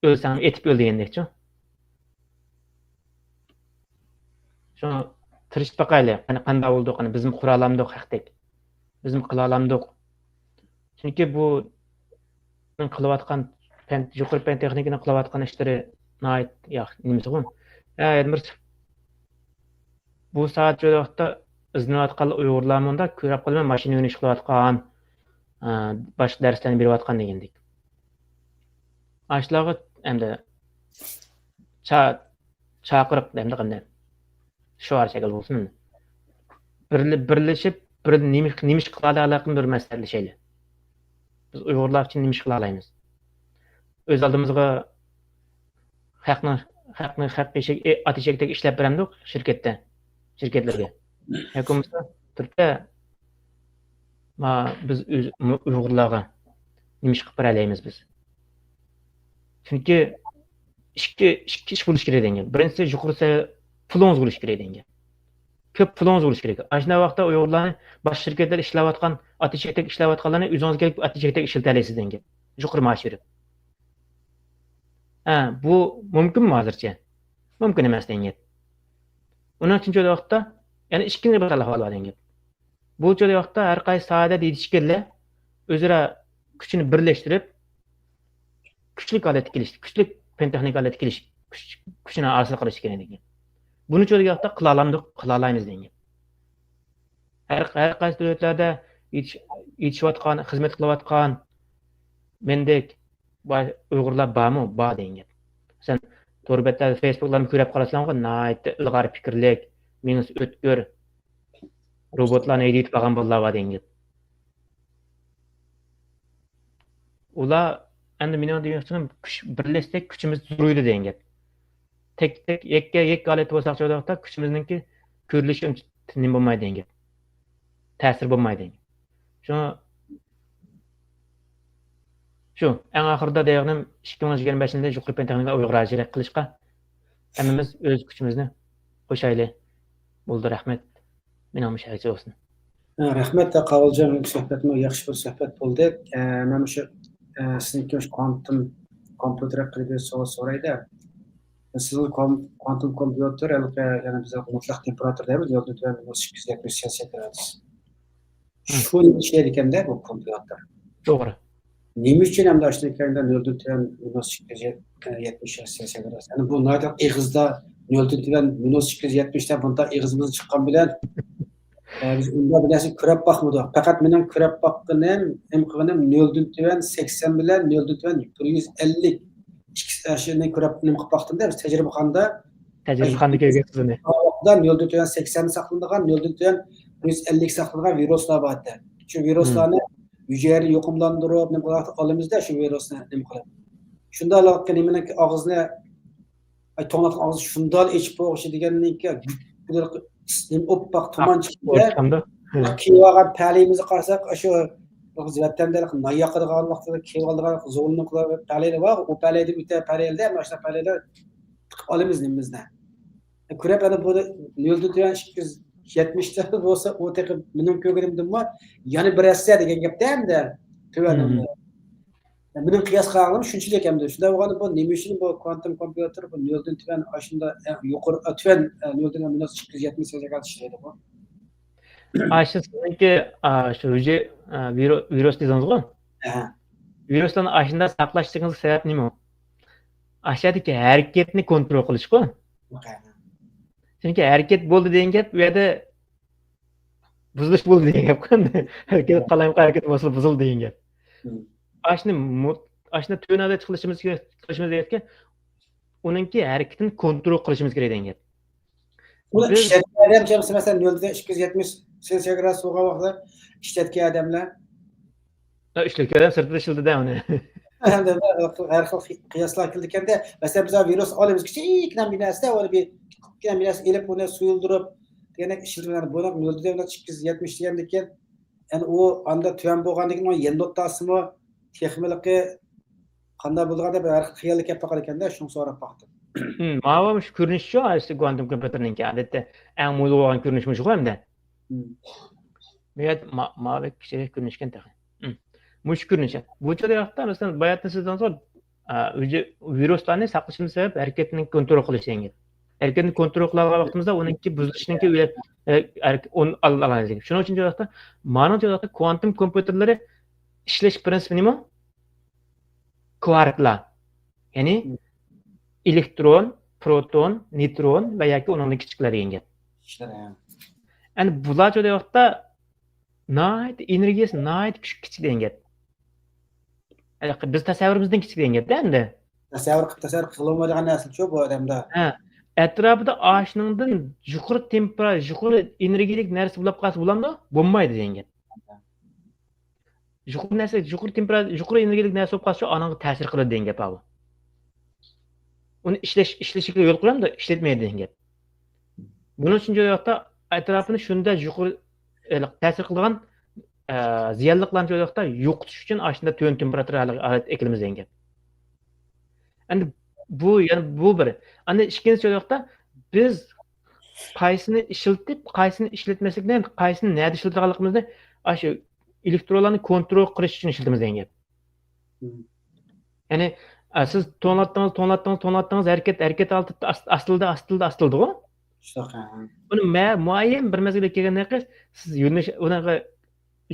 ئۆلسەڭمۇ ئېتىپ ئۆل دېگەندەكچۇ. شۇڭا تىرىشىپ باقايلى. قېنى قانداق بولدۇق؟ قېنى بىزمۇ قۇرالامدۇق ھەقتەك؟ بىزمۇ قىلالامدۇق؟ چۈنكى بۇ قىلىۋاتقان پەن، يۇقىرى پەن تېخنىكىنىڭ قىلىۋاتقان ئىشلىرى ناھايىتى ياخشى، نېمىسىغۇ؟ ھە، يادمىرس، بۇ سائەت شۇ ۋاقىتتا ئىزدىنىۋاتقان ئۇيغۇرلار مۇندا كۆرۈپ قالىمەن، ماشىنا يۆنىشى قىلىۋاتقان، ئە، باشقا دەرسلەرنى بېرىۋاتقان دېگەندەك. ئاشۇلارغا ئەمدى چا-، چاقىرىق ئەمدى قانداق؟ شوئار شەكىل بولسۇن. بىرلە-، بىرلىشىپ، بىر نېمە، نېمە ئىش قىلالايدىغانلىقىنى بىر مەسلىھەتلىشەيلى. بىز ئۇيغۇرلار ئۈچۈن نېمە ئىش قىلالايمىز؟ ئۆز ئالدىمىزغا خەقنىڭ، خەقنى، خەق ئېشەك-، ئات ئېشەكتەك ئىشلەپ بېرەمدۇق شىركەتتە، شىركەتلەرگە. ياكى بولمىسا تۈركىيە، ما، بىز ئۆز-، ئۇيغۇرلارغا نېمە ئىش قىلىپ بېرەلەيمىز بىز؟ چۈنكى ئىككى، ئىككى ئىش بولۇشى كېرەك دېگەن گەپ. بىرىنچىسى، يۇقىرى سەۋىيە پۇلىڭىز بولۇشى كېرەك دېگەن گەپ. كۆپ پۇلىڭىز بولۇشى كېرەك. ئاشۇنداق ۋاقىتتا ئۇيغۇرلارنى باشقا شىركەتلەردە ئىشلەۋاتقان، ئات ئېشەكتەك ئىشلەۋاتقانلارنى ئۆزىڭىز كېلىپ ئات ئېشەكتەك ئىشلىتەلەيسىز دېگەن گەپ. يۇقىرى مائاش بېرىپ. ھە، بۇ مۇمكىنمۇ ھازىرچە؟ مۇمكىن ئەمەس دېگەن گەپ. ئۇنىڭ ئۈچۈن شۇ ۋاقىتتا يەنە ئىككىنچى بىر خىل ئەھۋال بار دېگەن گەپ. بۇ چاغدا ۋاقىتتا ھەر قايسى ساھەدە يېتىشكەنلەر ئۆزئارا كۈچىنى بىرلەشتۈرۈپ، كۈچلۈك ھالەتكە كېلىش، كۈچلۈك پەن تېخنىك ھالەتكە كېلىش، كۈچ، كۈچىنى ھاسىل قىلىش كېرەك دېگەن. بۇنى چاغدا ۋاقىتتا قىلالايمىز دېگەن گەپ. ھەر، ھەر قايسى دۆلەتلەردە يېتىش-، يېتىشىۋاتقان، خىزمەت قىلىۋاتقان مەندەك بار، ئۇيغۇرلار بارمۇ؟ بار دېگەن گەپ. سەن تور بەتلەردە، فېيسبۇكلارنى كۆرۈپ قالىسەنغۇ، ناھايىتى ئىلغار پىكىرلىك، مېڭىسى ئۆتكۈر، روبوتلارنى ھەيدىۋېتىپ بارغان بالىلار بار دېگەن گەپ. ئۇلار ئەمدى مېنىڭ دېگەن ئۇچۇرۇم، كۈچ بىرلەشسەك كۈچىمىز زورىيىدۇ دېگەن گەپ. تەك، تەك، يەككە، يەككە ھالەتتە بولساق، شۇ ۋاقىتتا كۈچىمىزنىڭكى كۆرۈلۈشى ئۇنچە نېمە بولمايدۇ دېگەن گەپ. تەسىرى بولمايدۇ دېگەن گەپ. شۇڭا شۇ، ئەڭ ئاخىرىدا دەيدىغىنىم، ئىككى مىڭ يىگىرمە بەشىنچى يىلدا يۇقىرى پەن تېخنىكا ئۇيغۇر ھاجىرەت قىلىشقا ھەممىمىز ئۆز كۈچىمىزنى قوشايلى. بولدى، رەھمەت. مېنىڭ مۇشۇ ھەقىچە بولسۇن. ھە، رەھمەت، قاۋۇلجان، سۆھبەتمۇ ياخشى بىر سۆھبەت بولدى. ئە، مەن مۇشۇ، ئە، سىزنىڭكى مۇشۇ كۋانتوم كومپيۇتېر ھەققىدە بىر سوئال سورايدۇ. سىز كوم-، كوانتوم كومپيۇتېر، ھېلىقى، يەنى بىز مۇتلەق تېمپېراتۇرا دەيمىز، يولدىن تۆۋەن مىنۇس ئىككى يۈز يەتمىش سېلسىيە گرادۇس. شۇ ئىشلەيدىكەندە بۇ كومپيۇتېر. توغرا. نېمە ئۈچۈن ئەمدى ئاشۇنداق كەينىدە نۆلدىن تۆۋەن مىنۇس ئىككى يۈز يەتمىش سېلسىيە گرادۇس؟ يەنى بۇ ناھايىتى ئېغىزدا نۆلدىن تۆۋەن مىنۇس ئىككى يۈز يەتمىشتە بۇنداق ئېغىزىمىز چىققان بىلەن، ئە، بىز ئۇنداق بىر نەرسە كۆرۈپ باقمىدۇق. پەقەت مېنىڭ كۆرۈپ باققىنىم، نېمە قىلغىنىم، نۆلدىن تۆۋەن سەكسەن بىلەن نۆلدىن تۆۋەن بىر يۈز ئەللىك ئىككى ئاشۇنى كۆرۈپ، نېمە قىلىپ باقتىمدا، بىز تەجرىبىخانىدا، تەجرىبىخانىدا كۆرگەنسىزنى. نۆلدىن تۆۋەن سەكسەن ساقلىنىدىغان، نۆلدىن تۆۋەن بىر يۈز ئەللىك ساقلىنىدىغان ۋىرۇسلار بار ئىدى. شۇ ۋىرۇسلارنى ھۈجەيرىنى يۇقۇملاندۇرۇپ، نېمە قىلىپ ئالىمىزدا شۇ ۋىرۇسنى نېمە قىلىپ. شۇنداق نېمىنىڭكى ئاغزىنى، ئاي، توڭلاتقان ئاغزىنى شۇنداق ئېچىپ بولغۇچە دېگەننىڭكى نېمە ئوپپاق تۇمان چىقتى. كىيىۋالغان پەلىيىمىزگە قارىساق، شۇ بىز ۋەتەندە نان ياقىدىغان ۋاقتىدا كىيىۋالىدىغان زۇۋۇننىڭ پەلىيى بار، ئۇ پەلىيدىن ئۆتە پەلىيلەر، ماشۇنداق پەلىيلەر تىقىپ ئالىمىز نېمىمىزنى. كۆرۈپ، ئەنە بۇ نۆلدىن تۆۋەن ئىككى يۈز يەتمىش بولسا، ئۇ تېخى مېنىڭ كۆرگىنىمدىنمۇ يەنە بىر ھەسسە دېگەن گەپتە ئەمدى تۆۋەن. مېنىڭ قىياس قىلغىنىم شۇنچىلىك ئەمدى. شۇنداق بولغاندا بۇ نېمە ئۈچۈن بۇ كوانتوم كومپيۇتېر بۇ نۆلدىن تۆۋەن ئاشۇنداق، ئە، يۇقىرى، ئە، تۆۋەن، ئە، نۆلدىن مىنۇس ئىككى يۈز يەتمىش دەرىجىگە ئىشلەيدۇ بۇ؟ ئاشۇ سىزنىڭكى، ئا، شۇ ھۈجەي-، ئا، ۋىرۇ-، ۋىرۇس دېدىڭىزغۇ؟ ئەھە. ۋىرۇسلارنى ئاشۇنداق ساقلاشلىقىڭىزغا سەۋەب نېمە؟ ئاشۇ يەردىكى ھەرىكەتنى كونترول قىلىشقۇ. چۈنكى ھەرىكەت بولدى دېگەن گەپ، ئۇ يەردە بۇزۇلۇش بولدى دېگەن گەپ. ھەرىكەت، قالايمىقان ھەرىكەت بولسا بۇزۇلدى دېگەن گەپ. ئاشۇنى مۇت-، ئاشۇنى تۆۋەن ھالەتتە قىلىشىمىز كېرەك، قىلىشىمىز كېرەككى، ئۇنىڭكى ھەرىكىتىنى كونترول قىلىشىمىز كېرەك دېگەن گەپ. بۇنى بىز ئىشلەتكەن ئادەم، مەسىلەن، نۆلدىن ئىككى يۈز يەتمىش سېلسىيە گرادۇس بولغان ۋاقىتتا ئىشلەتكەن ئادەملەر. ھە، ئىشلەتكەن ئادەم سىرتىدا ئىشلىتىدۇ ئۇنى. ھەمدە ھەر خىل، ھەر خىل قىياسلار كېلىدىكەندە، مەسىلەن، بىز ۋىرۇس ئالىمىز، كىچىككىنە بىر نەرسىدە، ئۇنى بىر كىچىككىنە بىر نەرسە ئېلىپ، ئۇنى سۇيۇلدۇرۇپ دېگەندەك ئىشلىتىمىز. بۇنى نۆلدىن ئىككى يۈز يەتمىش دېگەندىكىن، يەنى ئۇ ئاندا تۆۋەن بولغاندىن كېيىن ئۇنىڭ يەنە نۇقتاسىمۇ تېخىمىلىقى قانداق بولىدىغان دەپ ھەر خىل خىياللىق كەپ قالغان ئىكەن-دە، شۇڭا سوراپ باقتىم. مم، ماۋۇ مۇشۇ كۆرۈنۈشچۇ، ئەسلى كوانتۇم كومپيۇتېرنىڭكى ئادەتتە ئەڭ مودا بولغان كۆرۈنۈش مۇشۇ ئەمدى. مم. بۇ يەردە ما-، ماۋۇ كىچىك كۆرۈنۈشكەن تېخى. مم. مۇشۇ كۆرۈنۈش. بۇ چاغدا ۋاقىتتا، مەسىلەن، باياتىن سىز دېدىڭىزغۇ، ئا، ئۆزى ۋىرۇسلارنى ساقلىشىمىز سەۋەب ھەرىكەتنى كونترول قىلىش دېگەن گەپ. ھەرىكەتنى كونترول قىلىۋالغان ۋاقتىمىزدا ئۇنىڭكى بۇزۇلۇشىنىڭكى ئۆلە-، ئە، ھەرىكە-، ئۇنى ئال-، ئالغان دېگەن گەپ. شۇنىڭ ئۈچۈن چاغدا مانىڭ چاغدا كوانتۇم كومپيۇتېرلىرى ئىشلەش پىرىنسىپى نېمە؟ كۋاركلار. يەنى مم. ئېلېكترون، پروتون، نېيترون ۋە ياكى ئۇنىڭدىن كىچىكلەر دېگەن گەپ. كىچىكلەر، ھە. يەنى بۇلار چاغدا ۋاقىتتا ناھايىتى ئېنېرگىيەسى ناھايىتى كۈچ-، كىچىك دېگەن گەپ. ھېلىقى بىز تەسەۋۋۇرىمىزدىن كىچىك دېگەن گەپ-تە ئەمدى. تەسەۋۋۇر قىلىپ، تەسەۋۋۇر قىلىۋالمايدىغان نەرسىچۇ بۇ ئادەمدە. ھە. ئەتراپىدا ئاشۇنىڭدىن يۇقىرى تېمپېرا-، يۇقىرى ئېنېرگىيەلىك نەرسە بولۇپ قالسا بولامدۇ؟ بولمايدۇ دېگەن گەپ. يۇقىرى نەرسە، يۇقىرى تېمپېرا-، يۇقىرى ئېنېرگىيەلىك نەرسە بولۇپ قالسا، ئانىڭغا تەسىر قىلىدۇ دېگەن گەپ بۇ. ئۇنى ئىشلەش، ئىشلىشىگە يول قويامدۇ؟ ئىشلەتمەيدۇ دېگەن گەپ. بۇنىڭ ئۈچۈن چاغدا ئەتراپىنى شۇنداق يۇقىرى، ھېلىقى تەسىر قىلىدىغان، ئە، زىيانلىقلارنى چاغدا يوقىتىش ئۈچۈن ئاشۇنداق تۆۋەن تېمپېراتۇرا ھالەتكە ئەكىلىمىز دېگەن گەپ. ئەمدى بۇ، يەنى بۇ بىر. ئەمدى ئىككىنچى چاغدا بىز قايسىنى ئىشلىتىپ، قايسىنى ئىشلەتمەسلىكنى، قايسىنى نەدە ئىشلىتىدىغانلىقىمىزنى ئاشۇ ئېلېكترونلارنى كونترول قىلىش ئۈچۈن ئىشلىتىمىز دېگەن گەپ. مم. يەنى، ئا، سىز توڭلاتتىڭىز، توڭلاتتىڭىز، توڭلاتتىڭىز، ھەرىكەت، ھەرىكەت ئاست-، ئاستىلىدى، ئاستىلىدى، ئاستىلىدىغۇ؟ شۇنداق، ھە. بۇنى مە-، مۇئەييەن بىر مەزگىلگە كەلگەندىن كېيىن سىز يۆنىلىش، ئۇنىڭغا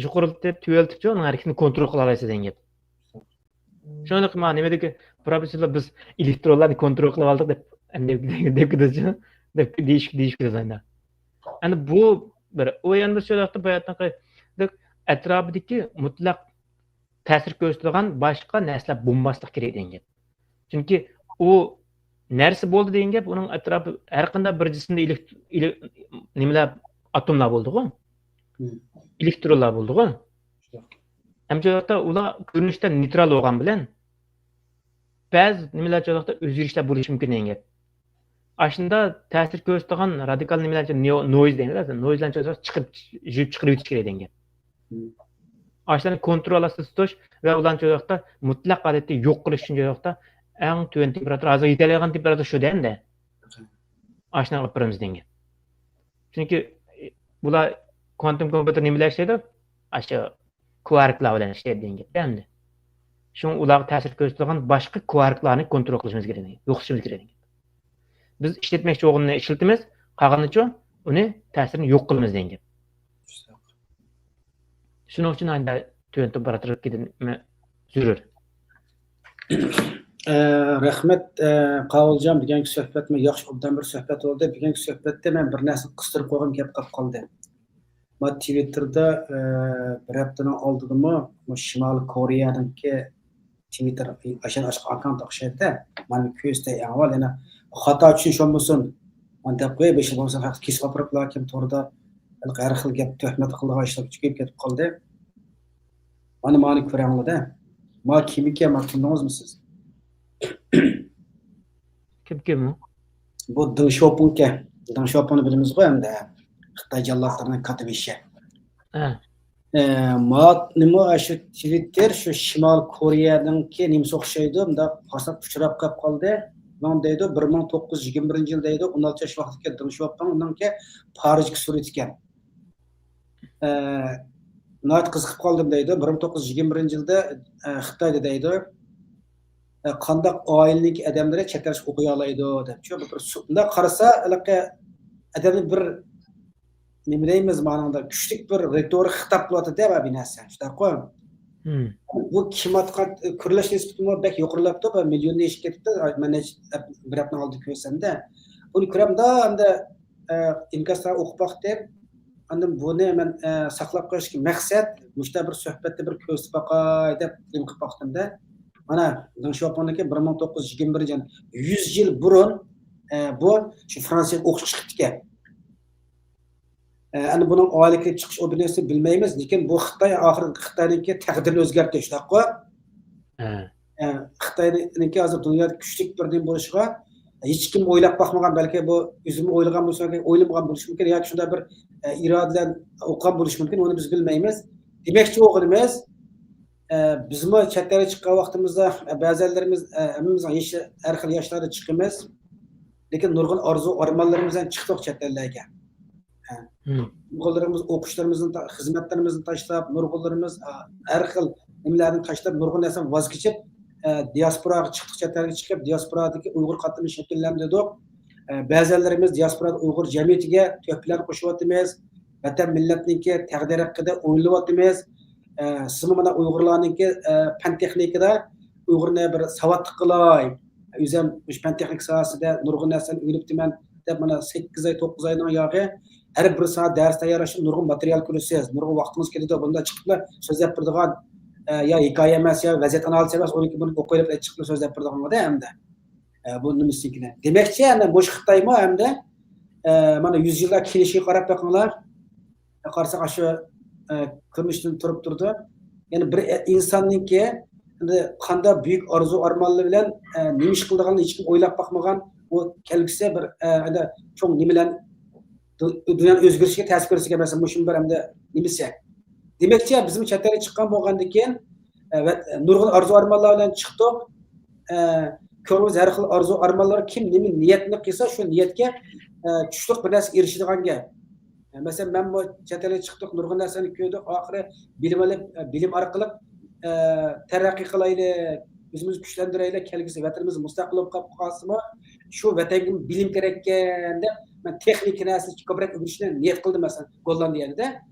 يۇقىرىلىتىپ، تۆۋەنلىتىپچۇ، ئۇنىڭ ھەرىكىتىنى كونترول قىلالايسىز دېگەن گەپ. شۇڭلۇق ما نېمىدىكى پروفېسسورلار بىز ئېلېكترونلارنى كونترول قىلىۋالدۇق دەپ، دەپ، دەپ كېتىدۇ، دەپ دېيىش-، دېيىشىپ كېتىدۇ ئەمدى. ئەمدى بۇ بىر، ئۇ يەنە بىر شۇ ۋاقىتتا باياتىنقى ئەتراپىدىكى مۇتلەق تەسىر كۆرسىتىدىغان باشقا نەرسىلەر بولماسلىق كېرەك دېگەن گەپ. چۈنكى ئۇ نەرسە بولدى دېگەن گەپ، ئۇنىڭ ئەتراپى ھەر قانداق بىر جىسىمدا ئېلېكت-، ئېلې-، نېمىلەر، ئاتوملار بولدىغۇ؟ مم. ئېلېكترونلار بولدىغۇ؟ شۇنداق. ئەمدى شۇ ۋاقىتتا ئۇلار كۆرۈنۈشتە نېيترال بولغان بىلەن، بەزى نېمىلەر شۇ ۋاقىتتا ئۆزگىرىشلەر بولۇشى مۇمكىن دېگەن گەپ. ئاشۇنداق تەسىر كۆرسىتىدىغان رادىكال نېمىلەرنى نو-، نويز دەيمىز، نويزلارنى چىقىرىپ، يۇيۇپ چىقىرىۋېتىش كېرەك دېگەن گەپ. مم. ئاشۇلارنى كونترول ئاستىدا تۇتۇش ۋە ئۇلارنى شۇ ۋاقىتتا مۇتلەق ھالەتتە يوق قىلىش ئۈچۈن شۇ ۋاقىتتا ئەڭ تۆۋەن تېمپېراتۇرا، ھازىر يېتەلەيدىغان تېمپېراتۇرا شۇ دەمدە. ئاشۇنى ئېلىپ بېرىمىز دېگەن گەپ. چۈنكى بۇلار كوانتۇم كومپيۇتېر نېمە بىلەن ئىشلەيدۇ؟ ئاشۇ كۋاركلار بىلەن ئىشلەيدۇ دېگەن گەپ ئەمدى. شۇڭا ئۇلارغا تەسىر كۆرسىتىدىغان باشقا كۋاركلارنى كونترول قىلىشىمىز كېرەك، يوقىتىشىمىز كېرەك. بىز ئىشلەتمەكچى بولغىنىنى ئىشلىتىمىز، قالغىنىچۇ ئۇنى تەسىرىنى يوق قىلىمىز دېگەن گەپ. شۇنىڭ ئۈچۈن ئايدا تۆۋەن تېمپېراتۇرا كېتىدىمۇ زۆرۈر. ئە، رەھمەت، ئە، قاۋۇلجان، بۈگۈنكى سۆھبەتمۇ ياخشى، ئوبدان بىر سۆھبەت بولدى. بۈگۈنكى سۆھبەتتە مەن بىر نەرسىنى قىستۇرۇپ قويغۇم كېلىپ قاپتۇ. ما تىۋىتتېردا، ئە، بىر ھەپتىنىڭ ئالدىدىمۇ، مۇ شىمالىي كورېيەنىڭكى تىۋىتتېر، ئاشۇ، ئاشۇ ئاككاونت ئوخشايدۇ-دە. مانا كۆرسىتەي ئەڭ ئاۋۋال، يەنە خاتا چۈشىنىش بولمىسۇن. مانا دەپ قوياي، بېشى بولمىسا خەق كېسىپ ئاپىرىپ، لاكىن توردا ھېلىقى ھەر خىل گەپ، تۆھمەت قىلىدىغان ئىشلار كۆپىيىپ كېتىپ قالدى. مانا، مانى كۆرەڭلار-دە. ما كىمىكەن، ما تونۇدىڭىزمۇ سىز؟ كىم، كىم ئۇ؟ بۇ دېڭ شياۋپىڭكەن. دېڭ شياۋپىڭنى بىلىمىزغۇ ئەمدى. خىتاي جاللاتلىرىنىڭ كاتتىبېشى. ھە. ئە، ما نېمە، ئاشۇ تىۋىتتېر شۇ شىمال كورېيەنىڭكى نېمىسى ئوخشايدۇ، مۇنداق پاسات ئۇچراپ قېلىپ قالدى. ماڭا دەيدۇ، بىر مىڭ توققۇز يۈز يىگىرمە بىرىنچى يىل دەيدۇ، ئون ئالتە ياش ۋاقتىدىكى دېڭ شياۋپىڭنىڭكى پارىژدىكى سۈرىتى ئىكەن. ئە، ناھايىتى قىزىقىپ قالدىم دەيدۇ. بىر مىڭ توققۇز يۈز يىگىرمە بىرىنچى يىلدا، ئە، خىتايدا دەيدۇ. ئە، قانداق ئائىلىنىڭكى ئادەملىرى چەت ئەلگە ئوقۇيالايدۇ دەپ. شۇ بىر سۇ-، مۇنداق قارىسا، ھېلىقى ئادەمنى بىر، نېمە دەيمىز، مانىڭدا كۈچلۈك بىر رېتورىك خىتاب قىلىۋاتىدۇ-دە، بۇ نەرسە. شۇنداققۇ؟ مم. بۇ كىم ئاتقان، كۆرۈلۈش نىسبىتىمۇ بەك يۇقىرىلاپتۇ، بىر مىليوننى ئېشىپ كېتىپتۇ. مەن نەچچە، بىر ھەپتىنىڭ ئالدىدا كۆرسەمدە. بۇنى كۆرەمدۇ، ئەمدى، ئە، ئىنكاسلارنى ئوقۇپ باقتىم. ئاندىن بۇنى مەن، ئە، ساقلاپ قېلىشتىكى مەقسەت، مۇشۇنداق بىر سۆھبەتتە بىر كۆرسىتىپ باقاي دەپ نېمە قىلىپ باقتىمدە. مانا، دېڭ شياۋپىڭنىڭكى بىر مىڭ توققۇز يۈز يىگىرمە بىرىنچى يىل، يۈز يىل بۇرۇن، ئە، بۇ شۇ فرانسىيەگە ئوقۇشقا چىقىپتىكەن. ئە، ئەنە بۇنىڭ ئائىلىگە كىرىپ چىقىش ئوبيېكتىنى بىلمەيمىز، لېكىن بۇ خىتاي ئاخىرى خىتاينىڭكى تەقدىرىنى ئۆزگەرتتى، شۇنداققۇ؟ ھە. ئە، خىتاينىڭكى ھازىر دۇنيادا كۈچلۈك بىر نېمە بولۇشىغا ھېچكىم ئويلاپ باقمىغان، بەلكى بۇ ئۆزىمۇ ئويلىغان بولۇشى مۇمكىن، ئويلىمىغان بولۇشى مۇمكىن ياكى شۇنداق بىر، ئە، ئىرادە بىلەن ئوقۇغان بولۇشى مۇمكىن، ئۇنى بىز بىلمەيمىز. دېمەكچى بولغىنىمىز، ئە، بىزمۇ چەت ئەلگە چىققان ۋاقتىمىزدا، ئە، بەزەنلىرىمىز، ئە، ھەممىمىز ياش، ھەر خىل ياشلاردا چىقىمىز. لېكىن نۇرغۇن ئارزۇ ئارمانلىرىمىز بىلەن چىقتۇق چەت ئەللەرگە. ھە. مم. نۇرغۇنلىرىمىز ئوقۇشلىرىمىزنى تا-، خىزمەتلىرىمىزنى تاشلاپ، نۇرغۇنلىرىمىز، ئە، ھەر خىل نېمىلەردىن تاشلاپ، نۇرغۇن نەرسىدىن ۋاز كېچىپ، ئە، دىياسپوراغا چىقتۇق، چەت ئەلگە چىقىپ، دىياسپورادىكى ئۇيغۇر قاتلىمىنى شەكىللەندۈردۇق. ئە، بەزەنلىرىمىز دىياسپورا ئۇيغۇر جەمئىيىتىگە تۆھپىلەرنى قوشۇۋاتىمىز. ۋەتەن مىللەتنىڭكى تەقدىرى ھەققىدە ئويلىۋاتىمىز. ئە، سىزمۇ مانا ئۇيغۇرلارنىڭكى، ئە، پەن تېخنىكىدا ئۇيغۇرنى بىر ساۋاتلىق قىلاي. ئۆزۈم مۇشۇ پەن تېخنىكا ساھەسىدە نۇرغۇن نەرسىنى ئۆگىنىپتىمەن دەپ، مانا سەككىز ئاي، توققۇز ئاينىڭ ياغى ھەر بىر سائەت دەرس تەييارلاشتا نۇرغۇن ماتېرىيال كۆرىسىز، نۇرغۇن ۋاقتىڭىز كېتىدۇ. بۇندا چىقىپلا سۆزلەپ بېرىدىغان، ئە، يا ھېكايە ئەمەس، يا ۋەزىيەت ئانالىزى ئەمەس، ئۇنىڭكى بۇنى ئوقۇۋېلىپ چىقىپلا سۆزلەپ بېرىدىغانغۇدە ئەمدى. ئە، بۇ نېمىسىنىڭكىنى. دېمەكچى، يەنە مۇشۇ خىتايمۇ ئەمدى، ئە، مانا يۈز يىللار كېلىشىگە قاراپ بېقىڭلار. قارىساق، ئاشۇ، ئە، كۆرۈنۈشتىن تۇرۇپ تۇرىدۇ. يەنى بىر ئىنساننىڭكى ئەمدى قانداق بۈيۈك ئارزۇ ئارمانلىرى بىلەن، ئە، نېمە ئىش قىلىدىغانلىقىنى ھېچكىم ئويلاپ باقمىغان، ئۇ كەلگۈسى بىر، ئە، ئەمدى چوڭ نېمە بىلەن دۇ-، دۇنيانىڭ ئۆزگىرىشىگە تەسىر كۆرسىتىدىكەن، مەسىلەن، مۇشۇ بىر ئەمدى نېمىسى. دېمەكچى، بىزمۇ چەت ئەلگە چىققان بولغاندىن كېيىن، ئە، ۋەت-، نۇرغۇن ئارزۇ ئارمانلار بىلەن چىقتۇق. ئە، كۆڭلىمىز ھەر خىل ئارزۇ ئارمانلار، كىم نېمە نىيەتنى قىلسا، شۇ نىيەتكە، ئە، چۈشلۈك بىر نەرسە ئېرىشىدىغان گەپ. ئە، مەسىلەن، مەنمۇ چەت ئەلگە چىقتۇق، نۇرغۇن نەرسىنى كۆردۇق، ئاخىرى بىلىم ئېلىپ، ئە، بىلىم ئارقىلىق، ئە، تەرەققىي قىلايلى، ئۆزىمىزنى كۈچلەندۈرەيلى، كەلگۈسى ۋەتىنىمىز مۇستەقىل بولۇپ قالسىمۇ، شۇ ۋەتەنگە بىلىم كېرەككەن دەپ، مەن تېخنىكا نەرسىنى كۆپرەك ئۆگىنىشنى نىيەت قىلدىم، مەسىلەن، گوللاندىيەدە.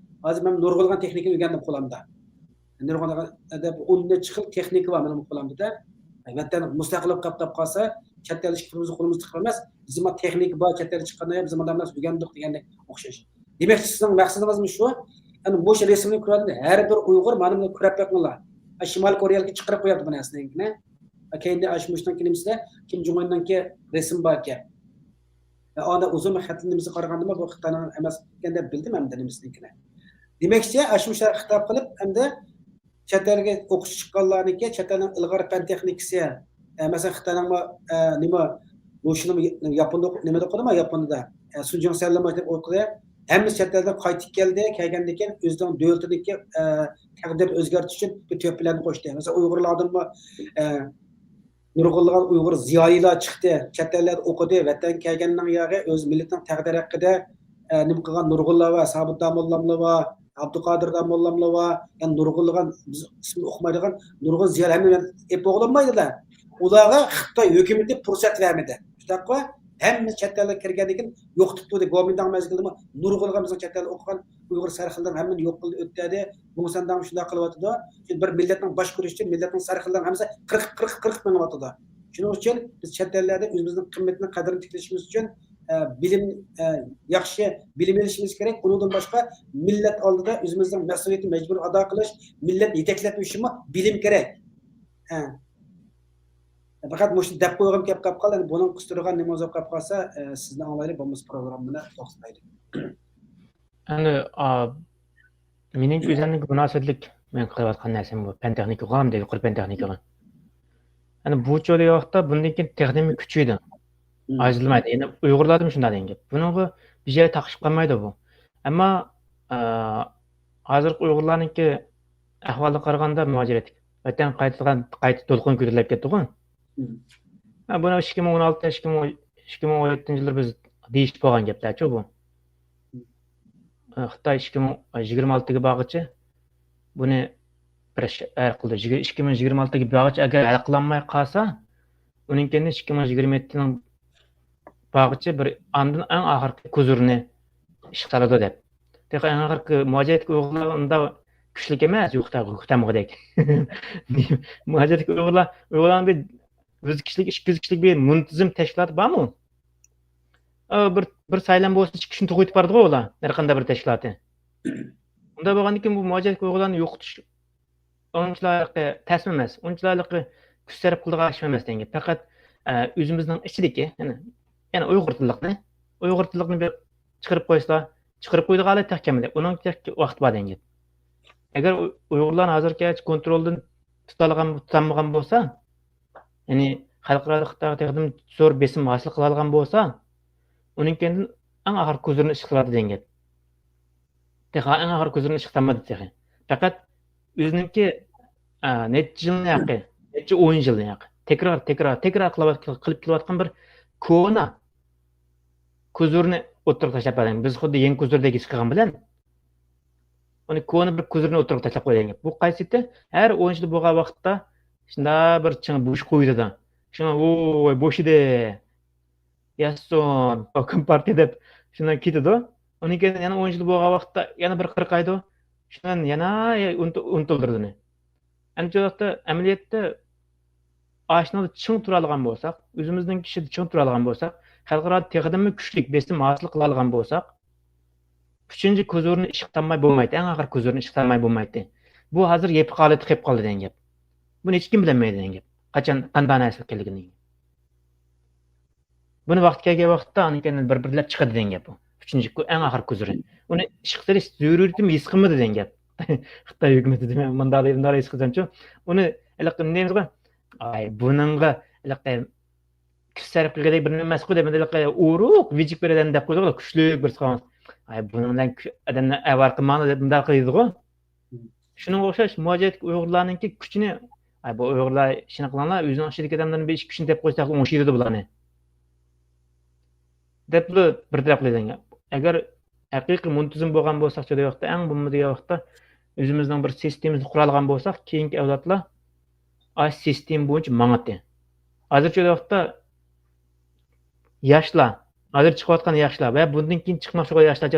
ھازىر مەن نۇرغۇنلىغان تېخنىكىنى ئۆگەندىم قولۇمدا. نۇرغۇن دەپ ئون نەچچە خىل تېخنىكا بار مېنىڭ قولۇمدا. ۋەتەن مۇستەقىل بولۇپ قاپ قالسا، چەت ئەلگە چىقىپ قولىمىزدا قالماس. بىزمۇ تېخنىكا بار، چەت ئەلگە چىققاندا بىز مۇنداق نەرسە ئۆگەندۇق دېگەندەك ئوخشاش. دېمەكچى، سىزنىڭ مەقسىتىڭىزمۇ شۇ؟ يەنى مۇشۇ رەسىمنى كۆرۈۋاتقان ھەر بىر ئۇيغۇر مانا بۇنى كۆرۈپ بېقىڭلار. شىمالىي كورېيەلىكى چىقىرىپ قوياپتۇ بۇ نەرسىنى. كەينىدە ئاشۇ مۇشۇنىڭ نېمىسىدە كىم جۇڭ ئۇننىڭكى رەسىمى بار ئىكەن. ئانا ئۇزۇن خەتنىمىزگە قارىغاندىمۇ بۇ خىتاينىڭ ئەمەس ئىكەن دەپ بىلدىم ئەمدى نېمىسىنىڭكىنى. دېمەكچى، ئاشۇ مۇشۇ خىتاب قىلىپ ئەمدى چەت ئەلگە ئوقۇشقا چىققانلارنىڭكى، چەت ئەلنىڭ ئىلغار پەن تېخنىكىسى، ئە، مەسىلەن، خىتاينىڭمۇ، ئە، نېمە، بۇ شۇنىمۇ ياپوندا ئوقۇ-، نېمىدە ئوقۇدىما، ياپوندا، ئە، سۇنجىڭ سەنلىما دەپ ئوقۇدى. ھەممىسى چەت ئەلدىن قايتىپ كەلدى، كەلگەندىن كېيىن ئۆزىنىڭ دۆلىتىدىكى، ئە، تەقدىرىنى ئۆزگەرتىش ئۈچۈن بىر تۆھپىلەرنى قوشتى. مەسىلەن، ئۇيغۇرلاردىنمۇ، ئە، نۇرغۇنلىغان ئۇيغۇر زىيالىيلار چىقتى، چەت ئەللەردە ئوقۇدى، ۋەتەنگە كەلگەننىڭ ياغى ئۆز مىللىتىنىڭ تەقدىرى ھەققىدە، ئە، نېمە قىلغان نۇرغۇنلار بار، سابىت داموللاملار بار، ئابدۇقادىر داموللاملار بار، يەنە نۇرغۇنلىغان بىز ئىسمىنى ئۇقمايدىغان نۇرغۇن زىيالىي ھەممە ئېلىپ بولغىلى بولمايدۇ-دە. ئۇلارغا خىتاي ھۆكۈمىتى پۇرسەت بەرمىدى. شۇنداققۇ؟ ھەممە چەت ئەلگە كىرگەندىن كېيىن يوقىتىپ تۇردى. گومىنداڭ مەزگىلىدىمۇ نۇرغۇنلىغان بىزنىڭ چەت ئەلدە ئوقۇغان ئۇيغۇر سەرخىللىرىنى ھەممىنى يوق قىلدى، ئۆتتەدى. گۇڭسەنداڭ شۇنداق قىلىۋاتىدۇ. چۈنكى بىر مىللەتنىڭ باش كۆرۈشى ئۈچۈن مىللەتنىڭ سەرخىللىرىنىڭ ھەممىسى قىرىق، قىرىق، قىرىق مېڭىۋاتىدۇ. شۇنىڭ ئۈچۈن بىز چەت ئەللەردە ئۆزىمىزنىڭ قىممىتىنى، قەدرىنى تىكلىشىمىز ئۈچۈن، ئە، بىلىم، ئە، ياخشى بىلىم ئېلىشىمىز كېرەك. ئۇنىڭدىن باشقا مىللەت ئالدىدا ئۆزىمىزنىڭ مەسئۇلىيىتىنى مەجبۇرىي ئادا قىلىش، مىللەت يېتەكلەپ يۈرۈشىمۇ بىلىم كېرەك. ھە. پەقەت مۇشۇنى دەپ قويغۇم كەپ قاپ قالدى. ئەمدى بۇنىڭ قىستۇرغان نېمىڭىز بولۇپ قاپ قالسا، ئە، سىزنى ئاڭلايلى، بولمىسا پروگراممىنى توختىتايلى. ئەمدى، ئا، مېنىڭ ئۆزۈمنىڭكى مۇناسىۋەتلىك مەن قىلىۋاتقان نەرسەم بۇ پەن تېخنىكىغا، ھەمدە يۇقىرى پەن تېخنىكىغا. يەنى بۇ چولى ۋاقىتتا بۇندىن كېيىن تېخنىكا كۈچىيىدۇ. مم. ئاجىزلىمايدۇ. يەنى ئۇيغۇرلاردىمۇ شۇنداق دېگەن گەپ. بۇنىڭغا بىر يەرگە تاقىشىپ قالمايدۇ بۇ. ئەمما، ئا، ھازىرقى ئۇيغۇرلارنىڭكى ئەھۋالىغا قارىغاندا مۇھاجىرەت، ۋەتەن قايتىدىغان، قايتا دولقۇن كۆتۈرۈلۈپ كەتتىغۇ. مم. ھە، بۇنى ئىككى مىڭ ئون ئالتە، ئىككى مىڭ، ئىككى مىڭ ئون يەتتىنچى يىلى بىز دېيىشىپ بولغان گەپلەرچۇ بۇ. خىتاي ئىككى مىڭ يىگىرمە ئالتىگە بارغۇچە بۇنى بىر ش-، ھەل قىلدى. يىگىر-، ئىككى مىڭ يىگىرمە ئالتىگە بارغۇچە ئەگەر ھەل قىلالماي قالسا، ئۇنىڭ كەينىدىن ئىككى مىڭ يىگىرمە يەتتىنىڭ بارغۇچە بىر ئاندىن ئەڭ ئاخىرقى كوزۇرنى ئىشقا سالىدۇ دەپ. تېخى ئەڭ ئاخىرقى مۇھاجىرەتتىكى ئۇيغۇرلار ئۇنداق كۈچلۈك ئەمەس، يوق، يوقتامغۇدەك. مۇھاجىرەتتىكى ئۇيغۇرلار، ئۇيغۇرلارنىڭ بىر يۈز كىشىلىك، ئىككى يۈز كىشىلىك بىر مۇنتىزىم تەشكىلاتى بارمۇ؟ ئا، بىر، بىر سايلام بولسا، ئىككى كىشىنى توغرىتىپ بارىدىغۇ ئۇلار، ھەر قانداق بىر تەشكىلاتى. ئۇنداق بولغاندىن كېيىن بۇ مۇھاجىرەتتىكى ئۇيغۇرلارنى يوقىتىش ئۇنچىلىك تەسمۇ ئەمەس، ئۇنچىلىك كۈچ سەرپ قىلىدىغان ئىشمۇ ئەمەس دېگەن گەپ. پەقەت، ئە، ئۆزىمىزنىڭ ئىچىدىكى، يەنى، يەنى ئۇيغۇر تىللىقنى، ئۇيغۇر تىللىقنى بىر چىقىرىپ قويسىلا، چىقىرىپ قويىدىغان ھالى تېخى كەلمىدى. ئۇنىڭ تېخى ۋاقتى بار دېگەن گەپ. ئەگەر ئۇ-، ئۇيغۇرلارنى ھازىرغىچە كونترولدىن تۇتالىغان، تۇتالمىغان بولسا، يەنى خەلقئارالىق تېخىدىن زور بېسىم ھاسىل قىلالىغان بولسا، ئۇنىڭ كەينىدىن ئەڭ ئاخىرقى كوزۇرنى ئىشقا سالىدۇ دېگەن گەپ. تېخى ئەڭ ئاخىرقى كوزۇرنى ئىشقا سالمىدى تېخى. پەقەت ئۆزىنىڭكى، ئە، نەچچە يىلنى ھەققى، نەچچە ئون يىلنى ھەققى تەكرار، تەكرار، تەكرار قىلىۋات-، قىلىپ كېلىۋاتقان بىر كونا كوزۇرنى ئوتتۇرىغا تاشلاپ بەرگەن. بىز خۇددى يېڭى كوزۇردەك ھېس قىلغان بىلەن، ئۇنى كونا بىر كوزۇرنى ئوتتۇرىغا تاشلاپ قويغان گەپ. بۇ قايسى؟ ھەر ئون يىل بولغان ۋاقىتتا شۇنداق بىر چىڭ بوش قويىدۇ. شۇڭا، ۋوي، بوشىدى. ياسسۇن، كومپارتىيە دەپ شۇنداق كېتىدۇ. ئۇنىڭ كېيىن يەنە ئون يىل بولغان ۋاقىتتا يەنە بىر قىرقايدۇ. شۇنىڭ يەنە ئۇنتۇ-، ئۇنتۇلدۇرىدۇ ئۇنى. ئەمدى شۇ ۋاقىتتا ئەمەلىيەتتە ئاشۇنىڭدا چىڭ تۇرالىغان بولساق، ئۆزىمىزنىڭ ئىچىدە چىڭ تۇرالىغان بولساق، خەلقئارادا تېخىدىنمۇ كۈچلۈك بېسىم ھاسىل قىلالىغان بولساق، ئۈچىنچى كوزۇرنى ئىشقا سالماي بولمايتتى، ئەڭ ئاخىرقى كوزۇرنى ئىشقا سالماي بولمايتتى. بۇ ھازىر يېپىق ھالەتتە قېلىپ قالدى دېگەن گەپ. بۇنى ھېچكىم بىلەلمەيدۇ دېگەن گەپ. قاچان، قانداق نەرسە ئىكەنلىكىنى. بۇنى ۋاقتى كەلگەن ۋاقىتتا ئاندىن كېيىن بىر-بىرلەپ چىقىدۇ دېگەن گەپ بۇ. ئۈچىنچى كو-، ئەڭ ئاخىرقى كوزۇرى. ئۇنى ئىشقا سېلىش زۆرۈرىيىتىم ھېس قىلمىدى دېگەن گەپ. خىتاي ھۆكۈمىتى دېمە، مۇنداق، مۇنداق ھېس قىلسامچۇ، ئۇنى ھېلىقى نېمىمىزغا، ئاي، بۇنىڭغا ھېلىقى كۈچ سەرپ قىلغۇدەك بىر نېمە ئەمەسقۇ دەپ، ھېلىقى ئۇرۇق ۋىجىك بېرىدىغان دەپ قويىدۇ، كۈچلۈك بىرسى قالماس. ئاي، بۇنىڭ بىلەن كۈ-، ئادەمنى ئاۋارە قىلماڭلار دەپ مۇنداق قىلىدىغۇ. شۇنىڭغا ئوخشاش مۇھاجىرەتتىكى ئۇيغۇرلارنىڭكى كۈچىنى، ئاي، بۇ ئۇيغۇرلار ئىشىنى قىلىڭلار، ئۆزىنىڭ ئىچىدىكى ئادەملەرنى بىر ئىككى كۈچنى دەپ قويساق ئوڭشىيدۇ بۇلارنى. دەپلا بىر تەرەپ قىلىدىغان گەپ. ئەگەر ھەقىقىي مۇنتىزىم بولغان بولساق، شۇ ۋاقىتتا، ئەڭ بولمىدى ۋاقىتتا ئۆزىمىزنىڭ بىر سىستېمىسىنى قۇرالىغان بولساق، كېيىنكى ئەۋلادلار ئاشۇ سىستېما بويىچە ماڭاتتى. ھازىرچە ۋاقىتتا ياشلار، ھازىر چىقىۋاتقان ياشلار ۋە بۇندىن كېيىن چىقماقچى بولغان ياشلار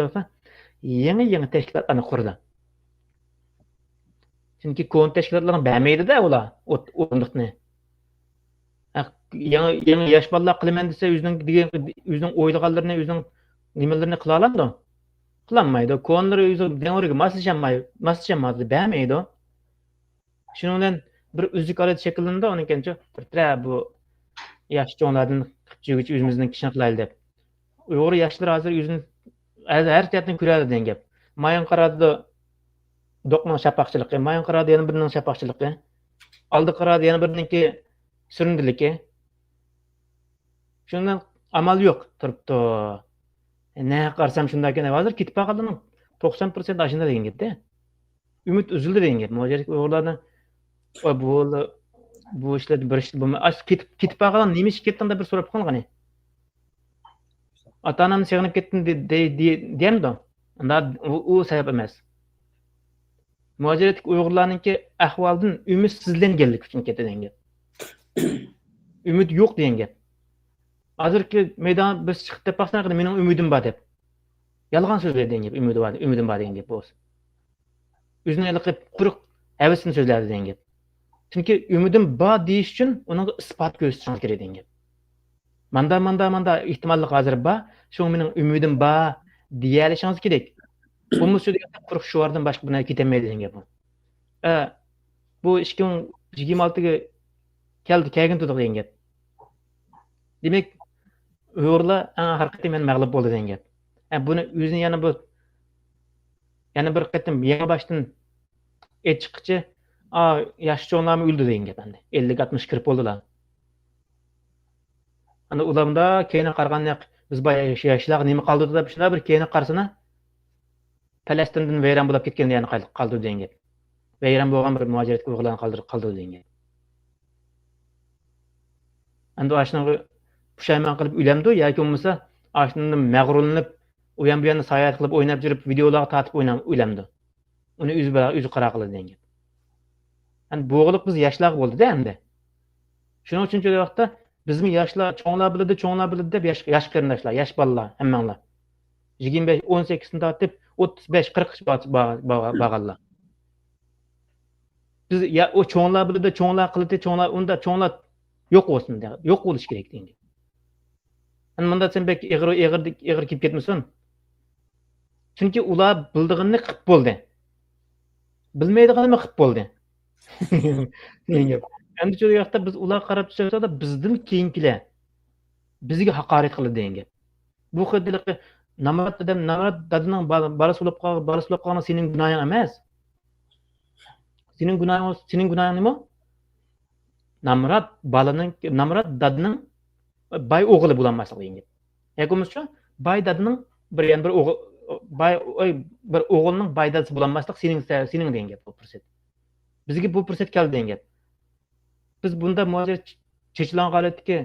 يېڭى، يېڭى تەشكىلاتلارنى قۇرىدۇ. چۈنكى كونا تەشكىلاتلارنىڭ بەرمەيدۇ-دە ئۇلار ئوت-، ئورۇندۇقنى. ھە، يېڭى، يېڭى ياش بالىلار قىلىمەن دېسە، ئۆزىنىڭ دېگەن، ئۆزىنىڭ ئويلىغانلىرىنى، ئۆزىنىڭ نېمىلىرىنى قىلالامدۇ؟ قىلالمايدۇ. كونىلىرى ئۆزى دەۋرىگە ماسلىشالماي-، ماسلىشالمايدۇ، بەرمەيدۇ. شۇنىڭ بىلەن بىر ئۈزۈك ھالەت شەكىللىنىدۇ، ئۇنىڭ كەينىچە بىر تەرەپ بۇ ياش چوڭلاردىن قىپ چۈگىچە ئۆزىمىزنىڭ كىشىنى قىلايلى دەپ. ئۇيغۇر ياشلىرى ھازىر ئۆزىنى، ھەر، ھەر جەھەتتىن كۆرەلەيدىغان گەپ. مايىڭ قارادى دوقنىڭ شاپاقچىلىقى، مايىڭ قارادى يەنە بىرىنىڭ شاپاقچىلىقى، ئالدى قارادى يەنە بىرىنىڭكى سۈرۈندىلىكى. شۇنىڭ ئامال يوق تۇرۇپتۇ. نە قارىسام شۇنداق ئىكەن، ھازىر كېتىپ قالغانلارنىڭ توقسان پىرسەنت ئاشۇنداق دېگەن گەپتە. ئۈمىد ئۈزۈلدى دېگەن گەپ. مۇھاجىرەتتىكى ئۇيغۇرلارنىڭ، ۋاي، بۇ، بۇ ئىشلاردا بىر ئىش بولماي، ئاش كېتىپ، كېتىپ بارغانلار نېمە ئىش كەتتىڭ دەپ بىر سوراپ قالغان. ئاتا ئانامنى سېغىنىپ كەتتىم دە-، دە-، دە-، دېيەمدۇ؟ ئۇنداق، ئۇ، ئۇ سەۋەب ئەمەس. مۇھاجىرەتتىكى ئۇيغۇرلارنىڭكى ئەھۋالدىن ئۈمىدسىزلەنگەنلىك ئۈچۈن كەتتى دېگەن گەپ. ئۈمىد يوق دېگەن گەپ. ھازىرقى مەيدانغا بىز چىقىپ دەپ باقساق، مېنىڭ ئۈمىدىم بار دەپ. يالغان سۆزلەيدۇ دېگەن گەپ، ئۈمىدى بار، ئۈمىدىم بار دېگەن گەپ بولسا. ئۆزىنى ھېلىقى قۇرۇق ھەۋىسىدىن سۆزلەيدۇ دېگەن گەپ. چۈنكى ئۈمىدىم بار دېيىش ئۈچۈن ئۇنىڭغا ئىسپات كۆرسىتىشىڭىز كېرەك دېگەن گەپ. ماندا، ماندا، ماندا ئېھتىماللىق ھازىر بار، شۇڭا مېنىڭ ئۈمىدىم بار دېيەلىشىڭىز كېرەك. بولمىسا شۇ دېگەندە قۇرۇق شوئاردىن باشقا بىر نەرسە كېتەلمەيدۇ دېگەن گەپ بۇ. ئە، بۇ ئىككى مىڭ يىگىرمە ئالتىگە كەلدى، كەلگىن تۇردۇق دېگەن گەپ. دېمەك، ئۇيغۇرلار ئەڭ ئاخىرقى قېتىم يەنە مەغلۇپ بولدى دېگەن گەپ. ئە، بۇنى ئۆزىنى يەنە بۇ، يەنە بىر قېتىم يېڭى باشتىن ئېيتىشقىچە، ئا، ياش چوڭلارمۇ ئۆلدى دېگەن گەپ ئەمدى. ئەللىك، ئاتمىش كىرىپ بولدىلا. ئەمدى ئۇلار مۇنداق كەينىگە قارىغاندا، بىز بايا ياشلارغا نېمە قالدۇردى دەپ شۇنداق بىر كەينىگە قارىسىنا، پەلەستىندىن ۋەيران بولۇپ كەتكەن يەرنى قال-، قالدۇردى دېگەن گەپ. ۋەيران بولغان بىر مۇھاجىرەتتىكى ئۇيغۇرلارنى قالدۇر-، قالدۇردى دېگەن گەپ. ئەمدى ئاشۇنىڭغا پۇشايمان قىلىپ ئۆلەمدۇ ياكى بولمىسا ئاشۇنىڭدىن مەغرۇرلىنىپ، ئۇ يان بۇ ياندا ساياھەت قىلىپ ئويناپ يۈرۈپ ۋىدېئولارغا تارتىپ ئويناپ ئۆلەمدۇ؟ ئۇنى ئۆزى بىلە-، ئۆزى قارار قىلىدۇ دېگەن گەپ. ئەمدى بولغۇلۇق بىز ياشلارغا بولدى-دە ئەمدى. شۇنىڭ ئۈچۈن شۇ ۋاقىتتا بىزمۇ ياشلار، چوڭلار بىلىدۇ، چوڭلار بىلىدۇ دەپ ياش، ياش قېرىنداشلار، ياش بالىلار ھەممەڭلار. يىگىرمە بەش، ئون سەككىزدىن تارتىپ ئوتتۇز بەش، قىرىق بارغانلار. بىز يا ئۇ چوڭلار بىلىدۇ، چوڭلار قىلدى، چوڭلار ئۇندا، چوڭلار يوق بولسۇن، يوق بولۇش كېرەك دېگەن گەپ. ئەمدى مۇندا سەن بەك ئېغىر، ئېغىر، ئېغىر كېلىپ كەتمىسۇن. چۈنكى ئۇلار بىلىدىغىنىنى قىلىپ بولدى. بىلمەيدىغىنىمۇ قىلىپ بولدى. دېگەن گەپ. ئەمدى شۇ ۋاقىتتا بىز ئۇلارغا قاراپ تۇرساق، بىزدىن كېيىنكىلەر بىزگە ھاقارەت قىلىدۇ دېگەن گەپ. بۇ خىل ھېلىقى نامرات ئادەم، نامرات دادىنىڭ بالا-، بالىسى بولۇپ قال-، بالىسى بولۇپ قالغان سېنىڭ گۇناھىڭ ئەمەس. سېنىڭ گۇناھىڭ، سېنىڭ گۇناھىڭ نېمە؟ نامرات بالىنىڭ، نامرات دادىنىڭ باي ئوغلى بولالماسلىق دېگەن گەپ. ياكى بولمىسا شۇ، باي دادىنىڭ بىر، يەنە بىر ئوغۇل، باي، ئۆي، بىر ئوغۇلنىڭ باي دادىسى بولالماسلىق سېنىڭ، سېنىڭ دېگەن گەپ بۇ پۇرسەت. بىزگە بۇ پۇرسەت كەلدى دېگەن گەپ. بىز بۇنداق مۇھاجىرەت چېچىلغان ھالەتتىكى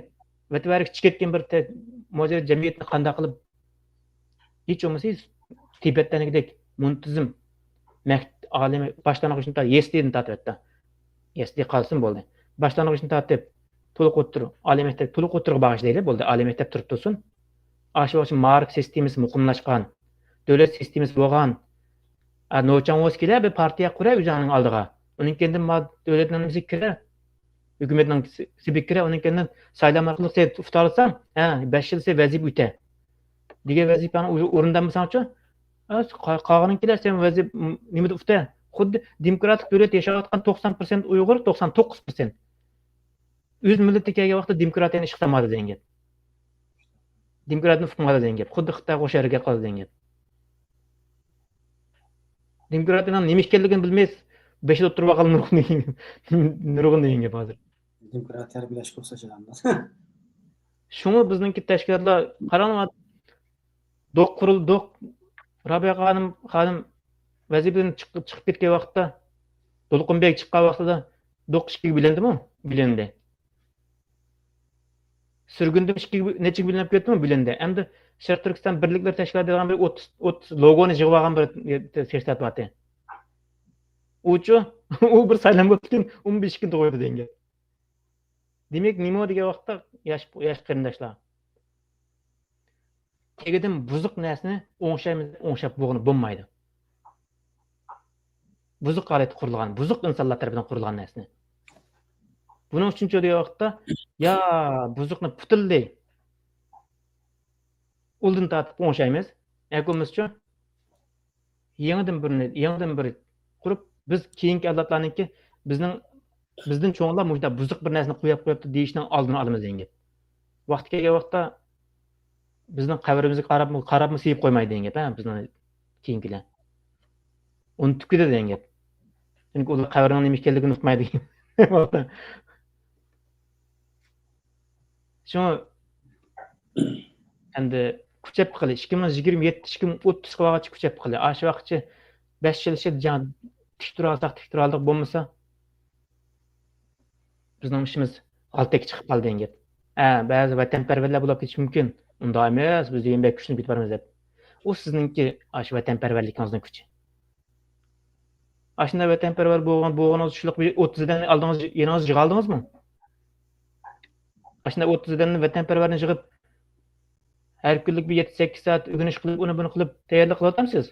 ۋەتەنگە چىقىپ كەتكەن بىر مۇھاجىرەت جەمئىيىتىنى قانداق قىلىپ، ھېچ بولمىسا تىبەتلەرنىڭكىدەك مۇنتىزىم مەكتەپ، ئالىي باشلانغۇچتىن تارتىپ، يەسلىدىن تارتىپ ھەتتا. يەسلى قالسىمۇ بولدى. باشلانغۇچتىن تارتىپ، تولۇق ئوتتۇرا، ئالىي مەكتەپ، تولۇق ئوتتۇرىغا بارغۇچە دەيلى، بولدى، ئالىي مەكتەپ تۇرۇپ تۇرسۇن. ئاشۇ ۋاقىت مائارىپ سىستېمىسى مۇقىملاشقان، دۆلەت سىستېمىسى بولغان، ئە، نوچاڭ ۋوسكىلەر بىر پارتىيە قۇرە ئۆزىنىڭ ئالدىغا. ئۇنىڭ كەينىدىن ما دۆلەتنىڭ نېمىسىگە كىرە، ھۆكۈمەتنىڭ سىبىگە كىرە، ئۇنىڭ كەينىدىن سايلام ئارقىلىق سەن ئۇتالىساڭ، ھە، بەش يىل سەن ۋەزىپە ئۆتە. دېگەن ۋەزىپەنى ئورۇ-، ئورۇندانمىساڭچۇ، ھە، قا-، قالغىنىڭ كېلەر سەن ۋەزىپە، م-، نېمىدە ئۇتە. خۇددى دېموكراتىك دۆلەتتە ياشاۋاتقان توقسان پىرسەنت ئۇيغۇر، توقسان توققۇز پىرسەنت. ئۆز مىللىتى كەلگەن ۋاقىتتا دېموكراتىيەنى ئىشقا سالمايدۇ دېگەن گەپ. دېموكراتىيەنى ئۇقمايدۇ دېگەن گەپ. خۇددى خىتايغا ئوخشاش ھەرىكەت قىلىدۇ دېگەن گەپ. دېموكراتىيەنىڭ نېمە ئىكەنلىكىنى بىلمەي، بېشىدا ئولتۇرۇپ ئالغان نۇرغۇن دېگەن، نۇرغۇن دېگەن گەپ ھازىر. دېموكراتىيە تەربىيەلەشكە ئوخشاش ئادەملەر. شۇڭا بىزنىڭكى تەشكىلاتلار قاراڭلار، دوق قۇرۇلدۇق، رابىيە خانىم، خانىم ۋەزىپىدىن چىقىپ، چىقىپ كەتكەن ۋاقىتتا، دولقۇن بەگ چىققان ۋاقتىدا دوق ئىككىگە بۆلۈندىمۇ؟ بۆلۈندى. سۈرگۈندىمۇ ئىككىگە، نەچچىگە بۆلۈنۈپ كەتتىمۇ؟ بۆلۈندى. ئەمدى شەرقىي تۈركىستان بىرلىكلىرى تەشكىلاتى دېگەن بىر ئوتتۇز، ئوتتۇز لوگونى يىغىۋالغان بىر تەشكىلات بار ئىدى. ئۇچۇ، ئۇ بىر سايلام بولۇپ كېتىپ، ئون بەش كۈن تۇغۇيدۇ دېگەن گەپ. دېمەك، نېمە دېگەن ۋاقىتتا ياش، ياش قېرىنداشلار، تېگىدىن بۇزۇق نەرسىنى ئوڭشايمىز، ئوڭشاپ بولغىلى بولمايدۇ. بۇزۇق ھالەتتە قۇرۇلغان، بۇزۇق ئىنسانلار تەرىپىدىن قۇرۇلغان نەرسىنى. بۇنىڭ ئۈچۈن چۆ دېگەن ۋاقىتتا، يا بۇزۇقنى پۈتۈنلەي ئۇلدىن تارتىپ ئوڭشايمىز، ياكى بولمىسىچۇ، يېڭىدىن بىرنى، يېڭىدىن بىر قۇرۇپ، بىز كېيىنكى ئەۋلادلارنىڭكى بىزنىڭ، بىزدىن چوڭلار مۇشۇنداق بۇزۇق بىر نەرسىنى قويۇپ قويۇپتۇ دېيىشنىڭ ئالدىنى ئالىمىز دېگەن گەپ. ۋاقتى كەلگەن ۋاقىتتا بىزنىڭ قەبرىمىزگە قاراپمۇ، قاراپمۇ سۆيۈپ قويمايدۇ دېگەن گەپ، ھە، بىزنىڭ كېيىنكىلەر. ئۇنتۇپ كېتىدۇ دېگەن گەپ. چۈنكى ئۇلار قەبرىنىڭ نېمە ئىكەنلىكىنى ئۇقمايدۇ. شۇڭا ئەمدى كۈچەپ قېلى، ئىككى مىڭ يىگىرمە يەتتە، ئىككى مىڭ ئوتتۇزغا بارغۇچە كۈچەپ قېلى. ئاشۇ ۋاقىتچە بەش يىل ئىچىدە جان تىك تۇرالىساق، تىك تۇرالدۇق، بولمىسا بىزنىڭ ئىشىمىز غالتەككە چىقىپ قالدى دېگەن گەپ. ھە، بەزى ۋەتەنپەرۋەرلەر بولاپ كېتىشى مۇمكىن. ئۇنداق ئەمەس، بىز دېگەن بەك كۈچلىنىپ كېتىۋاتىمىز دەپ. ئۇ سىزنىڭكى ئاشۇ ۋەتەنپەرۋەرلىكىڭىزنىڭ كۈچى. ئاشۇنداق ۋەتەنپەرۋەر بولغان، بولغىنىڭىز شۇلۇق بىر ئوتتۇز ئادەمنى ئالدىڭىز، يېنىڭىزغا يىغالدىڭىزمۇ؟ ئاشۇنداق ئوتتۇز ئادەمنى ۋەتەنپەرۋەرنى يىغىپ، ھەر كۈنلۈك بىر يەتتە، سەككىز سائەت ئۆگىنىش قىلىپ، ئۇنى بۇنى قىلىپ تەييارلىق قىلىۋاتامسىز؟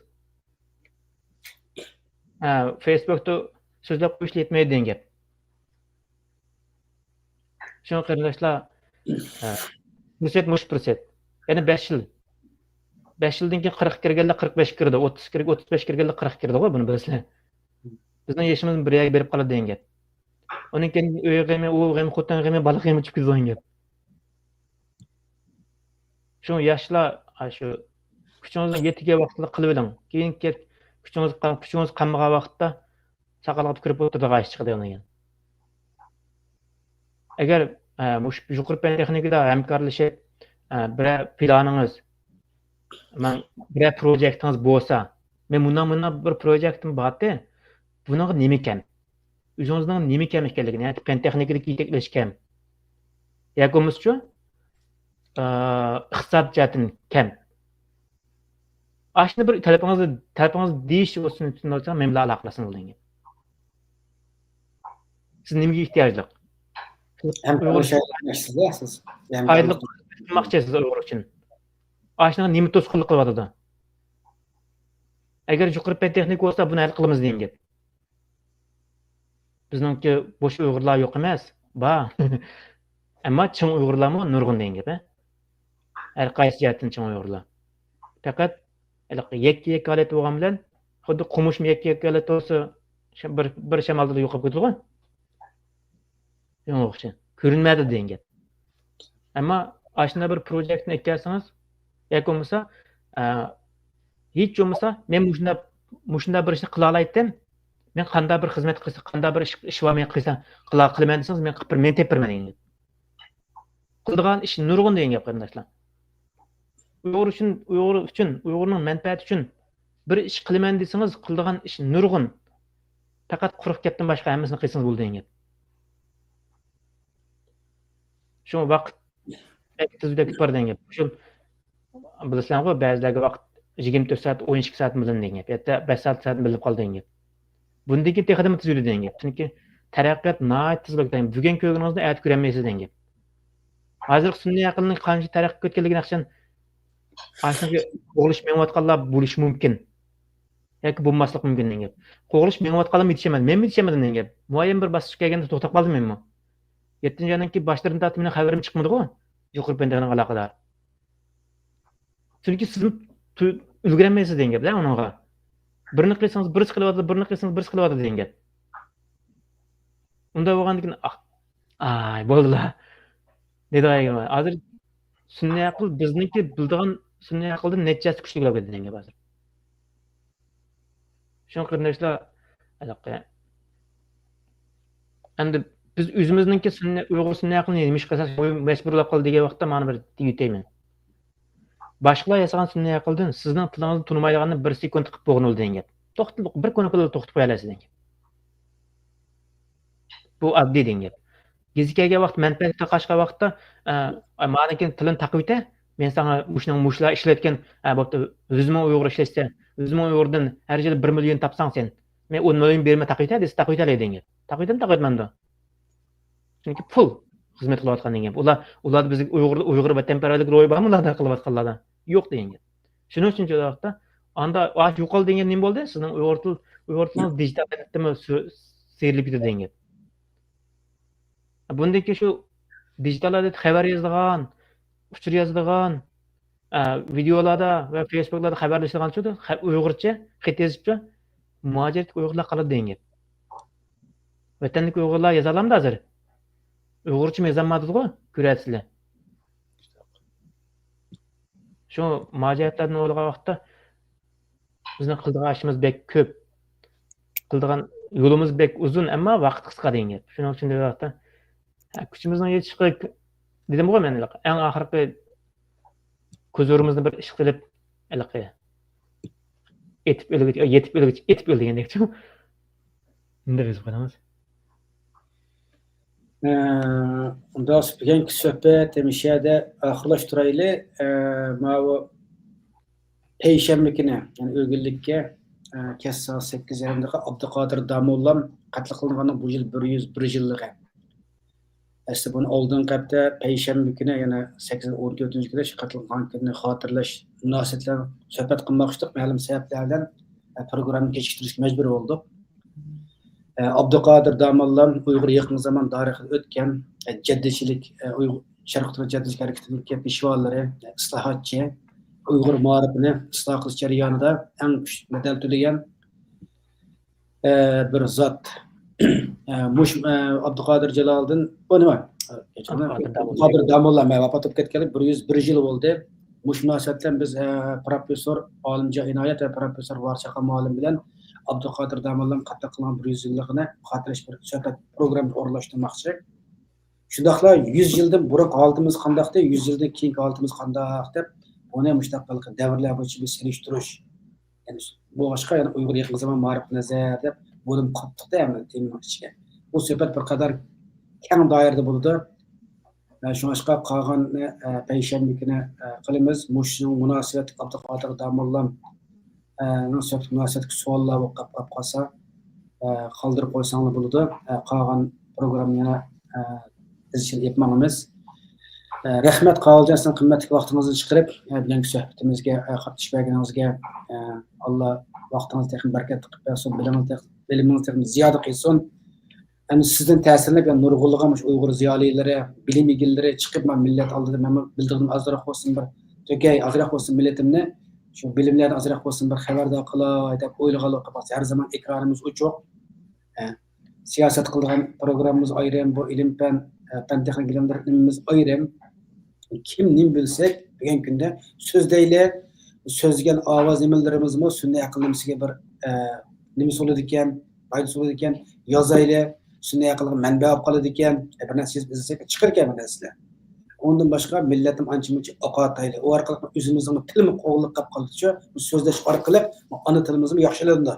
ھە، فېيسبۇكتا سۆزلەپ قويۇشلا يەتمەيدۇ دېگەن گەپ. شۇڭا قېرىنداشلار، ھە، پۇرسەت مۇشۇ پۇرسەت. يەنە بەش يىل. بەش يىلدىن كېيىن قىرىققا كىرگەنلەر قىرىق بەشكە كىرىدۇ، ئوتتۇز كىرگەن، ئوتتۇز بەشكە كىرگەنلەر قىرىققا كىرىدىغۇ، بۇنى بىلىسىلەر. بىزنىڭ يېشىمىز بىر يەرگە بېرىپ قالىدۇ دېگەن گەپ. ئۇنىڭ كېيىن ئۆي غېمى، ئۇ غېمى، خوتۇن غېمى، بالا غېمى چىقىپ كېتىدىغان گەپ. شۇڭا ياشلار، ئاشۇ كۈچىڭىزنىڭ يېتىگەن ۋاقتىدا قىلىۋېلىڭ. كېيىن كەت-، كۈچىڭىز قا-، كۈچىڭىز قالمىغان ۋاقىتتا ساقالغا تۈكۈرۈپ ئولتۇرىدىغان ئىش چىقىدۇ دېگەن. ئەگەر، ئە، مۇشۇ يۇقىرى پەن تېخنىكىدا ھەمكارلىشىپ، ئە، بىرەر پىلانىڭىز، مەن بىرەر پروجېكتىڭىز بولسا، مەن مۇنداق، مۇنداق بىر پروجېكتىم بارتى، بۇنىڭغا نېمە كەم؟ ئۆزىڭىزنىڭ نېمە كەم ئىكەنلىكىنى، ياكى پەن تېخنىكىدىكى يېتەكلەش كەم، ياكى بولمىسىچۇ، ئىقتىساد جەھەتتىن كەم. ئاشۇنى بىر تەلىپىڭىز، تەلىپىڭىز دېيىش ئۇسۇلىنى تۇتۇپ ئالساڭ، مەن بىلەن ئالاقىلەشسىڭىز بولىدىكەن. سىز نېمىگە ئېھتىياجلىق؟ ھەم ئۇيغۇر ئىشلەيمەن سىزگە، سىز ھەم پايدىلىق قىلماقچى سىز ئۇيغۇر ئۈچۈن. ئاشۇنىڭغا نېمە توسقۇنلۇق قىلىۋاتىدۇ؟ ئەگەر يۇقىرى پەن تېخنىكا بولسا، بۇنى ھەل قىلىمىز دېگەن گەپ. بىزنىڭكى بوش ئۇيغۇرلار يوق ئەمەس، بار. ئەمما چىڭ ئۇيغۇرلارمۇ نۇرغۇن دېگەن گەپ، ھە؟ ھەر قايسى جەھەتتىن چىڭ ئۇيغۇرلار. پەقەت ھېلىقى يەككە-يەككە ھالەتتە بولغان بىلەن، خۇددى قومۇشمۇ يەككە-يەككە ھالەتتە بولسا، شە-، بىر، بىر شامالدا يوقاپ كېتىدىغۇ. شۇنىڭغا ئوخشاش. كۆرۈنمەيدۇ دېگەن گەپ. ئەمما ئاشۇنداق بىر پروجېكتنى ئەكەلسىڭىز، ياكى بولمىسا، ئە، ھېچ بولمىسا، مەن مۇشۇنداق، مۇشۇنداق بىر ئىشنى قىلالايتتىم، مەن قانداق بىر خىزمەت قىلسا، قانداق بىر ئىش، ئىش بار، مەن قىلسا، قىلا-، قىلىمەن دېسىڭىز، مەن قىلىپ بېرىمەن، مەن تېپىپ بېرىمەن دېگەن گەپ. قىلىدىغان ئىش نۇرغۇن دېگەن گەپ، قېرىنداشلار. ئۇيغۇر ئۈچۈن، ئۇيغۇر ئۈچۈن، ئۇيغۇرنىڭ مەنپەئەتى ئۈچۈن بىر ئىش قىلىمەن دېسىڭىز، قىلىدىغان ئىش نۇرغۇن. پەقەت قۇرۇق گەپتىن باشقا ھەممىسىنى قىلسىڭىز بولىدۇ دېگەن گەپ. شۇ ۋاقىت بەك تېز ئۆتۈپ بارىدۇ دېگەن گەپ. شۇ بىلىسىلەرغۇ، بەزىلەرگە ۋاقىت يىگىرمە تۆت سائەت، ئون ئىككى سائەت بىلىنىدۇ دېگەن گەپ. ھەتتا بەش سائەت، سائەت بىلىنىپ قالىدۇ دېگەن گەپ. بۇندىن كېيىن تېخىمۇ تېز ئۆتىدۇ دېگەن گەپ. چۈنكى تەرەققىيات ناھايىتى تېز بولىدۇ. بۈگۈن كۆرگىنىڭىزنى ئەتە كۆرەلمەيسىز دېگەن گەپ. ھازىرقى سۈنئىي ئەقىلنىڭ قانچە تەرەققىي قىلىپ كەتكەنلىكىنى ئەخسەن، ئاشۇنى قوغلىشىپ مېڭىۋاتقانلار بولۇشى مۇمكىن. ياكى بولماسلىقى مۇمكىن دېگەن گەپ. قوغلىشىپ مېڭىۋاتقانلارمۇ يېتىشەلمىدى. مەنمۇ يېتىشەلمىدىم دېگەن گەپ. مۇئەييەن بىر باسقۇچقا كەلگەندە توختاپ قالدىم مەنمۇ. يەتتىنچى ئاينىڭ كېيىن باشلىرىدىن تارتىپ مېنىڭ خەۋىرىم چىقمىدىغۇ، يۇقىرى پەن تېخنىكىغا ئالاقىدار. چۈنكى سىزمۇ تۈ-، ئۈلگۈرەلمەيسىز دېگەن گەپ-دە ئۇنىڭغا. بىرنى قىلسىڭىز بىرسى قىلىۋاتىدۇ، بىرنى قىلسىڭىز بىرسى قىلىۋاتىدۇ دېگەن گەپ. ئۇنداق بولغاندىن كېيىن، ئاھ، ئاي، بولدىلا. دېدى ئايگۈل. ھازىر سۈنئىي ئەقىل بىزنىڭكى بىلىدىغان سۈنئىي ئەقىلدىن نەچچە ھەسسە كۈچلۈك بولۇپ كەتتى دېگەن گەپ ھازىر. شۇڭا قېرىنداشلار، ھېلىقى، ئەمدى بىز ئۆزىمىزنىڭكى سۈنئىي، ئۇيغۇر سۈنئىي ئەقلىنى نېمە ئىشقا ئاساس مەجبۇرلاپ قالدى دېگەن ۋاقىتتا مانا بىر دېيىۋېتەيمەن. باشقىلار ياسىغان سۈنئىي ئەقىلدىن سىزنىڭ تىلىڭىزنى تونۇمايدىغاننى بىر سېكۇنت قىلىپ بولغىنى دېگەن گەپ. توختىتىپ، بىر كۇنۇپكىدا توختىتىپ قويالايسىز دېگەن گەپ. بۇ ئاددىي دېگەن گەپ. گېزىت كەلگەن ۋاقىت، مەنپەئەت تاقاشقان ۋاقىتتا، ئە، مانىڭكى تىلىنى تاقىۋېتە، مەن ساڭا مۇشۇنىڭ، مۇشۇلار ئىشلەتكەن، ئە، بوپتۇ، يۈز مىڭ ئۇيغۇر ئىشلەتسە، يۈز مىڭ ئۇيغۇردىن ھەر يىلى بىر مىليون تاپساڭ سەن، مەن ئون مىليون بېرىمەن تاقىۋېتە دېسە، تاقىۋېتەلەيدۇ دېگەن گەپ. تاقىۋېتەمدۇ، تاقىۋەتمەمدۇ؟ چۈنكى پۇل خىزمەت قىلىۋاتقان دېگەن گەپ. ئۇلار، ئۇلاردا بىزگە ئۇيغۇر، ئۇيغۇر ۋەتەنپەرۋەرلىك روھى بارمۇ ئۇلاردا قىلىۋاتقانلاردا؟ يوق دېگەن گەپ. شۇنىڭ ئۈچۈن شۇ ۋاقىتتا ئاندا ئاش يوقالدى دېگەن نېمە بولدى؟ سىزنىڭ ئۇيغۇر تىل، ئۇيغۇر تىلىڭىز دىجىتال بەتتىمۇ سىيرىلىپ كېتىدۇ دېگەن گەپ. بۇندىن كېيىن شۇ دىجىتال ئادەتتە خەۋەر يازىدىغان، ئۇچۇر يازىدىغان، ئە، ۋىدېئولاردا ۋە فېيسبۇكلاردا خەۋەرلىشىدىغان شۇ، خە-، ئۇيغۇرچە خەت يېزىپچۇ، مۇھاجىرەتتىكى ئۇيغۇرلار قالىدۇ دېگەن گەپ. ۋەتەندىكى ئۇيغۇرلار يازالامدۇ ھازىر؟ ئۇيغۇرچىمۇ يازالمايدىغۇ، كۆرەسىلەر. شۇ مۇھاجىرەتلەردىن ئويلىغان ۋاقىتتا بىزنىڭ قىلىدىغان ئىشىمىز بەك كۆپ. قىلىدىغان يولىمىز بەك ئۇزۇن، ئەمما ۋاقىت قىسقا دېگەن گەپ. شۇنىڭ ئۈچۈن دېگەن ۋاقىتتا، ھە، كۈچىمىزنىڭ يېتىشىغا دېدىمغۇ مەن، ئەڭ ئاخىرقى كوزۇرىمىزنى بىر ئىشقا سېلىپ، ھېلىقى، ئېتىپ ئۆلگۈچە، يېتىپ ئۆلگۈچە، ئېتىپ ئۆل دېگەندەكچۇ. ئۇنداق يېزىپ قويدىڭىز. ئە، دوست، بۈگۈنكى سۆھبەت مۇشۇ يەردە ئاخىرلاشتۇرايلى. ئە، ماۋۇ پەيشەنبە كۈنى، يەنى ئۆگۈنلۈككە، ئە، كەچ سائەت سەككىز يېرىمدىكى ئابدۇقادىر داموللام قەتل قىلىنغاننىڭ بۇ يىل بىر يۈز بىر يىللىقى. ئەسلى بۇنى ئالدىنقى ھەپتە پەيشەنبە كۈنى، يەنى سەككىز ئون تۆتىنچى كۈنى شۇ قەتل قىلغان كۈنىنى خاتىرىلەش مۇناسىۋىتى بىلەن سۆھبەت قىلماقچىدۇق. مەلۇم سەۋەبلەر بىلەن، ئە، پروگراممىنى كېچىكتۈرۈشكە مەجبۇر بولدۇق. ئە، ئابدۇقادىر داموللام ئۇيغۇر يېقىنقى زامان تارىخىدا ئۆتكەن، ئە، جەددىچىلىك، ئە، ئۇيغۇر شەرقىي تۈرك جەددىچىلىك ھەرىكىتىدىكى پېشۋالىرى، ئە، ئىسلاھاتچى، ئۇيغۇر مائارىپىنى ئىسلاھ قىلىش جەريانىدا ئەڭ كۈچلۈك بەدەل تۆلىگەن، ئە، بىر زات. ئە، مۇش-، ئە، ئابدۇقادىر جالالىدىن، ئۇ نېمە؟ ئابدۇقادىر داموللا. ئابدۇقادىر داموللا، مە، ۋاپات بولۇپ كەتكەنلىكى بىر يۈز بىر يىل بولدى. مۇشۇ مۇناسىۋەت بىلەن بىز، ئە، پروفېسسور ئالىمجان ئىنايەت ۋە پروفېسسور ۋارىس چاقان مۇئەللىم بىلەن ئابدۇقادىر داموللام قەتل قىلغان بىر يۈز يىللىقىنى خاتىرىلەش بىر سۆھبەت پروگراممىسى ئورۇنلاشتۇرماقچى. شۇنداقلا يۈز يىلدىن بۇرۇنقى ھالىتىمىز قانداقتى، يۈز يىلدىن كېيىنكى ھالىتىمىز قانداق دەپ، بۇنى مۇشۇنداق ھېلىقى دەۋرلەر بويىچە بىر سېلىشتۇرۇش. يەنى بولغاچقا، يەنى ئۇيغۇر يېقىن زامان مائارىپ نەزەر دەپ بۇنىمۇ قاتتىق دەيمەن تېمىنىڭ ئىچىگە. بۇ سۆھبەت بىر قەدەر كەڭ دائىرىدە بولىدۇ. ئە، شۇڭلاشقا قالغان، ئە، پەيشەنبە كۈنى، ئە، قىلىمىز. مۇشۇنىڭ مۇناسىۋەتلىك ئابدۇقادىر داموللام، ئە، نىڭ سۆھبەت مۇناسىۋەتلىك سوئاللار بولۇپ قاپ، قاپ قالسا، ئە، قالدۇرۇپ قويساڭلار بولىدۇ. ئە، قالغان پروگراممىنى يەنە، ئە، ئىزچىل ئېلىپ ماڭىمىز. ئە، رەھمەت، قاغىلجان، سىزنىڭ قىممەتلىك ۋاقتىڭىزنى چىقىرىپ، ئە، بۈگۈنكى سۆھبىتىمىزگە، ئە، قاتنىشىپ بەرگىنىڭىزگە، ئە، ئاللا ۋاقتىڭىزنى تېخىمۇ بەرىكەتلىك قىلىپ بەرسۇن، بىلىمىڭىزنى تېخ-، بىلىمىڭىزنى تېخىمۇ زىيادە قىلسۇن. ئەمدى سىزدىن تەسىرلىنىپ، يەنە نۇرغۇنلىغان مۇشۇ ئۇيغۇر زىيالىيلىرى، بىلىم ئىگىلىرى چىقىپ، مانا مىللەت ئالدىدا مەنمۇ بىلىدىغىنىم ئازراق بولسۇن بىر تۆكەي، ئازراق بولسۇن مىللىتىمنى، شۇ بىلىملەردىن ئازراق بولسۇن بىر خەۋەردار قىلاي دەپ ئويلىغانلىقى بار. ھەر زامان ئېكرانىمىز ئوچۇق. ئە، سىياسەت قىلىدىغان پروگراممىمىز ئايرىم، بۇ ئىلىم پەن، ئە، پەن تېخنىكا بىلىملىرى ئىلمىمىز ئايرىم. كىم نېمە بىلسەك، بۈگۈنكى كۈندە سۆزلەيلى، سۆزلىگەن ئاۋاز نېمىلىرىمىزمۇ سۈنئىي ئەقىل نېمىسىگە بىر، ئە، نېمىسى بولىدىكەن، پايدىسى بولىدىكەن، يازايلى، سۈنئىي ئەقىلغا مەنبە بولۇپ قالىدىكەن، ئە، بىر نەرسە يېزىپ ئىزدىسەك چىقىركەن بىر نەرسىلەر. ئۇندىن باشقا مىللەتنى ئانچە مۇنچە ئاقارتايلى. ئۇ ئارقىلىق ئۆزىمىزنىڭ تىلىمۇ قوغلىنىپ قاپ قالىدىچۇ، سۆزلەش ئارقىلىق ئانا تىلىمىزمۇ ياخشىلىنىدۇ.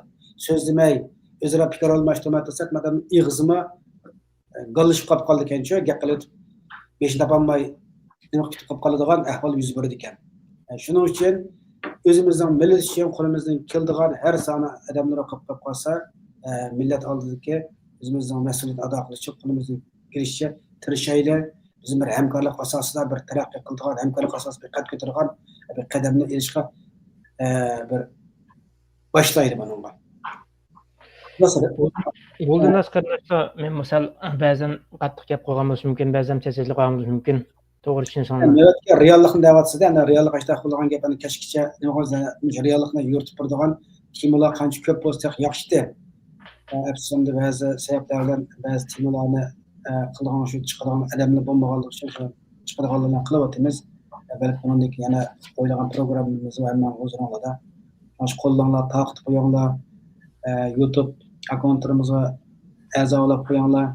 سۆزلىمەي، ئۆزئارا پىكىر ئالماشتۇرماي تۇرساق، ئادەمنىڭ ئېغىزىمۇ گاللىشىپ قاپ قالىدىكەنچۇ، گەپ قىلىۋېتىپ بېشىنى تاپالماي نېمە قىلىپ قاپ قالىدىغان ئەھۋال يۈز بېرىدىكەن. شۇنىڭ ئۈچۈن ئۆزىمىزنىڭ مىللەت ئۈچۈن قولىمىزدىن كېلىدىغان ھەر سانى ئادەملەر قىلىپ قالسا، مىللەت ئالدىدىكى ئۆزىمىزنىڭ مەسئۇلىيىتىنى ئادا قىلىش ئۈچۈن قولىمىزدىن كېلىشىچە تىرىشايلى. بىزنىڭ بىر ھەمكارلىق ئاساسىدا بىر تەرەققىي قىلىدىغان، ھەمكارلىق ئاساسىدا بىر قەد كۆتۈرىدىغان بىر قەدەمنى ئېلىشقا، بىر باشلايلى بۇنىڭغا. بۇندىن تاشقىرى، مەن مىسال بەزەن قاتتىق گەپ قىلغان بولۇشۇم مۇمكىن، بەزەن تەسىرلىك قىلغان بولۇشۇم مۇمكىن. توغرا چۈشىنىسىڭىز. نۆۋەتتە رېئاللىقنى دەۋاتىسىز-دە، ئەنە رېئاللىق ئاشتاق بولغان گەپ، ئەنە كەچكىچە نېمە قىلىمىز، مۇشۇ رېئاللىقنى يورۇتۇپ بېرىدىغان تېمىلار قانچە كۆپ بولسا تېخى ياخشىتى. ئەپسۇسەمدە بەزى سەۋەبلەر بىلەن بەزى تېمىلارنى قىلىدىغان، شۇ چىقىدىغان ئادەملەر بولمىغانلىقى ئۈچۈن شۇ چىقىدىغانلىرىنى قىلىۋاتىمىز. بەلكى بۇنىڭدىن كېيىن يەنە ئويلىغان پروگراممىمىز ۋە ھەممە ھۇزۇرۇڭلاردا. مانا شۇ قوللاڭلار، تارقىتىپ قويۇڭلار. يۇتۇب ئاككونتلىرىمىزغا ئەزا بولۇپ قويۇڭلار.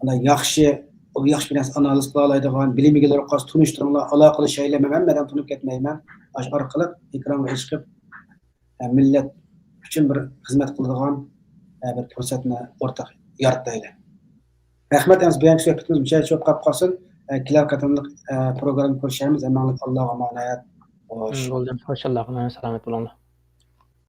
ئانا ياخشى، ئوبيېكتىپ نەرسە ئانالىز قىلالايدىغان، بىلىم ئىگىلىرى قاس تونۇشتۇرۇڭلار، ئالاقىلىشايلى. مەن ھەممىدىن تونۇپ كەتمەيمەن. ئاشۇ ئارقىلىق ئېكرانغا چىقىپ، مىللەت ئۈچۈن بىر خىزمەت قىلىدىغان بىر پۇرسەتنى ئورتاق يارىتايلى. رەھمەت، ئەمىسە بۇيانقى سۆھبىتىمىز مۇشۇ يەرگىچە بولۇپ قالىپ قالسۇن. كېلەر قېتىملىق پروگرامما كۆرۈشەرمىز. ھەممىڭلارغا ئاللاغا ئامانەت. خوش. بولدى، خوش، ئاللاغا ئامانەت، سالامەت بولۇڭلار.